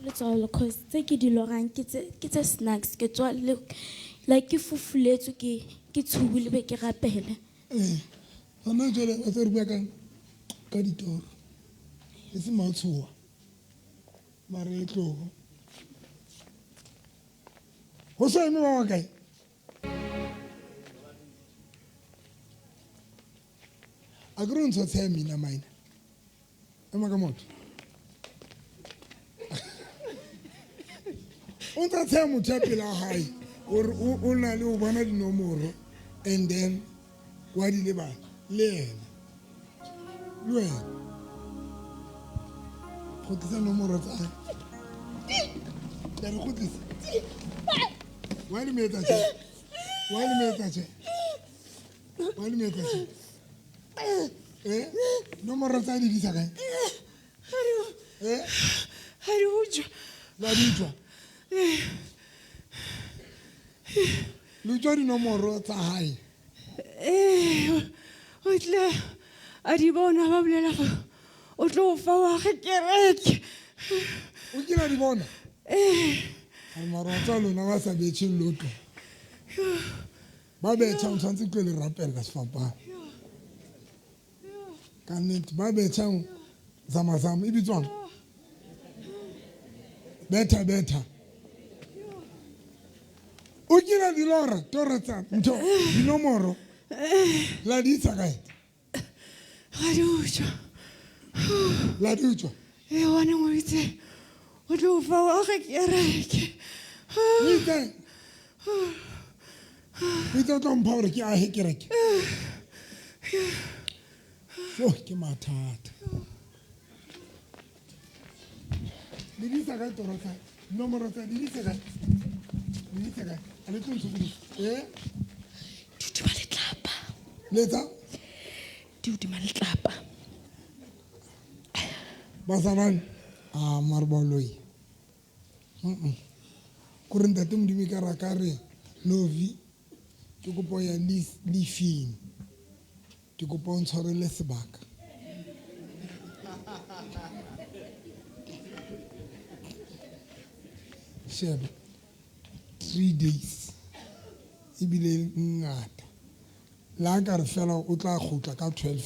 T: Letswalo, cause tse ke di lorang ke tse snacks, ke tswa le, like ke fufuletswe, ke tshubile be ke rapele.
A: Hona jwale o tse re bua ka ditoro. E se matshoha. Mare e tloho. Ho so eme ba bakae? A ke re o ntsho tsheya mina maina. Ema ka maoto. O ntsa tsheya motho ya pela hae. O re o na le o bona dinomoro and then wa di lebala. Le yena. Le wena. Kgutlisa nomoro tsa hae. Ke a di kgutlisa. Wa di metsa tje? Wa di metsa tje? Wa di metsa tje? Eh, nomoro tsa di di sa kae? Eh?
P: Ga di utswa.
A: La di utswa? Le utswa dinomoro tsa hae?
P: Ee, o tle a di bona ba bolela gore o tlo o fa wa ge kereke.
A: O kile a di bona?
P: Ee.
A: A mara wa tswa lona ba sa betšheng lotto. Ba betšhang tshwanetse ke le rapella sefapano. Ka nnete ba betšhang zamazama e bitswang? Betha betha. O kile di lora toro tsa ntho dinomoro. La di isa kae?
P: Ga di utswa.
A: La di utswa?
P: Ee, gone o itse o tlo o fa wa ge kereke.
A: O itse? O itse o tlo mpha gore ke ahe kereke? So ke mathata. Le di isa kae toro tsa nomoro tsa di isa kae? Di isa kae? A le tlo ntshokodisa? Eh?
L: Di hodima letlapa.
A: Letsa?
L: Di hodima letlapa.
A: Bazalwane, a mare baloi. Kore ntate Modimo e ka ra ka re Novi ke kopo ya lifing. Ke kopa o ntshwarele sebaka. Sheba 3 days ebile ngata. La ka re fela o tla kgutla ka 12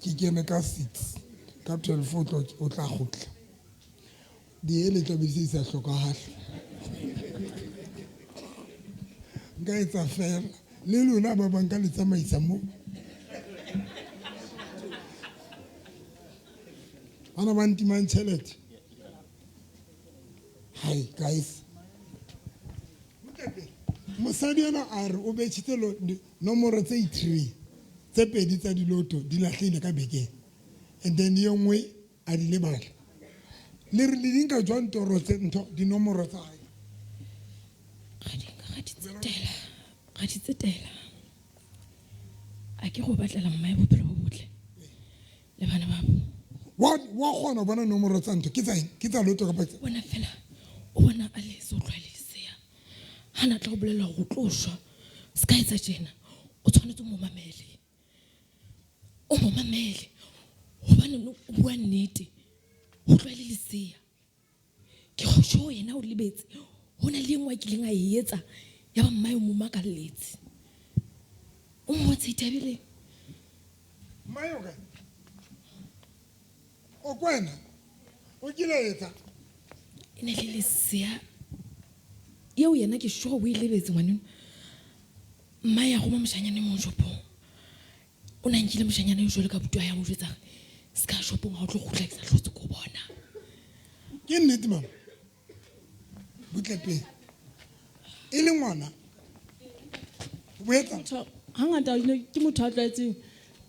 A: ke kene ka 6 ka 12 o tla kgutla. Di ele tla be di sa hlokahale. Nka etsa fela le lona ba bang ka le tsamaisa mo. Bana ba ntimang tjhelete. Hi guys. Mosadi ena a re o betjhitse nomoro tse 3 tse pedi tsa diloto di lahlehile ka bekeng. And then e nngwe a di lebala. Le re le di nka jwang toro tse ntho dinomoro tsa hae?
L: Ga di nka, ga di tsetela, ga di tsetela. A ke go batlela mmae bophelo bo botle le bana ba bo.
A: Wa kgona ho bona nomoro tsa ntho ke tsa eng? Ke tsa lotto kapa tsa?
L: Bona fela o bona a le so tlwaele lesea. Ha na tla go bolella hore o tlo shwa. Se ka etsa tjena. O tshwanetse o mo mamele. O mo mamele. Hobane no o bua nnete. Ho tlwaele lesea. Ke go sho yena o lebetse. Ho na le e nngwe a kileng a e etsa ya ba mmae o mo makalletse. O mmotse ithabeleng.
A: Mmae o kae? O kwena? O kile etsa?
L: E ne le lesea. Eo yena ke sure o e lebetse ngwaneno. Mmae a roma moshanyana e mong shopong. O na nkile moshanyana eo jwalo ka buti wa hae a mo jwetsa hore se ka shopong ha o tlo kgutla ke sa hlotse ke o bona.
A: Ke nnete mama? Butle pele. E le ngwana? O etsa?
R: Motho, hangata o ne ke motho a tlwaetseng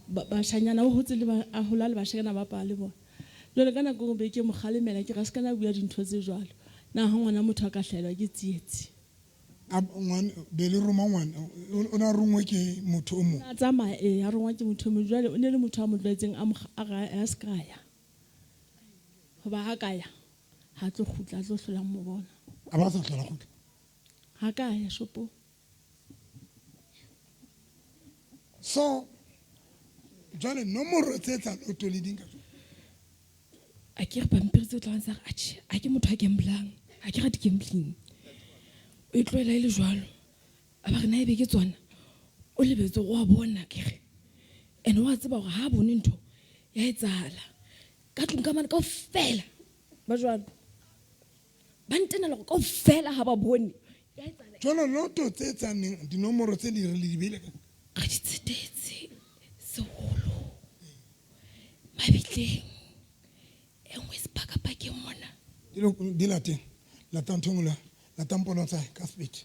R: bashanyana, o hotse le ba, a hola le bashanyana ba pala le bona. Jwale ka nako e nngwe be ke mo kgalemela, ke re a se ka na bua dintho tse jwalo. Na ha ngwana motho a ka hlahelwa ke tsietsi?
A: A ngwana, be le roma ngwana, o na rongwe ke motho o mong?
R: A tsamaya, ee, a rongwa ke motho o mong. Jwale o ne le motho a mo tlwaetseng, a mo a ra, a se ka ya. Hoba ha ka ya, ha tlo kgutla, a tlo hlola mo bona.
A: A ba sa hlola kgutla?
R: Ha ka ya shopong.
A: So, jwale nomoro tse tsa lotto le di nka jwang?
L: A ke re pampiri tse o tla bontsha hore, atjhe, ha ke motho a gamblang, ha ke rate gambling. O e tlohela e le jwalo. A ba re na ebe ke tsona, o lebetse hore wa bona ke re. And wa tseba hore ha a bone ntho ya etsahala. Ka tlung ka mane kaofela ba jwalo. Ba ntenela hore kaofela ha ba bone. Ya etsahala.
A: Jwale lotto tse tsaneng dinomoro tse di re le di beile kae?
L: Re di tsetetse seholo mabitleng. E nngwe sepakapakeng mona.
A: Di di lateng. Latang ntho e nngwe le latang pono tsa hae ka speed.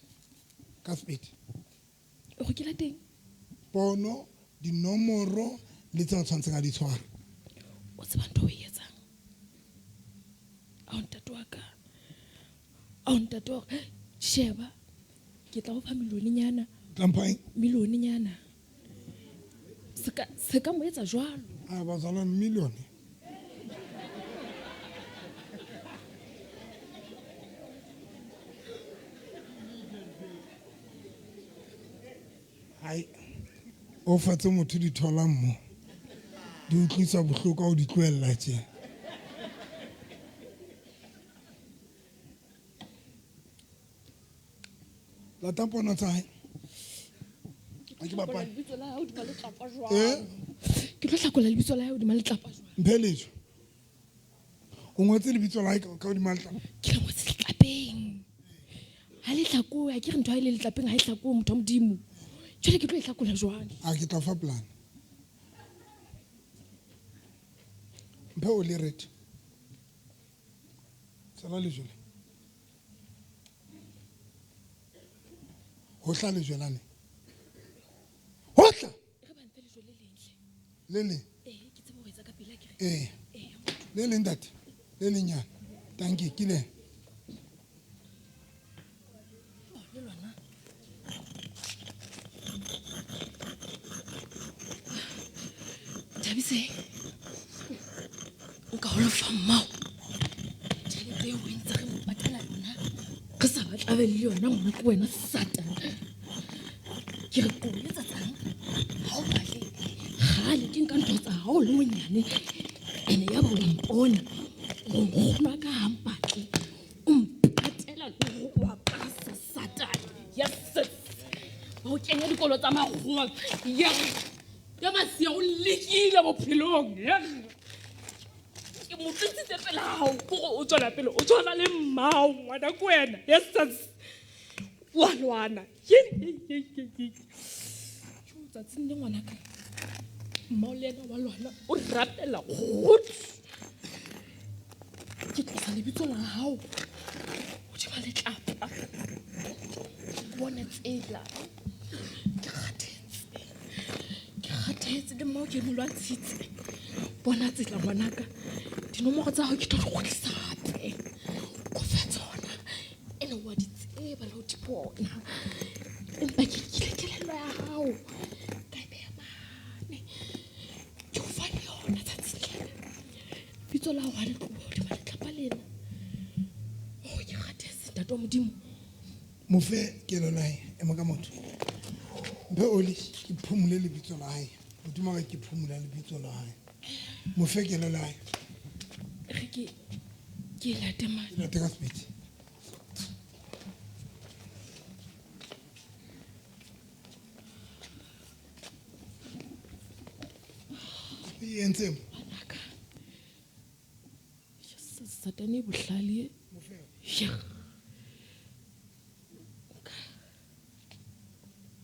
A: Ka speed.
L: O go ke lateng?
A: Pono, dinomoro le tse a tshwanetseng a di tshware.
L: O tseba ntho o e etsang? Ao ntate wa ka. Ao ntate wa ka. Sheba, ke tla o fa milionenyana.
A: Tla mpha eng?
L: Milionenyana. Se ka mo etsa jwalo.
A: A bazalwane million. Hai. O fatse motho di tholang mo. Di utlwisa bohloko ha o di tlohella tje. Lata pono tsa hae. Ha ke bapale.
L: Lebitso la hae hodima letlapa jwang? Ke tlo hlakola lebitso la hae hodima letlapa jwang?
A: Mphe lejwe. O ngotse lebitso la hae ka hodima letlapa.
L: Ke le ngotse letlapeng. Ha le hlakowe, ha ke re ntho ha e le letlapeng ha e hlakowe motho wa Modimo. Jwale ke tlo e hlakola jwang?
A: A ke tla fa plan. Mphe o le rete. Tshela lejwe le. Ho hla lejwe lane. Ho hla.
L: Re ba mpe lejwe le leng hle.
A: Le leng?
L: Ee, ke tsebe ho etsa ka pele akere.
A: Ee.
L: Ee.
A: Le leng ntate. Le leng nyana. Tanki ke le.
L: Oh, le lona. Thabiseng. Nka ho lefa mmao. Tjhelete eo o entse re mo patala yona. Re sa batla be le yona ngwana ke wena Satane. Ke re ko etsa tsang. Ha o batle. Kgale ke nka ntho tsa hao le monyane. Ene ya ba o mpona. O nkgono wa ka ha mpatle. O mpatela le hore wa pasa Satane. Yes. Ba o kenya dikolo tsa makgowa. Ya. Ya masia o lekile bophelong. Ya. Ke mo tlisitse pela hao, ke hore o tswela pele, o tshwana le mmao, ngwana ke wena. Yes, yes. Wa lwana. Ye, ye, ye, ye, ye. Jo, tsatsing le ngwanaka. Mmao le yena wa lwana, o rapela kgotso. Ke tlosa lebitso la hao hodima letlapa. Ke bone tsela. Ke kgathetse. Ke kgathetse le mmao ke mo lwantshitse. Bona tsela ngwanaka. Dinomoro tsa hao ke tlo di kgutlisa hape. Ko fe tsona. Ene wa di tseba le ho di bona. Empa ke nkile kelello ya hao. Ka e beha mane. Ke o fa le yona tsatsing lena. Bitso la hao ha le tlohe hodima letlapa lena. Oh, ke kgathetse ntate wa Modimo.
A: Mo fe kelello ya hae, ema ka motho. Mphe oli, ke phumule lebitso la hae. Modimo wa ka ke phumula lebitso la hae. Mo fe kelello ya hae.
L: Re ke late mane.
A: Ke late ka sebete. E entse mo?
L: Ngwanaka. Satane e bohlale e.
A: Mo fe.
L: Ya.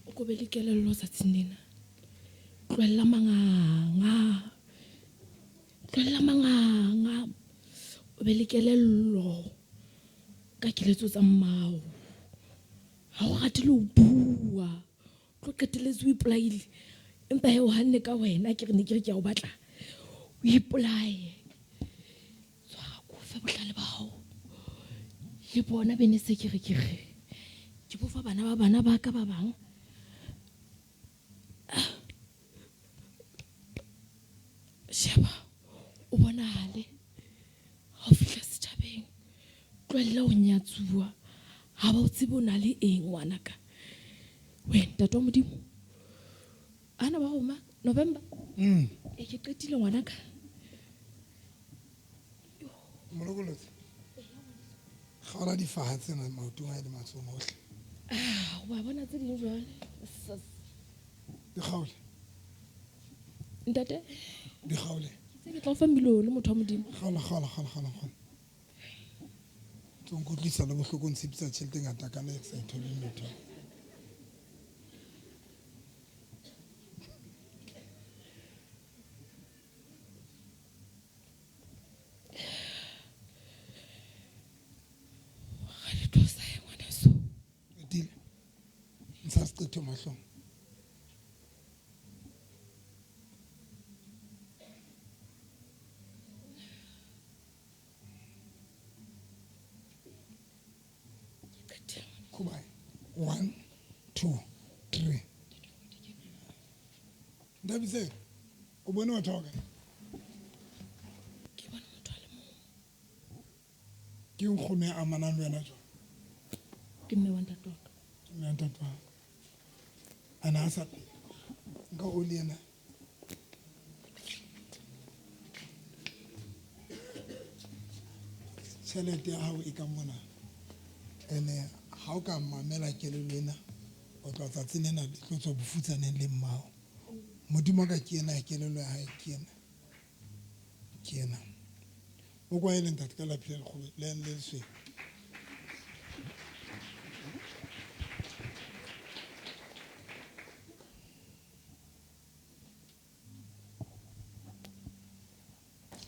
L: O ko be le kelello tsatsing lena. Tlohella manganga. Tlohella manganga. O be le kelello ka keletso tsa mmao. Ha o rate le ho bua. Tlo qetelletse o ipolaile. Empa he o hanne ka wena ke re ne ke re ke a o batla. O ipolaye. Tshwara ko fe bohlale ba hao. Le bona be ne se ke re ke re. Ke bofa bana ba bana ba ka ba bang. Sheba, o bonahale ha o fihla setjhabeng. Tlohella ho nyatsuwa. Ha ba o tsebe o na le eng ngwanaka. Wena ntate wa Modimo. Ana ba roma November. E ke qetile ngwanaka.
A: Molokolotsi. Kgaola difaha tsena maotong a le matsohong ohle.
L: Ah, wa bona tse ding jwale.
A: Di kgaole.
L: Ntate?
A: Di kgaole.
L: Ke tse ke tla o fa milione motho wa Modimo.
A: Kgaola, kgaola, kgaola, kgaola, kgaola. Tlo nkutlwisa le bohloko o ntshepisa tjhelete e ngata kana ke sa e tholeng letho. Qetile. Ntsha seqetho mahlong. 1, 2, 3. Nthabiseng, o bone batho ba kae?
L: Ke bone motho a le mong.
A: Ke nkgono ya amanang le wena jwang?
R: Ke mme wa ntate wa ka.
A: Ke mme wa ntate wa hao. A na a sa phela? Nka o le yena. Tjhelete ya hao e ka mona. Ene ha o ka mamela kelello ena, o tla tsatsing lena le tlo tswa bofutsaneng le mmao. Modimo ka ke ena, kelello ya hae ke ena. Ke ena. O kwaele ntate ka laphi le lekgolo, le le lesweu.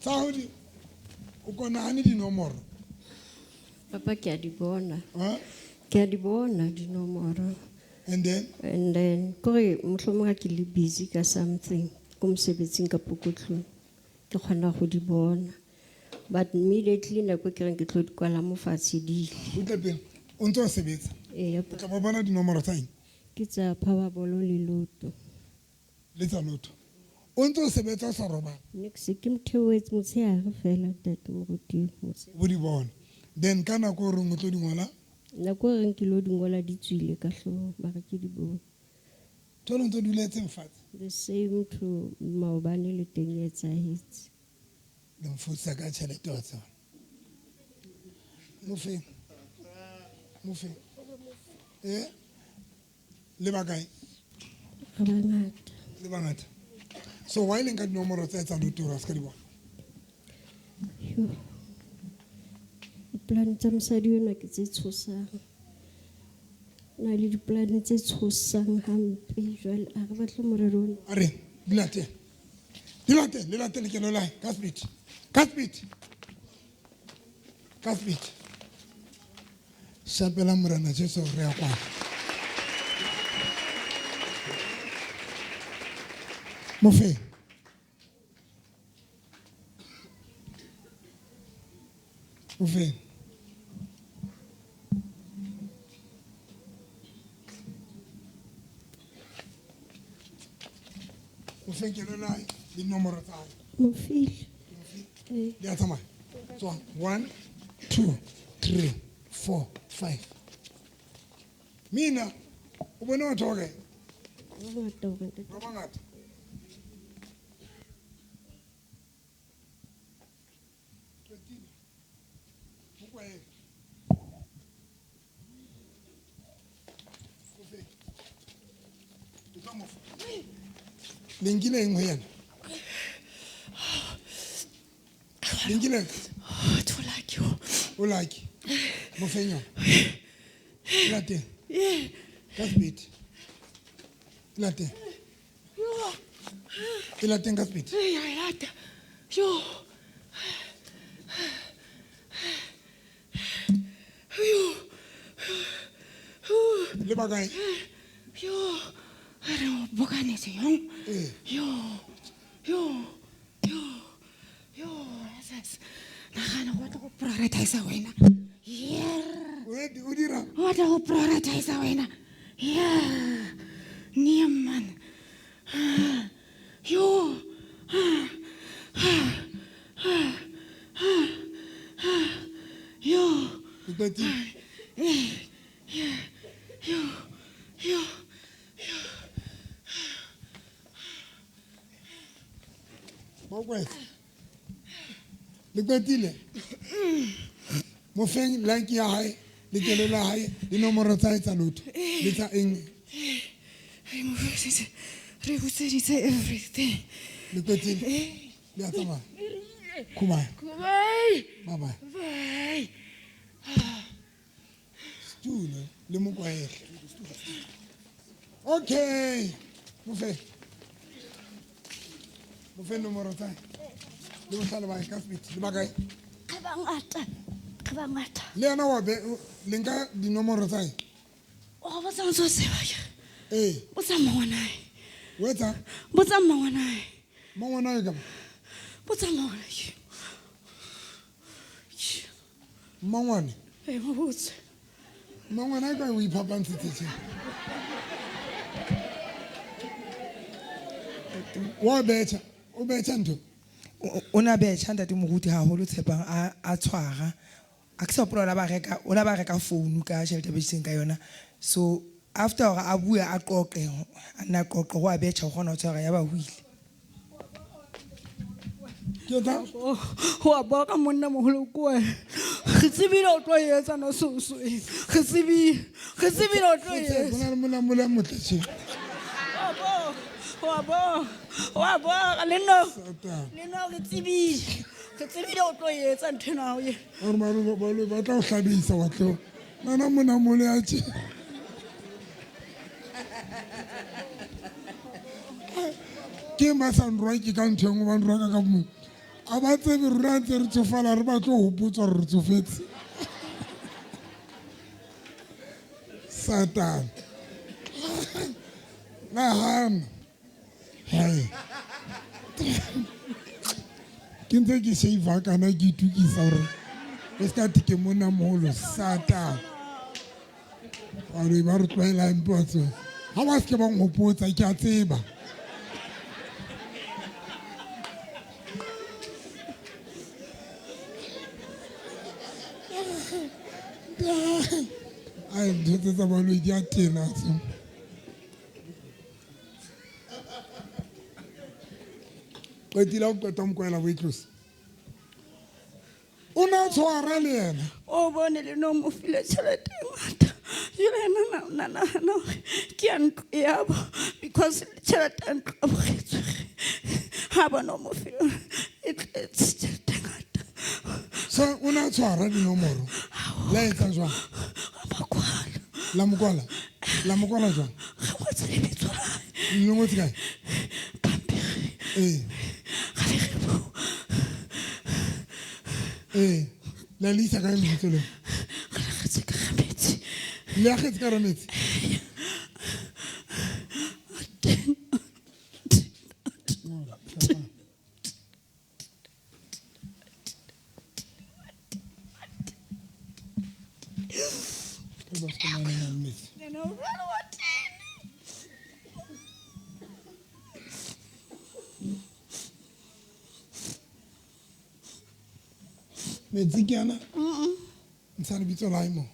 A: Tsa ho di, o ko nahane dinomoro.
U: Papa, ke a di bona.
A: Ha?
U: Ke a di bona dinomoro.
A: And then?
U: And then, kore mohlomong ha ke le busy ka something, ko mosebetsing kapa ko tlung, ke kgona ho di bona. But immediately nako e ke reng ke tlo di kwala mo fatshe di ile.
A: O tle pele, o ntso sebetsa.
U: Ee,
A: O tla ba bona dinomoro tsa eng?
U: Ke tsa Powerball le Lotto.
A: Le tsa Lotto. O ntso sebetsa o sa robala?
U: Nix, ke motheoetse motshehare fela, ntate moruti, motshehare.
A: O di bona. Then ka nako o reng o tlo di ngola?
U: Nako e reng ke lo di ngola di tswile ka hloohong, mara ke di bone.
A: Jwale o ntso duletseng fatshe?
U: The same to maobane le teng e etsahetse.
A: Le mfotsa ka tjhelete wa tseba. Mofeng. Mofeng. Le ba kae?
U: Re bangata.
A: Le bangata. So why le nka dinomoro tsa tsa lotto hore a se ka di bona?
U: Yo. Dipolane tsa mosadi enwa ke tse tshosang. O na le dipolane tse tshosang hampe jwale a re batle morero ona.
A: A re, di late. Di late, le late lekeno la hae, ka speed. Ka speed. Ka speed. Shapela Morena Jesu re ya kwana. Mofe. Mofe. Mofe ke lona le nomoro tsa hae.
U: Mofile.
A: Mofile. Di a tsamaya. Tswa 1 2 3 4 5. Mina o bone batho ba kae?
U: Ba bangata hore ntate.
A: Ba bangata. Le nkile eng ho yena? Le nkile eng?
L: Oh, o lucky.
A: O lucky. Mo feng yona? E lateng. Ka speed. E lateng. E lateng ka speed.
L: Ee, ya e lata. Yo. Yo.
A: Le ba kae?
L: Yo. Re o bokanetse yong. Yo. Yo. Yo. Yo, Jesus. Nagana go batla go prioritize wena. Yeah.
A: O dira?
L: O batla go prioritize wena. Yeah. Nee man. Yo. Yo.
A: O qetile?
L: Yeah. Yo. Yo.
A: Ba kwetse. Le qetile? Mo feng like ya hae, le kelo la hae, le nomoro tsa hae tsa lotto. Le tsa eng?
L: Re mo buseditse, re buseditse everything.
A: Le qetile? Le a tsamaya? Khumai.
L: Khumai.
A: Bye bye.
L: Bye.
A: Stulo le mo kwaele. Okay. Mo fe. Mo fe nomoro tsa hae. Le bohlale ba hae ka speed. Le ba kae?
T: Re bangata. Re bangata.
A: Le yena wa be le nka dinomoro tsa hae?
L: O botsa ntse o tseba ke.
A: Ee.
L: Botsa mmangwanae.
A: O etsa?
L: Botsa mmangwanae.
A: Mmangwanae ka?
L: Botsa mmangwanae.
A: Mmangwane?
L: Ee, mo botse.
A: Mmangwanae ka o iphapantshitse tje? Wa betjha, o betjha ntho.
I: O na betjha ntate moruti haholo Tshepang a tshwara. A ke sa hopola o la ba reka, o la ba reka phone ka tjhelete a betjhitseng ka yona. So after hore a bue a qoqe, a nna qoqe ho a betjha o kgona ho tshwara ya ba ho ile.
N: Ho a bua ka monna moholo ko wena. Re tsebile o tlo e etsa no soso e. Re tsebile. Re tsebile o tlo e etsa.
A: Ho na le monna moholo a motle tje.
N: Ho a bo. Ho a bo le no. Le no re tsebile. Re tsebile o tlo e etsa ntho ena ya hao e.
A: Hore ba ba tla o hlabisa wa tlo. Nana monna moholo ya tje. Ke ba sa nroake ka ntho e nngwe, ba nroaka ka mo. A ba tsebe rona ntse re tsofala re batle ho hopotswa hore re tsofetse. Satan. Nahana. Hai. Ke ntse ke shave kana ke itukisa hore o ska thi ke monna moholo Satan. Baloi ba re tlwaela mpe wa tseba. Ha ba se ke ba nhopotsa ke a tseba. Ai, ntho tse tsa baloi di a tena tse. Qetile ha o qeta ho mokwela o e tlose. O ne a tshwara le yena.
N: O bone le no mo file tjhelete e ngata. Jwale yena na nahana hore ke ya ntlo ya bo because tjhelete ya ntlo a bogetswe. Ha bona o mo file e tletse tjhelete e ngata.
A: So o ne a tshwara dinomoro. La etsa jwang? La mo kwala? La mo kwala jwang?
N: Re ngotse lebitso la hae.
A: Le ngotse kae?
N: Pampiri.
A: Ee. Ee. La le isa kae lebitso leo?
N: Re le agetse ka hara metsi.
A: Le agetse ka hara metsi? Metsi ke ana? Ntsha lebitso la hae moo.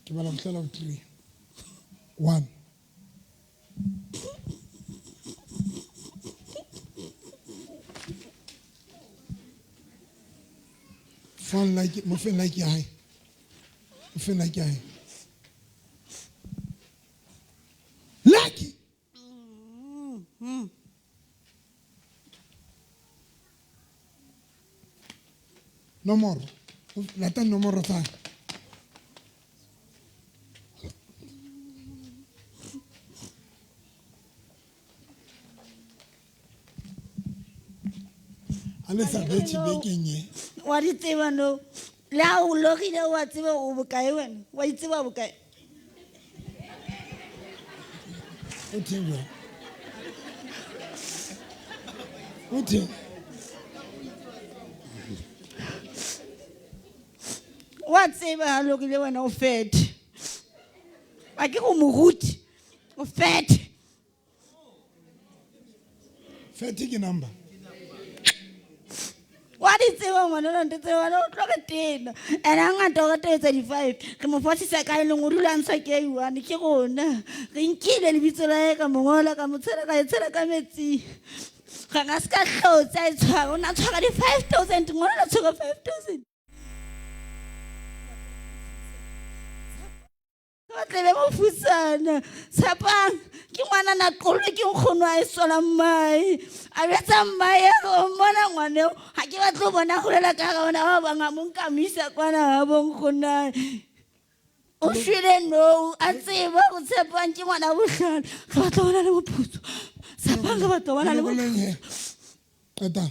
A: Ke bala ho fihlela ho 3. 1. Fang like, mo feng like ya hae. Mo feng like ya hae. Lucky. Nomoro. Lata nomoro tsa. A le sa betjhe bekeng e.
N: Wa di tseba no. Le ha o lorile wa tseba o bokae wena? Wa itseba bokae?
A: O theng jwang? O theng?
N: Wa tseba ha lorile wena o fete. A ke go moruti. O fete.
A: Fete ke number.
N: Wa di tseba ngwana ntho tse wena o tlo re tena. Ene hangata o rata ho etsa di-5. Re mo fosisa kae leng o dula a ntsha ke a i-one ke rona. Re nkile lebitso la hae ka mo ngola ka mo tshela ka e tshela ka metsing. Ga nga se ka hlotse a e tshwara. O na tshwara di-5 000 ngwana o tshwara 5 000. Ba tlebe mofutsana. Tshepang ke ngwana na qollwe ke nkgono a e sola mmae. A jwetsa mmae a re o mmona ngwaneo ha ke batle ho bona holela ka hara ona ba bang a mo nka mo isa kwana ha bo nkgonae. O shwele nou a tseba hore Tshepang ke ngwana bohlale. Re batla ho bona le moputso. Tshepang re batla ho bona le moputso.
A: Qeta.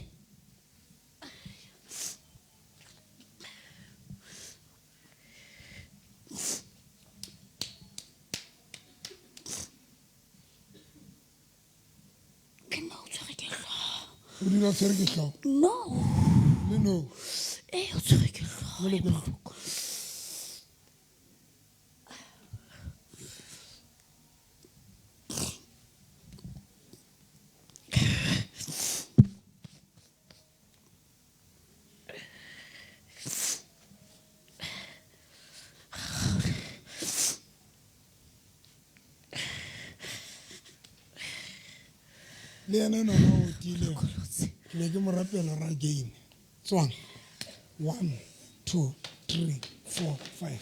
N: Ke nna o tshwere ke hlooho.
A: O dula o tshwere ke hlooho?
N: No.
A: Le no?
N: Eh, o tshwere ke hlooho e bohloko.
A: Le yena enona o tiile. Ke be ke mo rapela ra gain. Tswang. 1 2 3 4 5.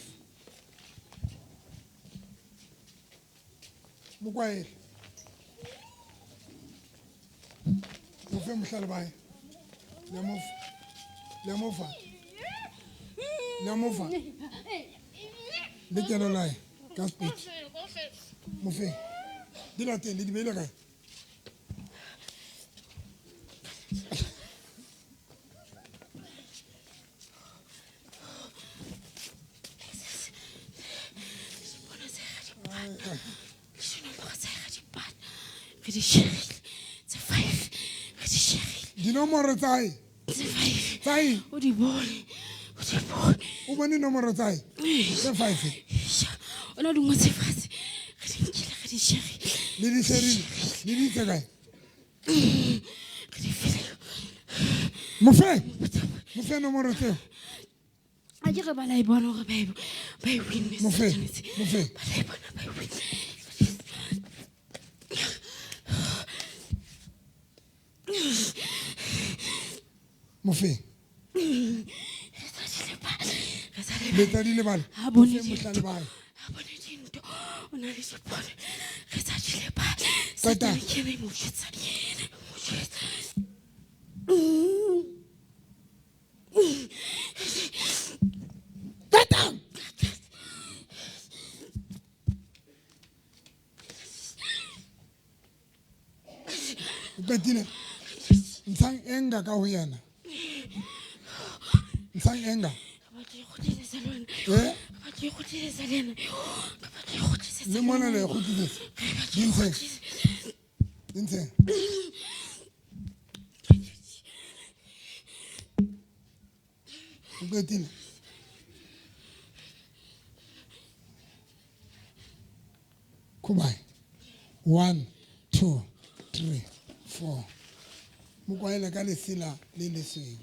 A: Mokwaele. Mo fe mohlale bae. Le mo fa. Le mo fa. Le mo fa. Le kelo lae ka speed. Mo fe. Di lateng le di beile kae? Dinomoro tsa hae? Tsa eng?
D: O di bone. O di bone.
A: O bone nomoro tsa hae? Tse 5.
D: O na di ngotse fatshe. Re di nkile, re di sherile.
A: Le di sherile. Le di itse kae?
D: Re di file.
A: Mo fe. Mo fe nomoro tseo.
D: A ke re ba la e bona hore ba e winne.
A: Mo fe. Mo fe.
D: Ba la e bona ba e winne.
A: Mo fe. Le tsa di lebala.
D: Ha bone
A: Mo fe mohlale bae.
D: Ha bone dintho. O na le dipone. Re tsa di lebala.
A: Qeta.
D: Satane ke ena e mo jwetsa. Mo jwetsa.
A: Qeta. O qetile. Ntshang enga ka ho yena. Ntshang enga. Le mona le kgutlisetsa. Di ntsheng. Di ntsheng. O qetile. Kubai. 1 2 3 4. Mo kwaela ka lesela le lesweu.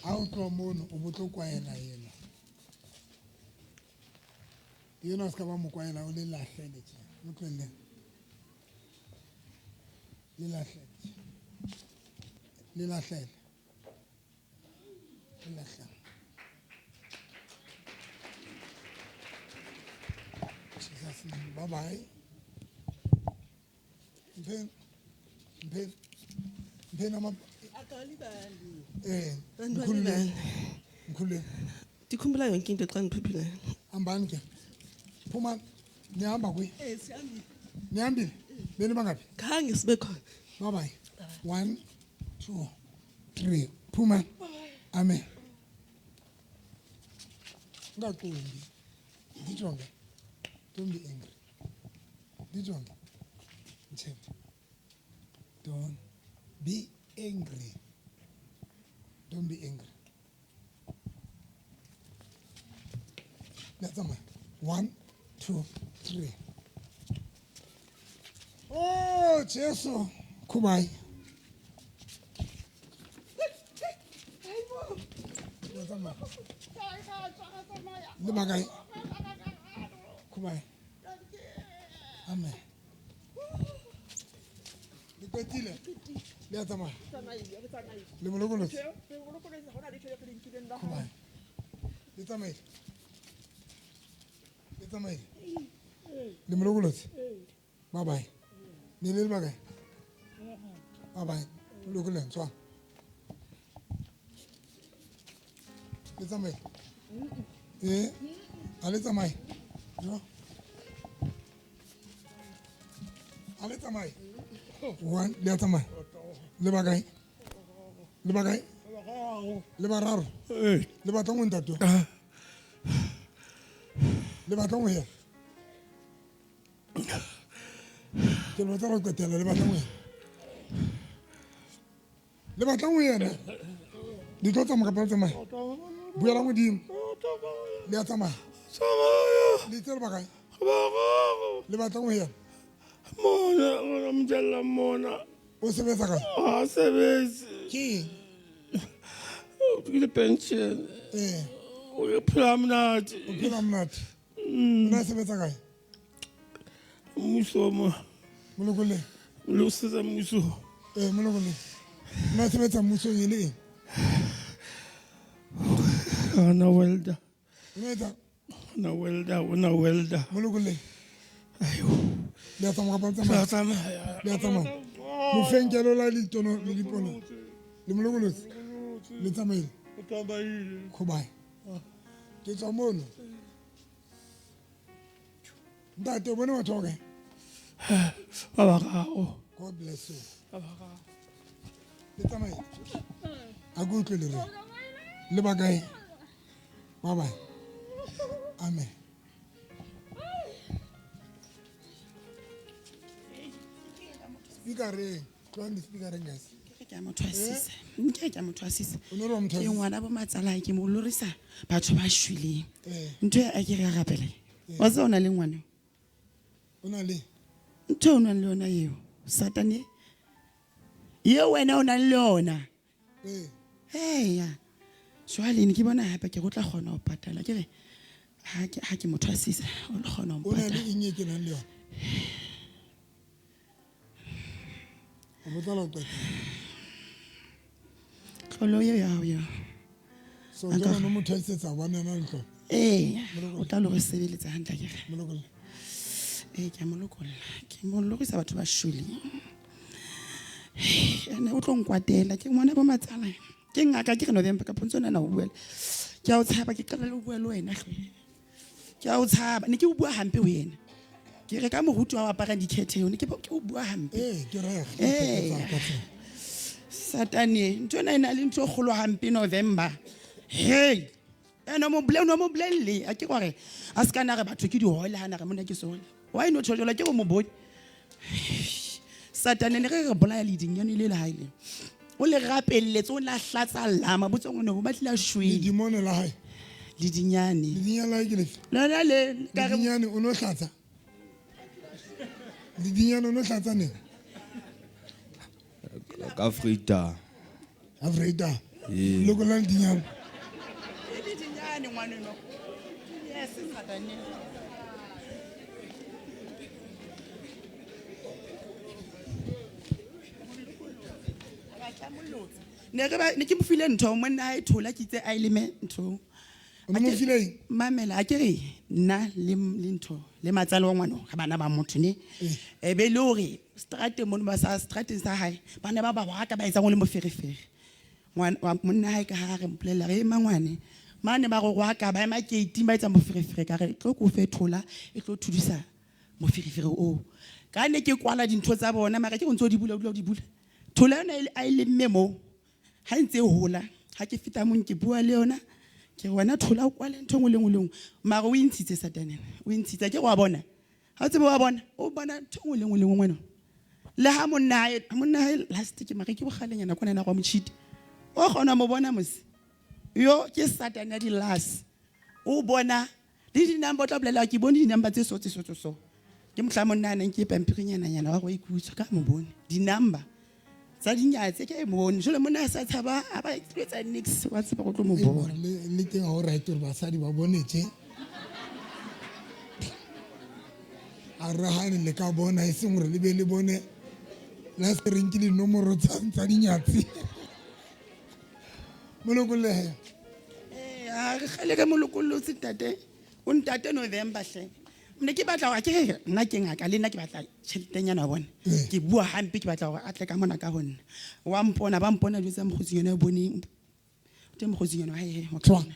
A: Ha o tloha mono o bo tlo kwaela yena. Yena o ska ba mo kwaela o le lahlele tje. Mo tlohelle. Le lahlele. Le lahlele. Le lahlele. Jesus name. Bye bye. Mphe mphe mphe nama
M: Ngikhulule.
A: Ngikhulule.
M: Ndikhumbula yonke into xa ndiphuphileyo.
A: Hambani ke. Phuma nihamba kuyi?
M: Sihambile.
A: Nihambile? Beni bangaphi?
M: Khange sibe khona.
A: Bye bye. 1 2 3. Phuma. Amen. Ungaqumbi. Ndijonge. Don't be angry. Ndijonge. Ngithembe. Don't be angry. Don't be angry. Let's go. 1 2 3. Oh, Jesu. Kubai. Le bakae? Kubai. Amen. Le qetile? Le a tsamaya? Le mo lokolotse? Kubai. Le tsamaile? Le tsamaile? Le mo lokolotse? Bye bye. Ne le le bakae? Bye bye. Lokoleng tswa. Le tsamaile? A le tsamaye? Jo. A le tsamaye? 1 le a tsamaya? Le bakae? Le bakae? Le bararo? Le batla ho ntate? Le batla ho ya? Ke le batla ho qetela, le batla ho ya? Le batla ho yena? Di tlo tsamaya kapa le tsamaya? Buela modimo. Le a tsamaya? Le itse le bakae? Le batla ho yena?
Q: Mona, mona mjalla mona.
A: O sebetsa kae?
Q: Ha sebetse.
A: Ke eng?
Q: O tlile pension. O phela monate.
A: O phela monate. O na sebetsa kae?
Q: Mmuso mo.
A: Molokolle.
Q: Le o sebetsa mmusong.
A: Ee, molokolle. O ne a sebetsa mmusong e le eng?
Q: Ana welder.
A: O ne etsa?
Q: Ana welder, o na welder.
A: Molokolle. Le a tsamaya kapa le tsamaya?
Q: Re a tsamaya.
A: Le a tsamaya. Mofenkelo la ditono le dipono. Le molokolotse. Le tsamaile.
Q: O tsamaile.
A: Khobae. Ke tswa mono. Ntate, o bone batho ba kae?
Q: Ba bararo.
A: God bless you.
Q: Ba bararo.
A: Le tsamaile. A ke utlwe le reng. Le ba kae? Bye bye. Amen. Speakereng. Tlohang di-speakereng, guys.
G: Ke a mo thwasisa. Nke ke a mo thwasisa.
A: O no re wa mo
G: Ke
A: thwasisa?
G: ngwana bo matsalae, ke mo lorisa batho ba shweleng.
A: Eh.
G: Ntho e a ke re a rapele.
A: Eh.
G: Wa tseba o na le ngwana?
A: O na le?
G: Ntho e o nang le yona eo, Satane. Eo wena o nang le yona.
A: Eh.
G: Eya. Jwale ne ke bona hape ke re o tla kgona ho patala. Ke re ha ke mo thwasisa, o tlo kgona ho
A: O na le
G: mpatala.
A: eng e ke nang le yona? O botsa la o qeta.
G: Tlolo eo ya hao eo.
A: So,
G: A ka
A: jwale o no mo thwasisetsa hobane yena le tlolo?
G: Eya,
A: Molokolle.
G: o tla lo re sebeletsa hantle akere.
A: Molokolle.
G: Ee, ke a mo lokolla. Ke mo lorisa batho ba shweleng. Ene o tlo nkwatela, ke ngwana bo matsala. Ke ngaka ke re November ka pontso nana ho bua. Ke a o tshaba, ke qala le ho bua le wena hle. Ke a o tshaba, ne ke o bua hampe ho yena. Ke re ka moruti wa o aparang dikhethe eo, ne ke o bua hampe.
A: Ee, ke re,
G: Ee. Satane, ntho ena e na le ntho e kgolo hampe November. Hey! Ene o mo bolelle, o mo bolelle. A ke gore a se ka na re batho ke dihole, ha na re monna ke sehole. Why no tjho jwalo, ke o mo bone. Satane ne re re bolaya ledinyane le le hae le. O le rapelletse, o la hlatsa lama, botsa ngwana ho batlile a shwele.
A: Ledimone la hae.
G: Ledinyane.
A: Ledinyane la hae ke lefe?
G: Lona le, ka re
A: Ledinyane o no hlatsa. Ledinyane o no hlatsa neng?
F: Ka Vrydag.
A: Ka Vrydag.
F: Ee.
A: Lokolla ledinyane.
G: Ledinyane ngwaneno. Yes, Satane. Ne re ba, ne ke mo file ntho, monna ha e thola ke itse a e leme ntho.
A: O ne mo file eng?
G: Mamela, a ke re nna le ntho, le matsale wa ngwana, ga bana ba motho ne. E be le hore strateng mono ba sa strateng sa hae, ba ne ba ba waka ba etsang o le moferefere. Ngwana wa monna hae ka ha re mpolella re ema ngwane. Mane ba re waka ba ema gate ba etsa moferefere ka re tlo ko fe thola e tlo thudisa moferefere oo. Ka ne ke kwala dintho tsa bona mara ke go ntse o di bula, o dula o di bula. Thola yona a e lemme moo. Ha ntse e hola, ha ke feta mong ke bua le yona, ke re wena thola o kwale ntho e nngwe le nngwe le nngwe. Mara o e ntshitse Satane, o e ntshitse, ke re wa bona. Ha o tsebe wa bona, o bona ntho e nngwe le nngwe le nngwe ngwana. Le ha monna hae, monna hae last ke mara ke bokgalenyana kwana ena wa motjhiti. O kgona ho mo bona mose. Yo ke Satane ya di-last. O bona le di-number o tla bolela ke bone di-number tse so tse so tse so. Ke mohla monna a neng ke pampirinyana nyana wa go ikutswa ka mo bone. Di-number tsa dinyatse ke e bone. Jwale monna a sa tshaba, a ba etsa niks, wa tseba go tlo mo
A: Ee,
G: bona.
A: mara le teng ha o right hore basadi ba bone tje. A re hane le ka bona, e seng hore le be le bone la se reng ke dinomoro tsa dinyatsi. Molokolle he.
G: Ee, ha re kgale re molokollotse ntate. O ntate November hle. Ne ke batla hore ke re nna ke ngaka le nna ke batla tjheletenyana wa bona. Ke bua hampe ke batla hore a tle ka mona ka ho nna. Wa mpona, ba mpona jwetsa mokgotsi yena o boneng. Teng mokgotsi yena, hai, hai, wa
A: Tswa.
G: kgona.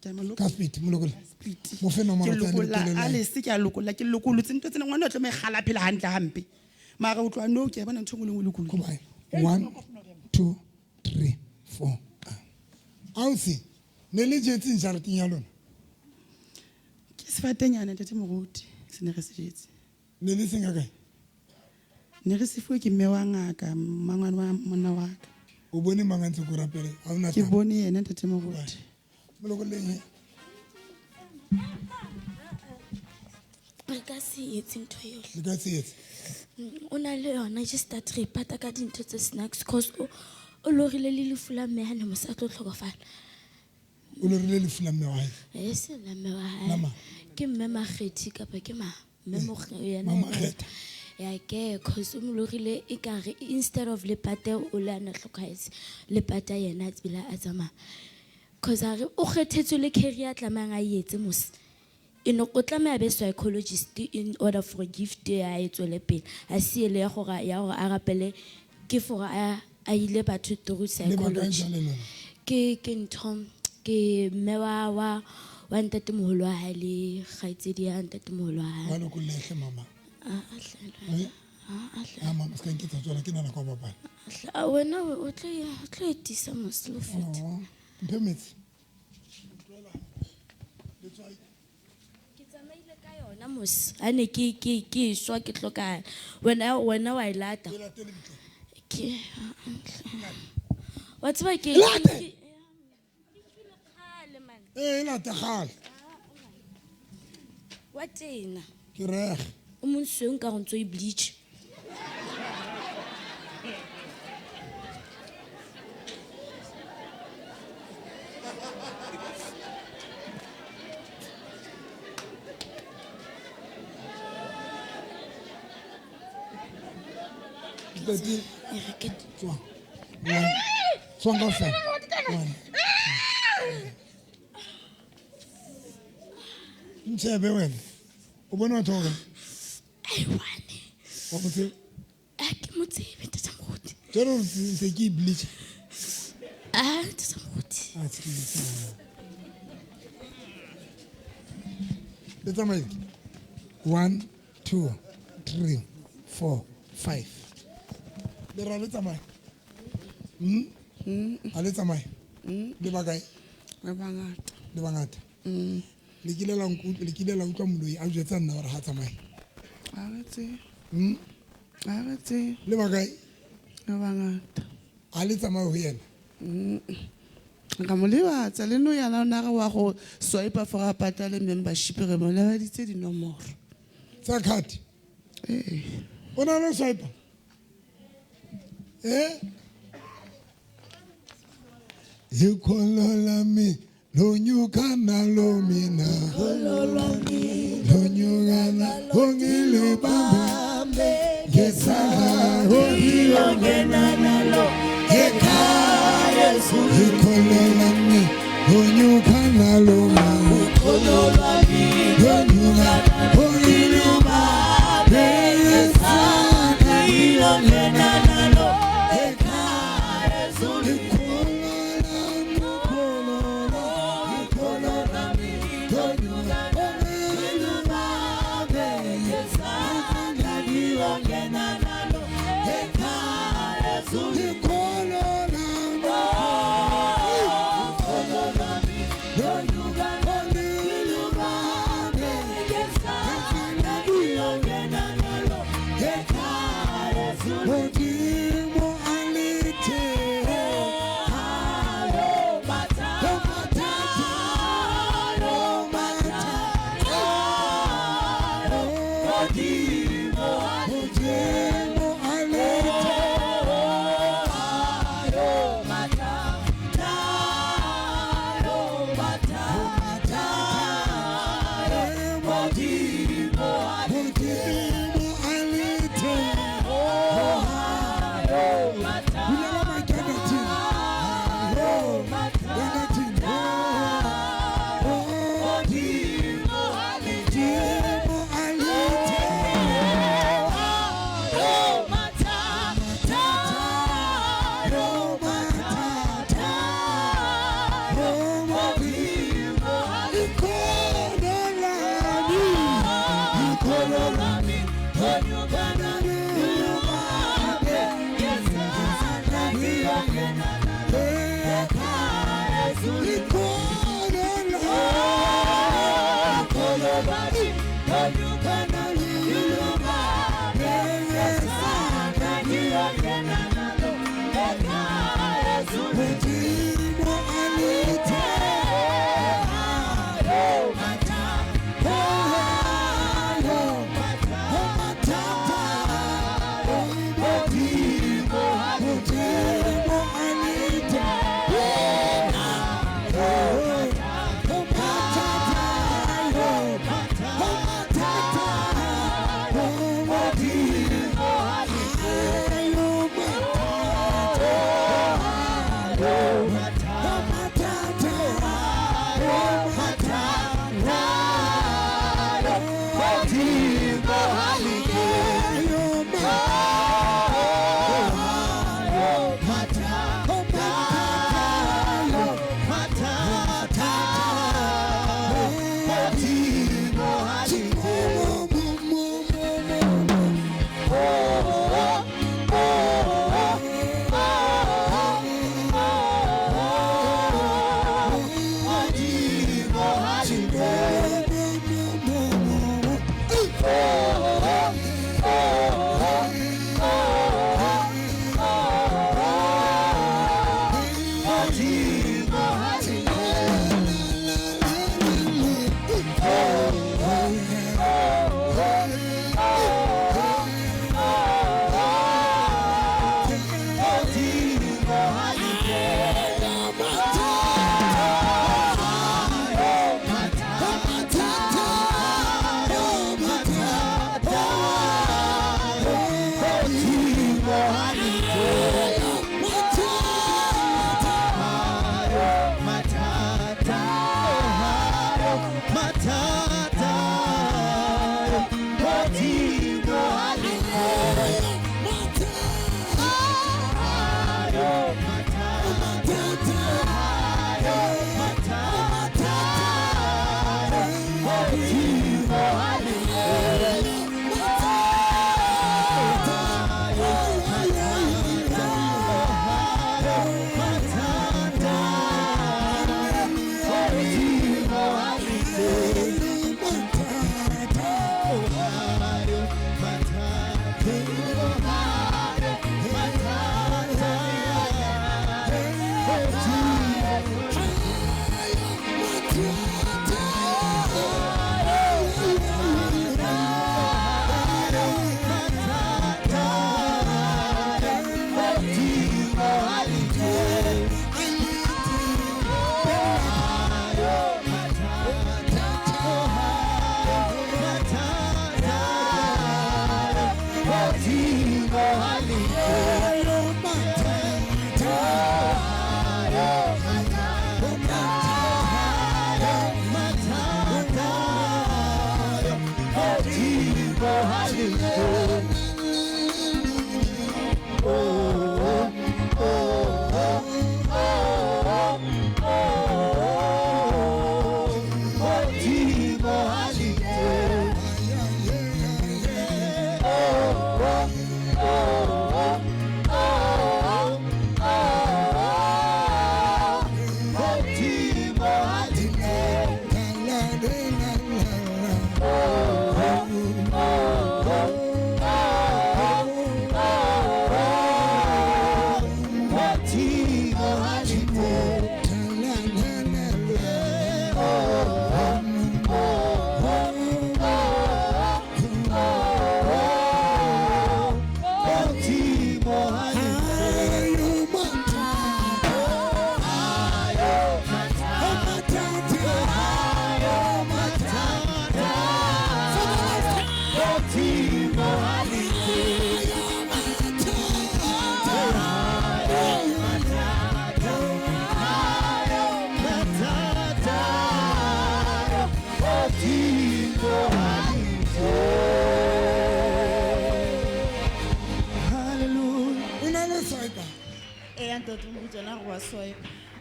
G: Ke a mo lokolla.
A: Ka speed, molokolle.
G: Speed.
A: Mo fe nomoro
G: Ke
A: tsa hae,
G: lokolla
A: le
G: a lese, ke a lokolla, ke lokollotse ntho tsena, ngwana o tlo mo kgala phela hantle hampe. Mara o tloha nou, ke a bona ntho e nngwe le nngwe e lokolohile.
A: 1, 2, 3, 4. Ausi, ne le jetseng jareteng ya lona?
G: Ke sefatenyana, ntate moruti, se ne re se jetse.
A: Ne le seng ka kae?
G: Ne re se fuwe ke mme wa ngaka, mmangwane wa monna wa ka.
A: O bone mang a ntse ko rapele? Ha hona
G: Ke
A: taba.
G: bone yena, ntate moruti.
A: Molokolleng he.
T: Re ka se etse ntho eo.
A: Le ka se etse?
T: O na le yona, just start re ipata ka dintho tse snacks cause o lorile le lefu la mme ha ne mose a tlo tlhokofala.
A: O lorile lefu la mme wa hae?
T: E se la mme wa hae.
A: La mang?
T: Ke mme Makgethi kapa ke ma? Mme Mokge-, yena
A: Mama
T: yena.
A: Kgetha.
T: Ya ke cause o mo lorile e kare instead of lepate o le a na hlokahetse lepata yena a tsebile a tsamaya cause a re o kgethetswe le career a tlamehang a e etse mos e no o tlameha be psychologist in order for gift ya e tswele pele a siele ya gore ya gore a rapele ke for a a ile batho through
A: Le ba kae
T: psychology
A: jwale lona?
T: ke ke ntho ke mme wa wa wa ntatemoholo wa hae le kgaitsedi ya ntatemoholo wa hae
A: Wa lokollehle mama.
T: A- a hle-
A: Eh? Ah, mama se ka nketsa tsona ke nana kwa bapala.
T: a wena o tlo e- o tlo e tiisa mos le ho feta
A: Oh, mphe metsi.
T: ke tsamaile ka yona mos a ne ke ke ke swa ke tlhokahala wena wena wa e lata ke wa tseba ke
A: Late!
T: ke-
A: Ee, e late kgale.
T: wa tena
A: Ke rege.
T: o monsweu nka go ntse o e bleach
A: Ntate. Tswa. One. Tswang kaofela. One. Ntshebe wena. O bone batho ba kae? Wa mo tseba?
T: a ke mo tsebe ntate moruti
A: Jwale o se ke e bleach.
T: a ntate moruti
A: Ah, excuse me. Le tsamaile. 1 2 3 4 5. Le ra le tsamaye. Ha le tsamaye. Le ba kae?
P: Re bangata.
A: Le bangata. Le kile la nku le kile la utlwa moloi a jwetsa nna hore ha tsamaye.
P: Ha re tsebe. Ha re tsebe.
A: Le ba kae?
P: Re bangata.
A: Ha le tsamaye ho yena.
P: Nka mo lebatsa le no yana o na re wa go swipe for a patale membership re mo lebaditse dinomoro.
A: Tsa card.
P: Ee.
A: O na le swipe? Eh? Ikholo lami lonyuka nalo mina lonyuka ongilibambe ngesandla
B: Ngiyongena nalo ekhaya ezulwini.
A: Ikholo lami lonyuka nalo mina
B: Ukholo lwami
A: lonyuka
B: ongilibambe ngesandla ngiyongena nalo ekhaya ezulwini. Ukholo lwami lonyuka ongilibambe ngesandla ngiyongena nalo ekhaya ezulwini.
A: Ikholo lami
B: Ukholo lwami lonyuka ongilibambe ngesandla ngiyongena nalo ekhaya ezulwini.
A: Modimo a le teng. Modimo a le teng. Modimo a le teng. Bulela mic ya Nathini. Ya Nathini. Modimo a le teng. Ikholo lami, ikholo lami, Modimo a le teng. Modimo a le teng. Modimo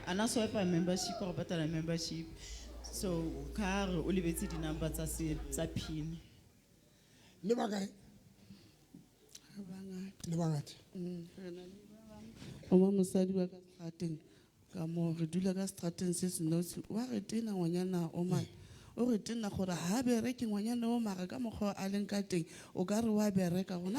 H: Ana swipe membership go patala membership so ka re o lebetse di number tsa se tsa pin
A: le ba kae le bangata
M: o mo mosadi wa ka strateng ka mo re dula ka strateng se se nosi wa re tena ngwanyana o mane o re tena gore ha bereke ngwanyana o mara ka mokgwa a leng ka teng o ka re wa bereka gona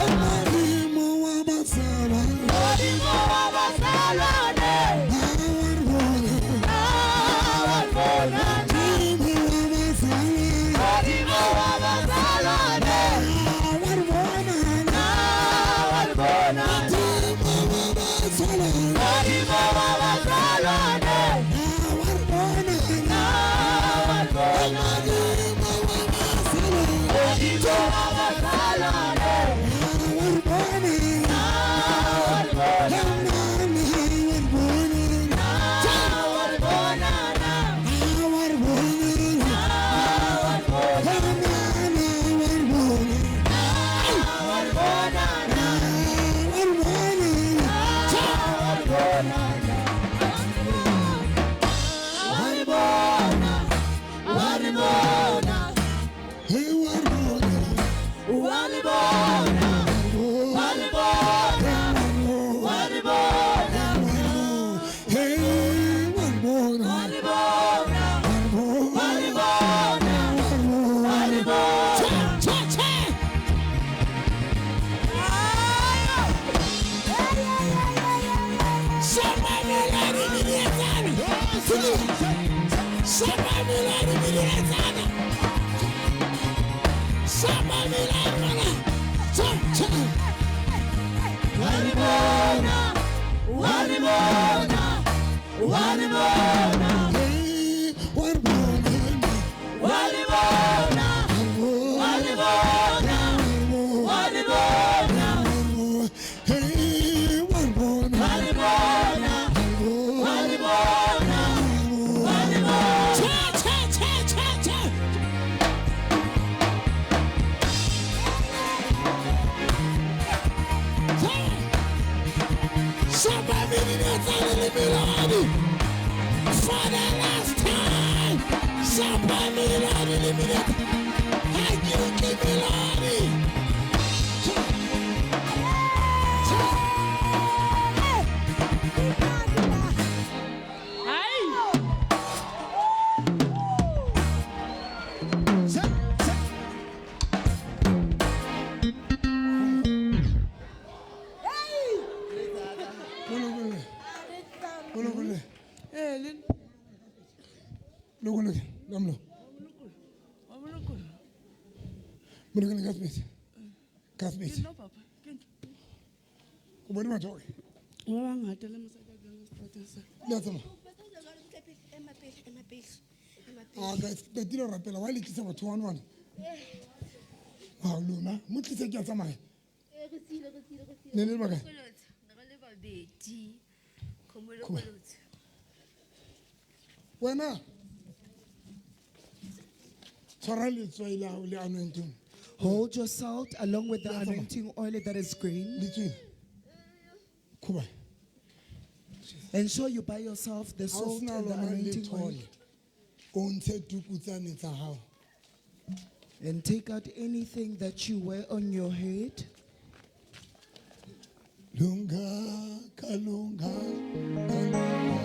A: Modimo wa basaba. Shapa melodi meduletsana. Shapa melodi mana. Cha cha.
B: Wanibona, wanibona, wanibona.
A: Hey, wanibona,
B: wanibona, wanibona, wanibona.
A: Hey, wanibona,
B: wanibona, wanibona, wanibona.
A: Cha cha cha cha cha. Shapa meduletsana le melodi. For the last time. Shapa melodi le melodi. Ha ke utlwe melodi. Cha. Cha. Cha, cha. Bolokole. Bolokole.
M: Eh, le
A: Lokoloke, lamlo. Molokole ka sebete. Ka sebete.
M: Ke nna papa, ke nna.
A: O bone batho ba kae?
M: Ba bangata le mosadi a dulang seterateng sa.
A: Le a tsamaya? Ah, guys, qetile ho rapela. Wa le tlisa batho one one. Wa lona, mo tlise ke a tsamaya. Ne le ba kae? Wena. Tshwara letswai la hao le anointing.
E: Hold your salt along with the anointing oil that is green.
A: Khuba.
E: Ensure you buy yourself the
A: Ha o
E: salt
A: sena
E: and the
A: lona
E: anointing oil.
A: lethole, o ntshe tuku tsane tsa hao.
E: And take out anything that you wear on your head.
A: Lunga, kalunga, kalunga.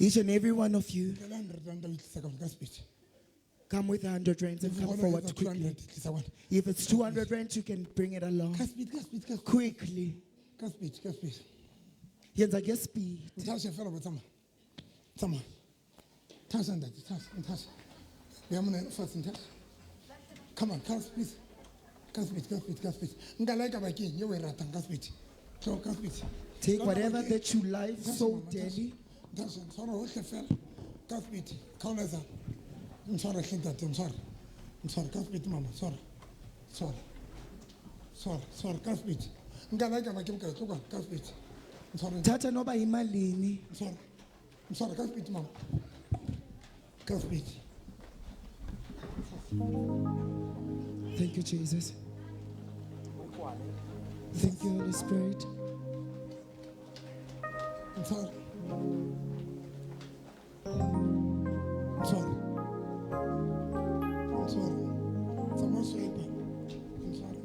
E: Each and every one of you, come with 100 rands and come forward quickly. If it's 200 rands, you can bring it along. Quickly. Yenza ngespeed.
A: Come on, please.
E: Take whatever that you like so dearly. Thatha noba yimalini. Thank you, Jesus. Thank you, Holy Spirit.
A: I'm sorry. I'm sorry. I'm sorry. I'm sorry. I'm sorry.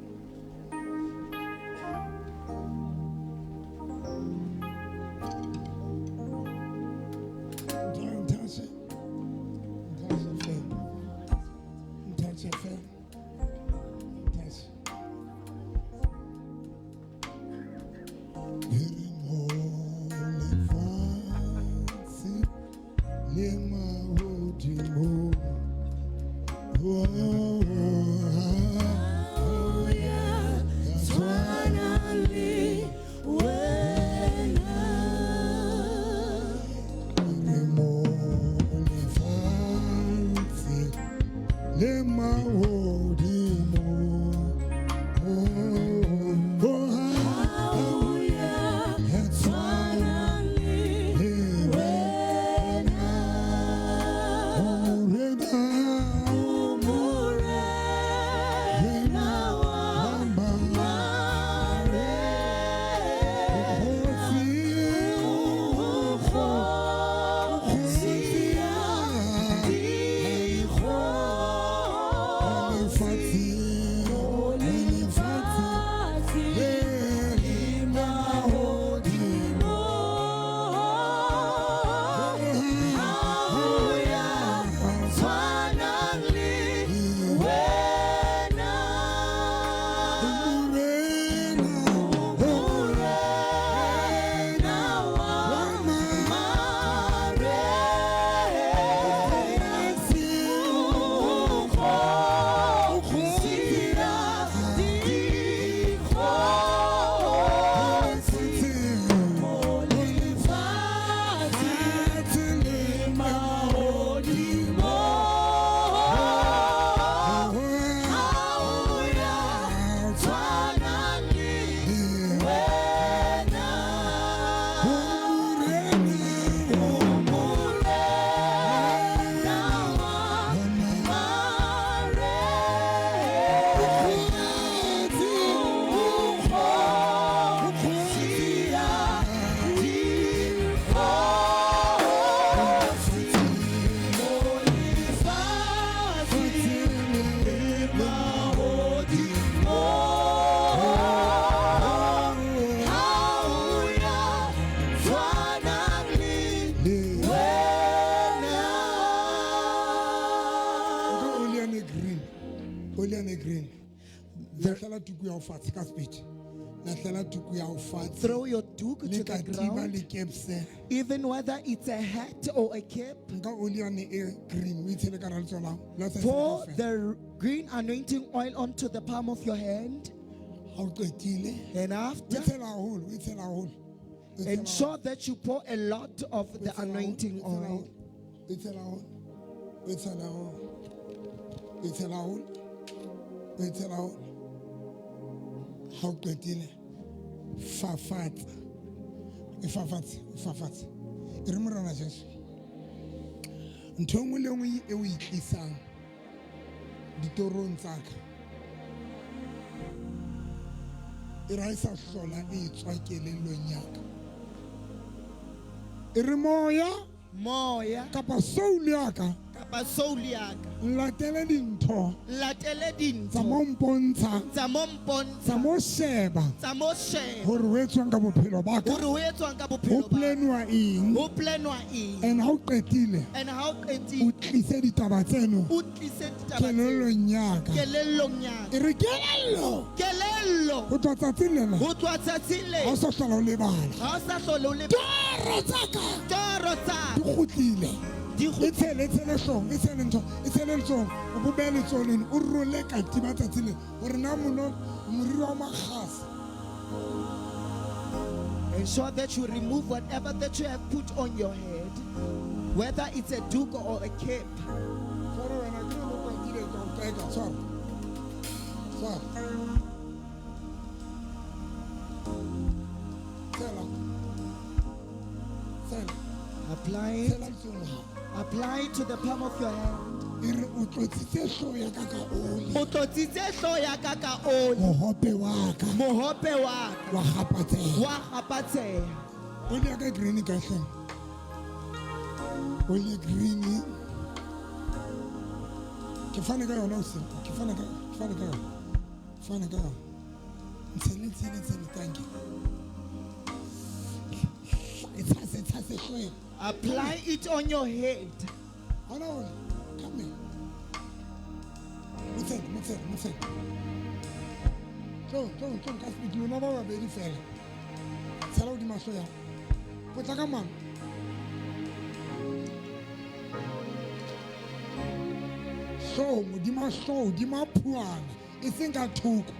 E: Throw your doek to the ground, even whether it's a hat or a cap. Pour the green anointing oil onto the palm of your hand. And after, ensure that you pour a lot of the anointing oil.
A: Ha o qetile fafatsa, e fafatse, e fafatse. E re Morena Jesu, ntho e nngwe le e nngwe e o e tlisang ditorong tsa ka, e re ha e sa hlola e tswa kelellong ya ka. E re moya,
E: moya
A: kapa soul ya ka,
E: kapa soul ya ka,
A: latele dintho,
E: latele dintho
A: tsa mo mpontsha,
E: tsa mo mpontsha,
A: tsa mo sheba,
E: tsa mo sheba,
A: hore ho etswang ka bophelo ba ka,
E: hore ho etswang ka bophelo
A: ho
E: ba ka,
A: planwa eng,
E: ho planwa eng.
A: And ha o qetile,
E: and ha o qetile,
A: o tlise ditaba tseno,
E: o tlise ditaba tseno
A: kelellong ya ka,
E: kelellong ya ka.
A: E re kelello,
E: kelello,
A: ho tloha tsatsing lena,
E: ho tloha tsatsing lena,
A: ha o sa hlola o lebala,
E: ha o sa hlola o lebala.
A: Toro tsa ka,
E: toro tsa ka
A: di kgutlile. E tshele, e tshele hloohong, e tshele ntho, e tshele letsohong, o bo behe letsoho leno, o role katiba tsatsi lena, hore na mono moriri wa makgasa.
E: Ensure that you remove whatever that you have put on your head, whether it's a duke or a cape.
A: Tshwara wena, ke le kwatile, ke a o qeka, tshwara. Tshwara. Tshela. Tshela.
E: Apply it.
A: Tshela letsohong la hao.
E: Apply it to the palm of your hand.
A: E re o tlotsitse hlooho ya ka ka oli.
E: O tlotsitse hlooho ya ka ka oli.
A: Mohope wa ka.
E: Mohope wa ka.
A: Wa kgapatseha.
E: Wa kgapatseha.
A: Oli ya ka green ka hleng. Oli ya green. Ke fane ka yona hoseng. Ke fane ka, ke fane ka yona. Ke fane ka yona. Ntshele, ntshele, ntshele, thank you. E tshase, tshase hlooho.
E: Apply it on your head.
A: Hold on, come here. Motshele, motshele, motshele. Tlo, tlo, tlo, ka speed, lona ba babedi fela. Tshela hodima hlooho ya hao. Potlaka mama. Hlooho, hodima hlooho, hodima phuana, e seng ka thoko.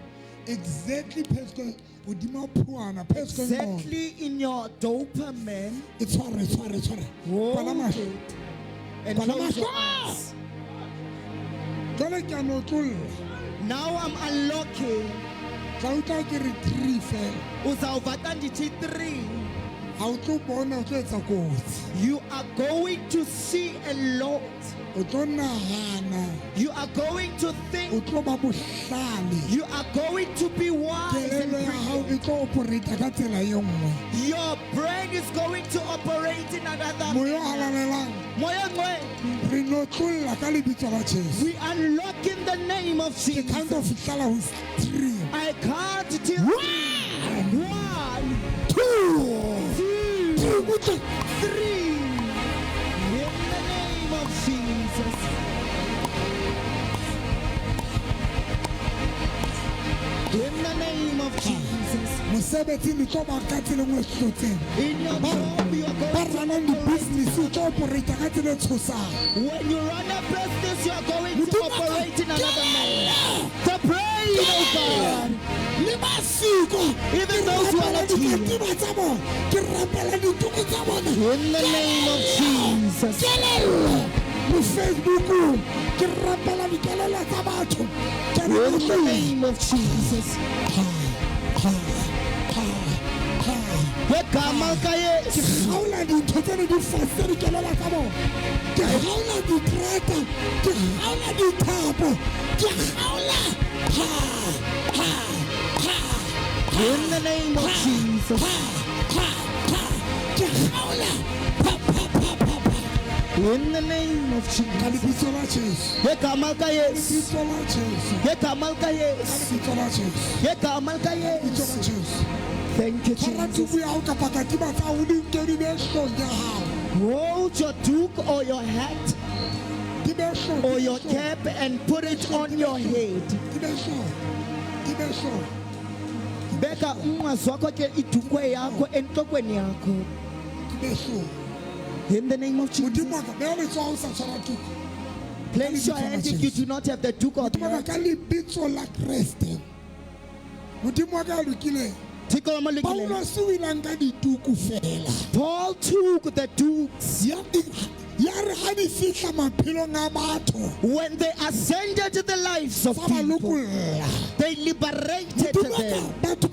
A: Exactly phezu hodima phuana, phezu kwe ngqondo.
E: Exactly in your dopamine.
A: E tshware, tshware, tshware.
E: Hold
A: Kwala mahlo.
E: it and
A: Kwala
E: close your
A: mahlo.
E: eyes.
A: Jwale ke a notlolla.
E: Now I'm unlocking.
A: Tla utlwa ke re 3 fela.
E: Uzawuva xa ndithi 3.
A: Ha o tlo bona, o tlo etsa kotsi.
E: You are going to see a lot.
A: O tlo nahana.
E: You are going to think.
A: O tlo ba bohlale.
E: You are going to be wise and
A: Kelello ya hao
E: brilliant.
A: e tlo operate ka tsela e nngwe.
E: Your brain is going to operate in another
A: Moya o
E: manner.
A: halalelang.
E: Moya o ngcwele.
A: Re notlolla ka lebitso la Jesu.
E: We unlock in the name of
A: Ke
E: Jesus.
A: count ho fihlela ho 3.
E: I count till
A: 1,
E: 1,
A: 2,
E: 2,
A: 3,
E: 3. In the name of Jesus. In the name of Jesus.
A: Mosebetsing di tlo ba ka tsela e nngwe e hlotseng.
E: In your
A: Ba
E: job, you are
A: ba
E: going to
A: runang di-business o tlo operate ka tsela e tshosang.
E: When you run a business, you are going to
A: Modimo wa ka,
E: operate in another manner.
A: kelello.
E: The brain, oh God.
A: Le masiko.
E: Even
A: Ke
E: those who are
A: rapela
E: not here.
A: dikatiba tsa bona. Ke rapela dituku tsa bona.
E: In the name of Jesus.
A: Kelello. Mo Facebookong ke rapela dikelello tsa batho. Ke a di
E: In the
A: notlolla.
E: name of Jesus.
A: Ha, ha, ha, ha.
E: Ngegama
A: Ke
E: likaYesu.
A: kgaola dintho tse ne di fositse dikelello tsa bona. Ke kgaola diterata, ke kgaola dithapo, ke kgaola ha, ha, ha,
E: In the name of Jesus.
A: ha, ha, ha. Ke kgaola pa, pa, pa, pa, pa.
E: In the name of
A: Ka
E: Jesus.
A: lebitso la Jesu.
E: Ngegama likaYesu.
A: Lebitso la Jesu.
E: Ngegama
A: Ka
E: likaYesu.
A: lebitso la Jesu.
E: Ngegama
A: Lebitso la
E: likaYesu.
A: Jesu.
E: Thank you,
A: Tshwara
E: Jesus.
A: tubu ya hao kapa katiba tsa hao di nke di be hloohong ya hao.
E: Hold your duke or your hat
A: Di be hloohong,
E: or
A: di be
E: your
A: hloohong.
E: cap and put it on your head.
A: Di be hloohong, di be hloohong.
E: Beka umnqwazi wakho ke idukwe yakho entlokweni yakho.
A: Di be hloohong.
E: In the name of Jesus.
A: Modimo wa ka, beha letsoho ha o sa tshwara tuku.
E: Place your hand if you do not have the duke or the
A: Modimo wa
E: hat.
A: ka, ka lebitso la Kreste. Modimo wa ka a lokileng.
E: Thixo wa molokileng.
A: Paulus o ile a nka dituku fela.
E: Paul took the dukes.
A: Ya ya re ha di fihla maphelong a batho.
E: When they ascended the lives of
A: Tsa ba
E: people,
A: lokolla.
E: they liberated
A: Modimo wa
E: them.
A: ka, batho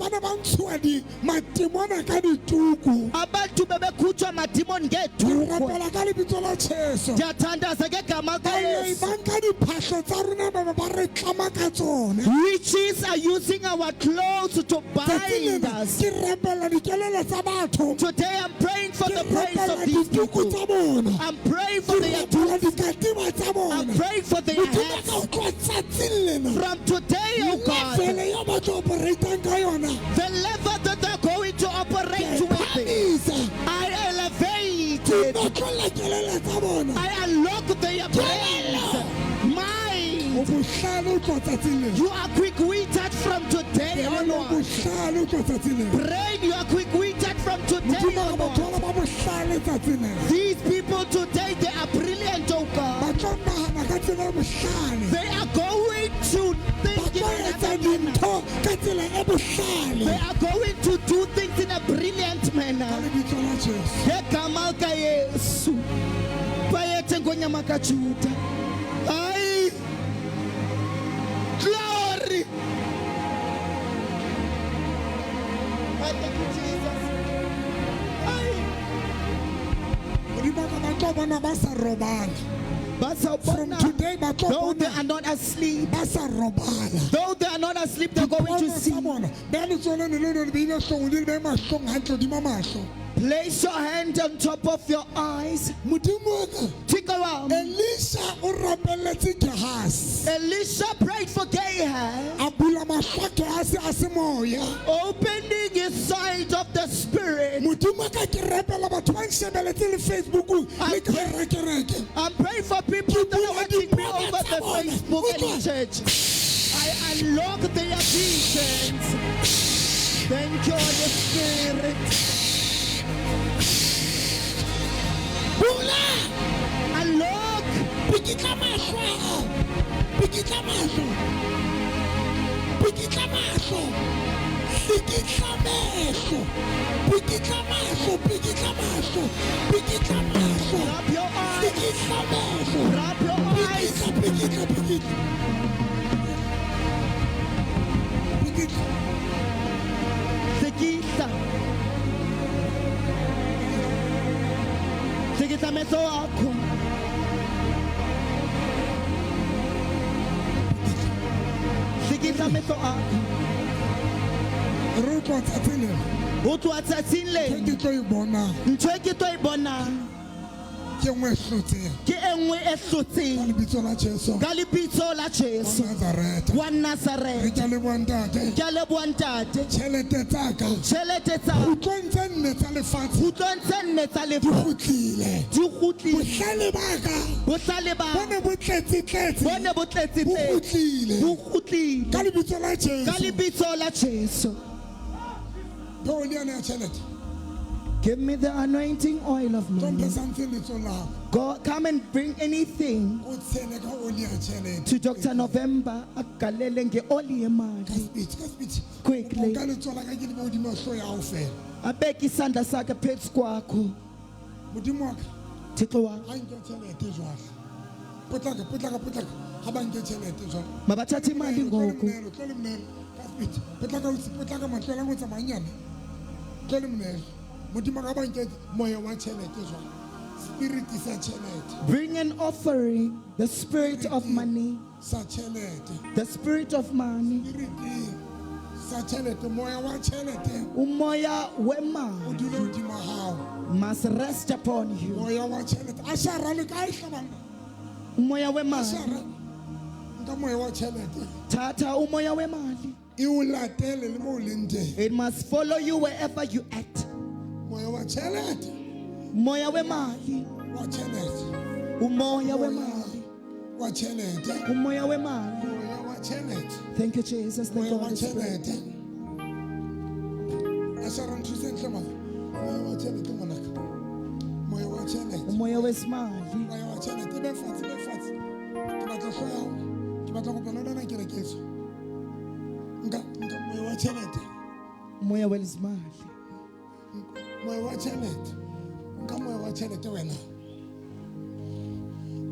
A: di matimona ka dituku.
E: Abantu bebekhutshwa madimoni ngeduku.
A: Rapela ka lebitso la Jesu.
E: Ndiyathandaza ngegama
A: Baloi
E: likaYesu.
A: ba nka diphahlo tsa rona ba ba ba re tlama ka tsona.
E: Witches are using our clothes to
A: Tsatsing
E: bind
A: lena,
E: us.
A: ke rapela dikelelo tsa batho.
E: Today I'm praying for
A: Ke
E: the praise
A: rapela
E: of these
A: dituku
E: people.
A: tsa bona.
E: I'm praying for
A: Ke
E: their
A: rapela dikatiba tsa bona.
E: I'm praying for their
A: Modimo
E: heads.
A: ka utlwa tsatsing lena.
E: From today, oh God,
A: Level ya batho operatang ka yona.
E: the level that they're going to operate
A: Ke
E: with,
A: phamisa.
E: I elevate
A: Ke
E: it.
A: notlolla kelello tsa bona.
E: I unlock their brains.
A: O
E: Mind.
A: bohlale o tloha tsatsing lena.
E: You are quick-witted from today
A: Kelello o
E: onward.
A: bohlale o tloha tsatsing lena.
E: Brain, you are quick-witted from today
A: Modimo ka batho
E: onward.
A: bana ba bohlale tsatsing lena.
E: These people today, they are brilliant, oh God.
A: Ba tlo nahana ka tsela e bohlale.
E: They are going to
A: Ba
E: think in
A: tlo etsa
E: another manner.
A: dintho ka tsela e bohlale.
E: They are going to do things in a brilliant
A: Ka
E: manner.
A: lebitso la Jesu.
E: Ngegama likaYesu. Bayethe ngonyama kaJuda. Hayi. Glory. I thank you, Jesus. Hayi.
A: Modimo ka ba tlo bona ba sa robala. From
E: Bazawubona.
A: today ba tlo
E: Though they
A: bona
E: are not asleep,
A: ba sa robala.
E: though they are not asleep, they're going to
A: Dipono
E: see.
A: tsa bona. Beha letsoho leno le le beile hloohong, le le behe mahlong hantle hodima mahlo.
E: Place your hand on top of your eyes.
A: Modimo wa ka,
E: Thixo wam.
A: Elisha o rapelletse Gehazi.
E: Elisha prayed for Gehazi,
A: A bula mahlo a Gehazi a semoya.
E: opening his sight of the spirit.
A: Modimo wa ka, ke rapela batho ba nshebeletse le Facebookong le ka hara kereke.
E: I'm praying for people that are watching me over the Facebook and in church. I unlock their visions. Thank you, Holy Spirit.
A: Bula!
E: Unlock.
A: Pikitla mahlo a hao. Pikitla mahlo. Pikitla mahlo. Pikitla mehlo. Pikitla mahlo, pikitla mahlo. Pikitla mahlo.
E: Rub your eyes.
A: Pikitla mehlo.
E: Rub your eyes.
A: Pikitla, pikitla, pikitla. Pikitla.
E: Sekihla. Sekihla amehlo akho. Sekihla amehlo akho.
A: Re utlwa tsatsing lena.
E: Ho tloha tsatsing
A: Ntho
E: lena,
A: e ke tlo e bonang
E: ntho e ke tlo e bonang
A: ke e nngwe e hlotseng.
E: ke e nngwe e
A: Ka
E: hlotseng
A: lebitso la Jesu
E: ka lebitso la
A: wa
E: Jesu
A: Nazareth.
E: wa
A: Re
E: Nazareth.
A: ke a leboha ntate.
E: Ke a leboha ntate.
A: Tjhelete tsa ka.
E: Tjhelete tsa
A: Kgutlong tse nne tsa lefatshe
E: kgutlong tse nne tsa
A: di
E: lefatshe
A: kgutlile.
E: di kgutlile.
A: Bohlale ba ka
E: Bohlale ba
A: bo ne bo tletse-tletse.
E: bo ne bo tletse
A: Bo
E: tletse.
A: kgutlile.
E: Bo kgutlile.
A: Ka lebitso la
E: Ka
A: Jesu.
E: lebitso la Jesu.
A: Peo le yona ya tjhelete.
E: Give me the anointing oil of
A: Tlo
E: money.
A: mphe something letsohong la hao.
E: Go, come and bring anything
A: O tshele ka oli ya tjhelete.
E: to Dr. November agalele ngeoli
A: Ka
E: yemali.
A: speed, ka speed.
E: Quickly.
A: Ka letsoho la ka ke le behe hodima hlooho ya hao fela.
E: Abeke isandla sakhe phezu kwakho.
A: Modimo wa ka,
E: Thixo wam.
A: ha nke tjhelete jwale. Potlaka, potlaka, potlaka. Ha ba nke tjhelete jwale.
E: Mabathathe imali
A: Tlo le
E: ngoku.
A: monehelo, tlo le monehelo. Ka speed. Potlaka, ausi, potlaka, matloela ho tsamaya nyane. Tlo le monehelo. Modimo wa ka ba nke moya wa tjhelete jwale. Spirit sa tjhelete.
E: Bring an offering, the spirit of money,
A: Sa tjhelete.
E: the spirit of money.
A: Spirit sa tjhelete, moya wa tjhelete
E: Umoya
A: o
E: wemali
A: dule hodima hao.
E: must rest upon you.
A: Moya wa tjhelete. A shara le kae hle banna?
E: Umoya
A: A
E: wemali.
A: shara. Nka moya wa tjhelete.
E: Thatha umoya wemali.
A: E o latele le mo o leng teng.
E: It must follow you wherever you at.
A: Moya wa tjhelete.
E: Moya wemali.
A: Wa tjhelete.
E: Umoya wemali.
A: Wa tjhelete.
E: Umoya wemali.
A: Moya wa tjhelete.
E: Thank you, Jesus. Thank
A: Moya
E: you,
A: wa
E: Holy Spirit.
A: tjhelete. A shara nthuse ntle mane. Moya wa tjhelete ngwanaka. Moya wa tjhelete.
E: Umoya wesimali.
A: Moya wa tjhelete. Be fatshe, be fatshe. Ke batla hlooho ya hao. Ke batla kopana le wena kereketso. Nka nka moya wa tjhelete.
E: Umoya wezimali.
A: Moya wa tjhelete. Nka moya wa tjhelete wena.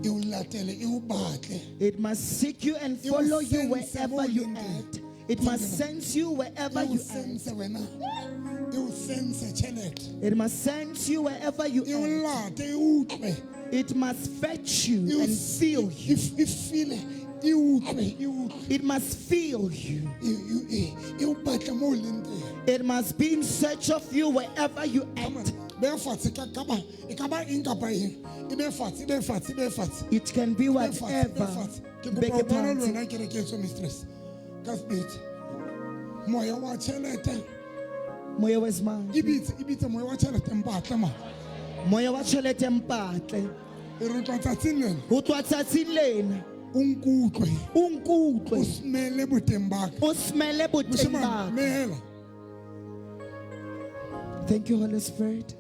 A: E o latele, e o batle.
E: It must seek you and
A: E o
E: follow you
A: sense
E: wherever
A: mo o
E: you
A: leng teng.
E: at. It must sense you wherever
A: E o
E: you are.
A: sense wena. E o sense tjhelete.
E: It must sense you wherever you
A: E o
E: are.
A: late, e utlwe.
E: It must fetch you
A: E o
E: and feel you.
A: E feel, e utlwe, e utlwe.
E: It must feel you.
A: E o batle mo o leng teng.
E: It must be in search of you wherever you
A: Come on.
E: at.
A: Beha fatshe ka ba e ka ba eng kapa eng. E behe fatshe, e behe fatshe, e behe fatshe.
E: It can be
A: E behe fatshe, e behe
E: whatever.
A: fatshe. Ke kopa
E: Beke
A: ho bona le
E: phansi.
A: wena kereke etsho mistress. Ka sebete. Moya wa tjhelete.
E: Moya wezimali.
A: E bitse, e bitse moya wa tjhelete mpatle ma.
E: Moya wa tjhelete mpatle.
A: E re tloha tsatsing lena.
E: Ho tloha tsatsing lena.
A: O nkutlwe.
E: O nkutlwe.
A: O smele boteng ba ka.
E: O smele boteng
A: Moshemane,
E: ba ka.
A: nehela.
E: Thank you, Holy Spirit.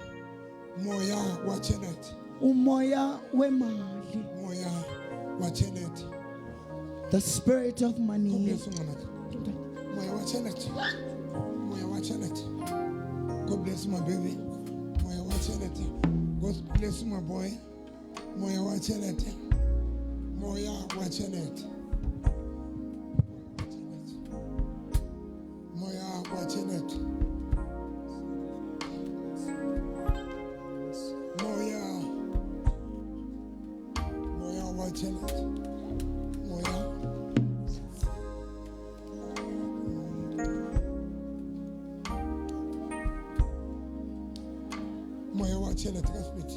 A: Moya wa tjhelete.
E: Umoya wemali.
A: Moya wa tjhelete.
E: The spirit of
A: God
E: money.
A: bless you, ngwanaka. Moya wa tjhelete. Moya wa tjhelete. God bless you, my baby. Moya wa tjhelete. God bless you, my boy. Moya wa tjhelete. Moya wa tjhelete. Moya wa tjhelete. Moya. Moya wa tjhelete. Moya. Moya wa tjhelete ka sebete.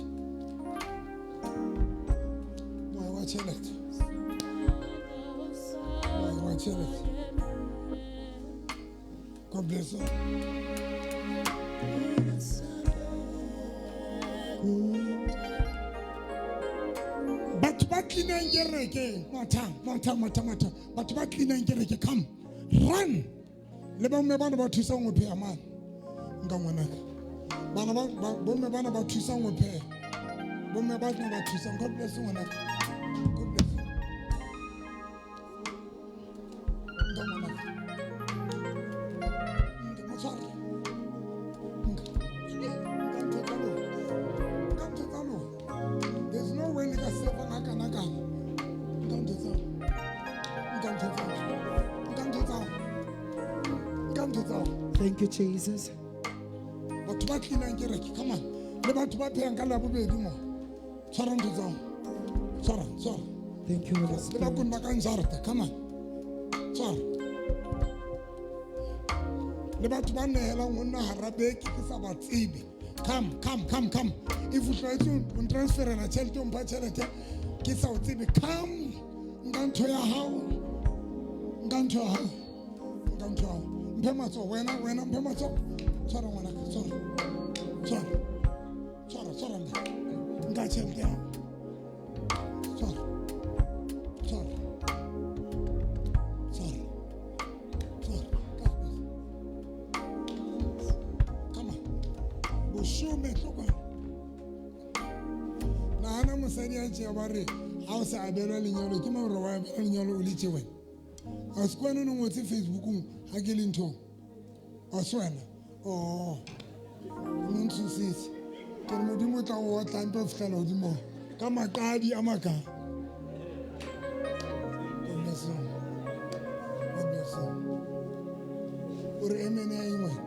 A: Moya wa tjhelete. Moya wa tjhelete. God bless you. Batho ba cleanang kereke, matha, matha, matha, matha. Batho ba cleanang kereke, come, run. Le bomme bana ba thusang ho pheha mane. Nka ngwanaka. Bana ba bomme bana ba thusang ho pheha. Bomme ba tla ba thusang. God bless you ngwanaka. God bless you. Nka ngwanaka. Nka mo tshware. Nka. Nka ntho tsa lona. Nka ntho tsa lona. There's no way le ka sefang hakana-kana. Nka ntho tsa. Nka ntho tsa. Nka ntho tsa. Nka ntho tsa.
E: Thank you, Jesus.
A: Batho ba cleanang kereke, come on. Le batho ba phehang ka Labobedi mo. Tshwara ntho tsa hao. Tshwara, tshwara.
E: Thank you, Holy
A: Le
E: Spirit.
A: bakoni ba ka njarata, come on. Tshwara. Le batho ba nehelang ho nna hara beke ke sa ba tsebe. Come, come, come, come. If o tlwaetse ho ntransferela tjhelete, o mpha tjhelete, ke sa o tsebe. Come. Nka ntho ya hao. Nka ntho ya hao. Nka ntho ya hao. Mphe matsoho, wena, wena, mphe matsoho. Tshwara ngwanaka, tshwara. Tshwara. Tshwara, tshwara nka. Nka tjhelete ya hao. Tshwara. Tshwara. Tshwara. Tshwara. Ka sebete. Come on. Boshome tlokwana. Nahana mosadi a tjea ba re ha o sa abelwa lenyalo ke mang hore wa abelwa lenyalo o le tje wena. A se ke wena o no ngotse Facebookong ha ke le nthong. A se wena. Oh. O no ntshositse. Ke re Modimo o tla o otla mpe ho fihlela hodimo. Ka maqadi a maka. God bless you. God bless you. O re amen ya eng wena?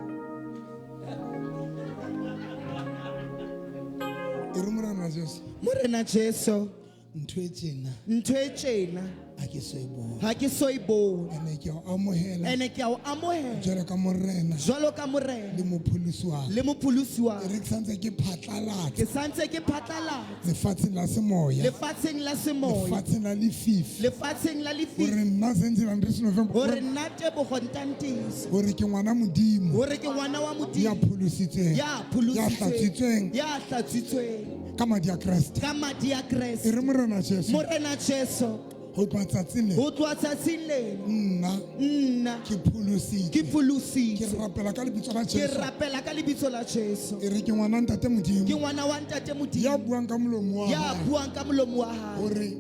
A: E re Morena Jesu.
E: Morena Jesu.
A: Ntho e tjena.
E: Ntho e tjena.
A: Ha ke so e bone.
E: Ha ke so e bone.
A: Ene ke a o amohela.
E: Ene ke a o amohela.
A: Jwalo ka Morena.
E: Jwalo ka Morena.
A: Le mopholosi wa ka.
E: Le mopholosi wa ka.
A: E re ke santse ke phatlalatsa.
E: Ke santse ke phatlalatsa.
A: Lefatsheng la semoya.
E: Lefatsheng la semoya.
A: Lefatsheng la lefifi.
E: Lefatsheng la lefifi.
A: Hore nna Zenzi Andries November.
E: Hore nna Tebogo Ntantiso.
A: Hore ke ngwana Modimo.
E: Hore ke ngwana wa Modimo.
A: Ya pholositsweng.
E: Ya pholositsweng.
A: Ya hlatswitsweng.
E: Ya hlatswitsweng.
A: Ka madi a Kreste.
E: Ka madi a Kreste.
A: E re Morena Jesu.
E: Morena Jesu.
A: Ho tloha tsatsing lena.
E: Ho tloha tsatsing lena.
A: Nna.
E: Nna.
A: Ke pholositswe.
E: Ke pholositswe.
A: Ke rapela ka lebitso la
E: Ke
A: Jesu.
E: rapela ka lebitso la Jesu.
A: E re ke ngwana Ntate Modimo.
E: Ke ngwana wa Ntate Modimo.
A: Ya buang ka molomo wa
E: Ya
A: hae.
E: buang ka molomo wa hae.
A: Hore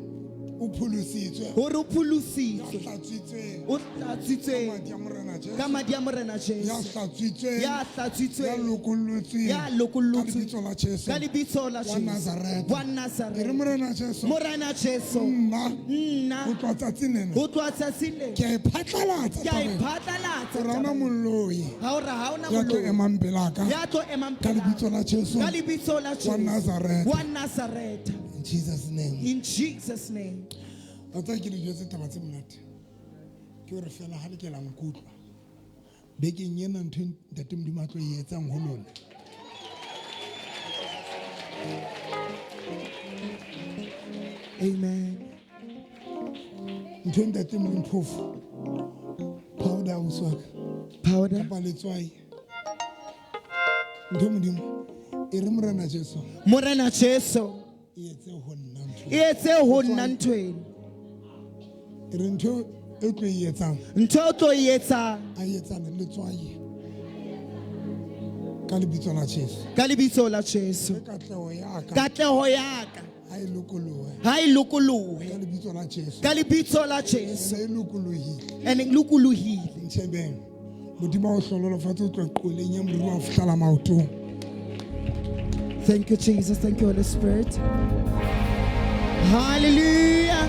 A: O pholositswe.
E: Hore o pholositswe.
A: Ya hlatswitsweng.
E: O hlatswitsweng.
A: Ka madi a Morena Jesu.
E: Ka madi a Morena Jesu.
A: Ya hlatswitsweng.
E: Ya hlatswitsweng.
A: Ya lokollotsweng.
E: Ya lokollotsweng.
A: Ka lebitso la Jesu.
E: Ka lebitso la
A: Wa
E: Jesu.
A: Nazareth.
E: Wa Nazareth.
A: E re Morena Jesu.
E: Morena Jesu.
A: Nna.
E: Nna.
A: Ho tloha tsatsing lena.
E: Ho tloha tsatsing lena.
A: Ke a e phatlalatsa
E: Ke a e
A: taba ena.
E: phatlalatsa
A: Hore ha hona
E: taba ena.
A: moloi.
E: Ha hore ha hona
A: Ya tlo
E: moloi.
A: emang pelaka.
E: Ya tlo emang
A: Ka
E: pelaka.
A: lebitso la Jesu.
E: Ka lebitso la Jesu.
A: Wa Nazareth.
E: Wa Nazareth.
A: In Jesus name.
E: In Jesus name.
A: Wa tseba ke dijo tse taba tse monate. Ke hore fela ha le ke la nkutlwa. Bekeng ena ntho e Ntate Modimo a tlo e etsang ho lona.
E: Amen.
A: Ntho e Ntate Modimo phofo. Powder ausi wa ka.
E: Powder.
A: Kapa letswai. Ntho e Modimo e re Morena Jesu.
E: Morena Jesu.
A: E etse ho nna ntho.
E: E etse ho nna ntho ena.
A: E re ntho e tlo e etsang.
E: Ntho e tlo e etsang.
A: A e etsang letswai. Ka lebitso la Jesu.
E: Ka lebitso la Jesu.
A: Katleho ya ka.
E: Katleho ya ka.
A: Ha e lokolohe.
E: Ha e lokolohe.
A: Ka lebitso la Jesu.
E: Ka lebitso la Jesu.
A: E lokolohile.
E: Ene lokolohile.
A: Ntshebeng. Modimo a o hlohonolofatse o tloha qoleng ya moriri wa ho fihlela maotong.
E: Thank you, Jesus. Thank you, Holy Spirit. Hallelujah.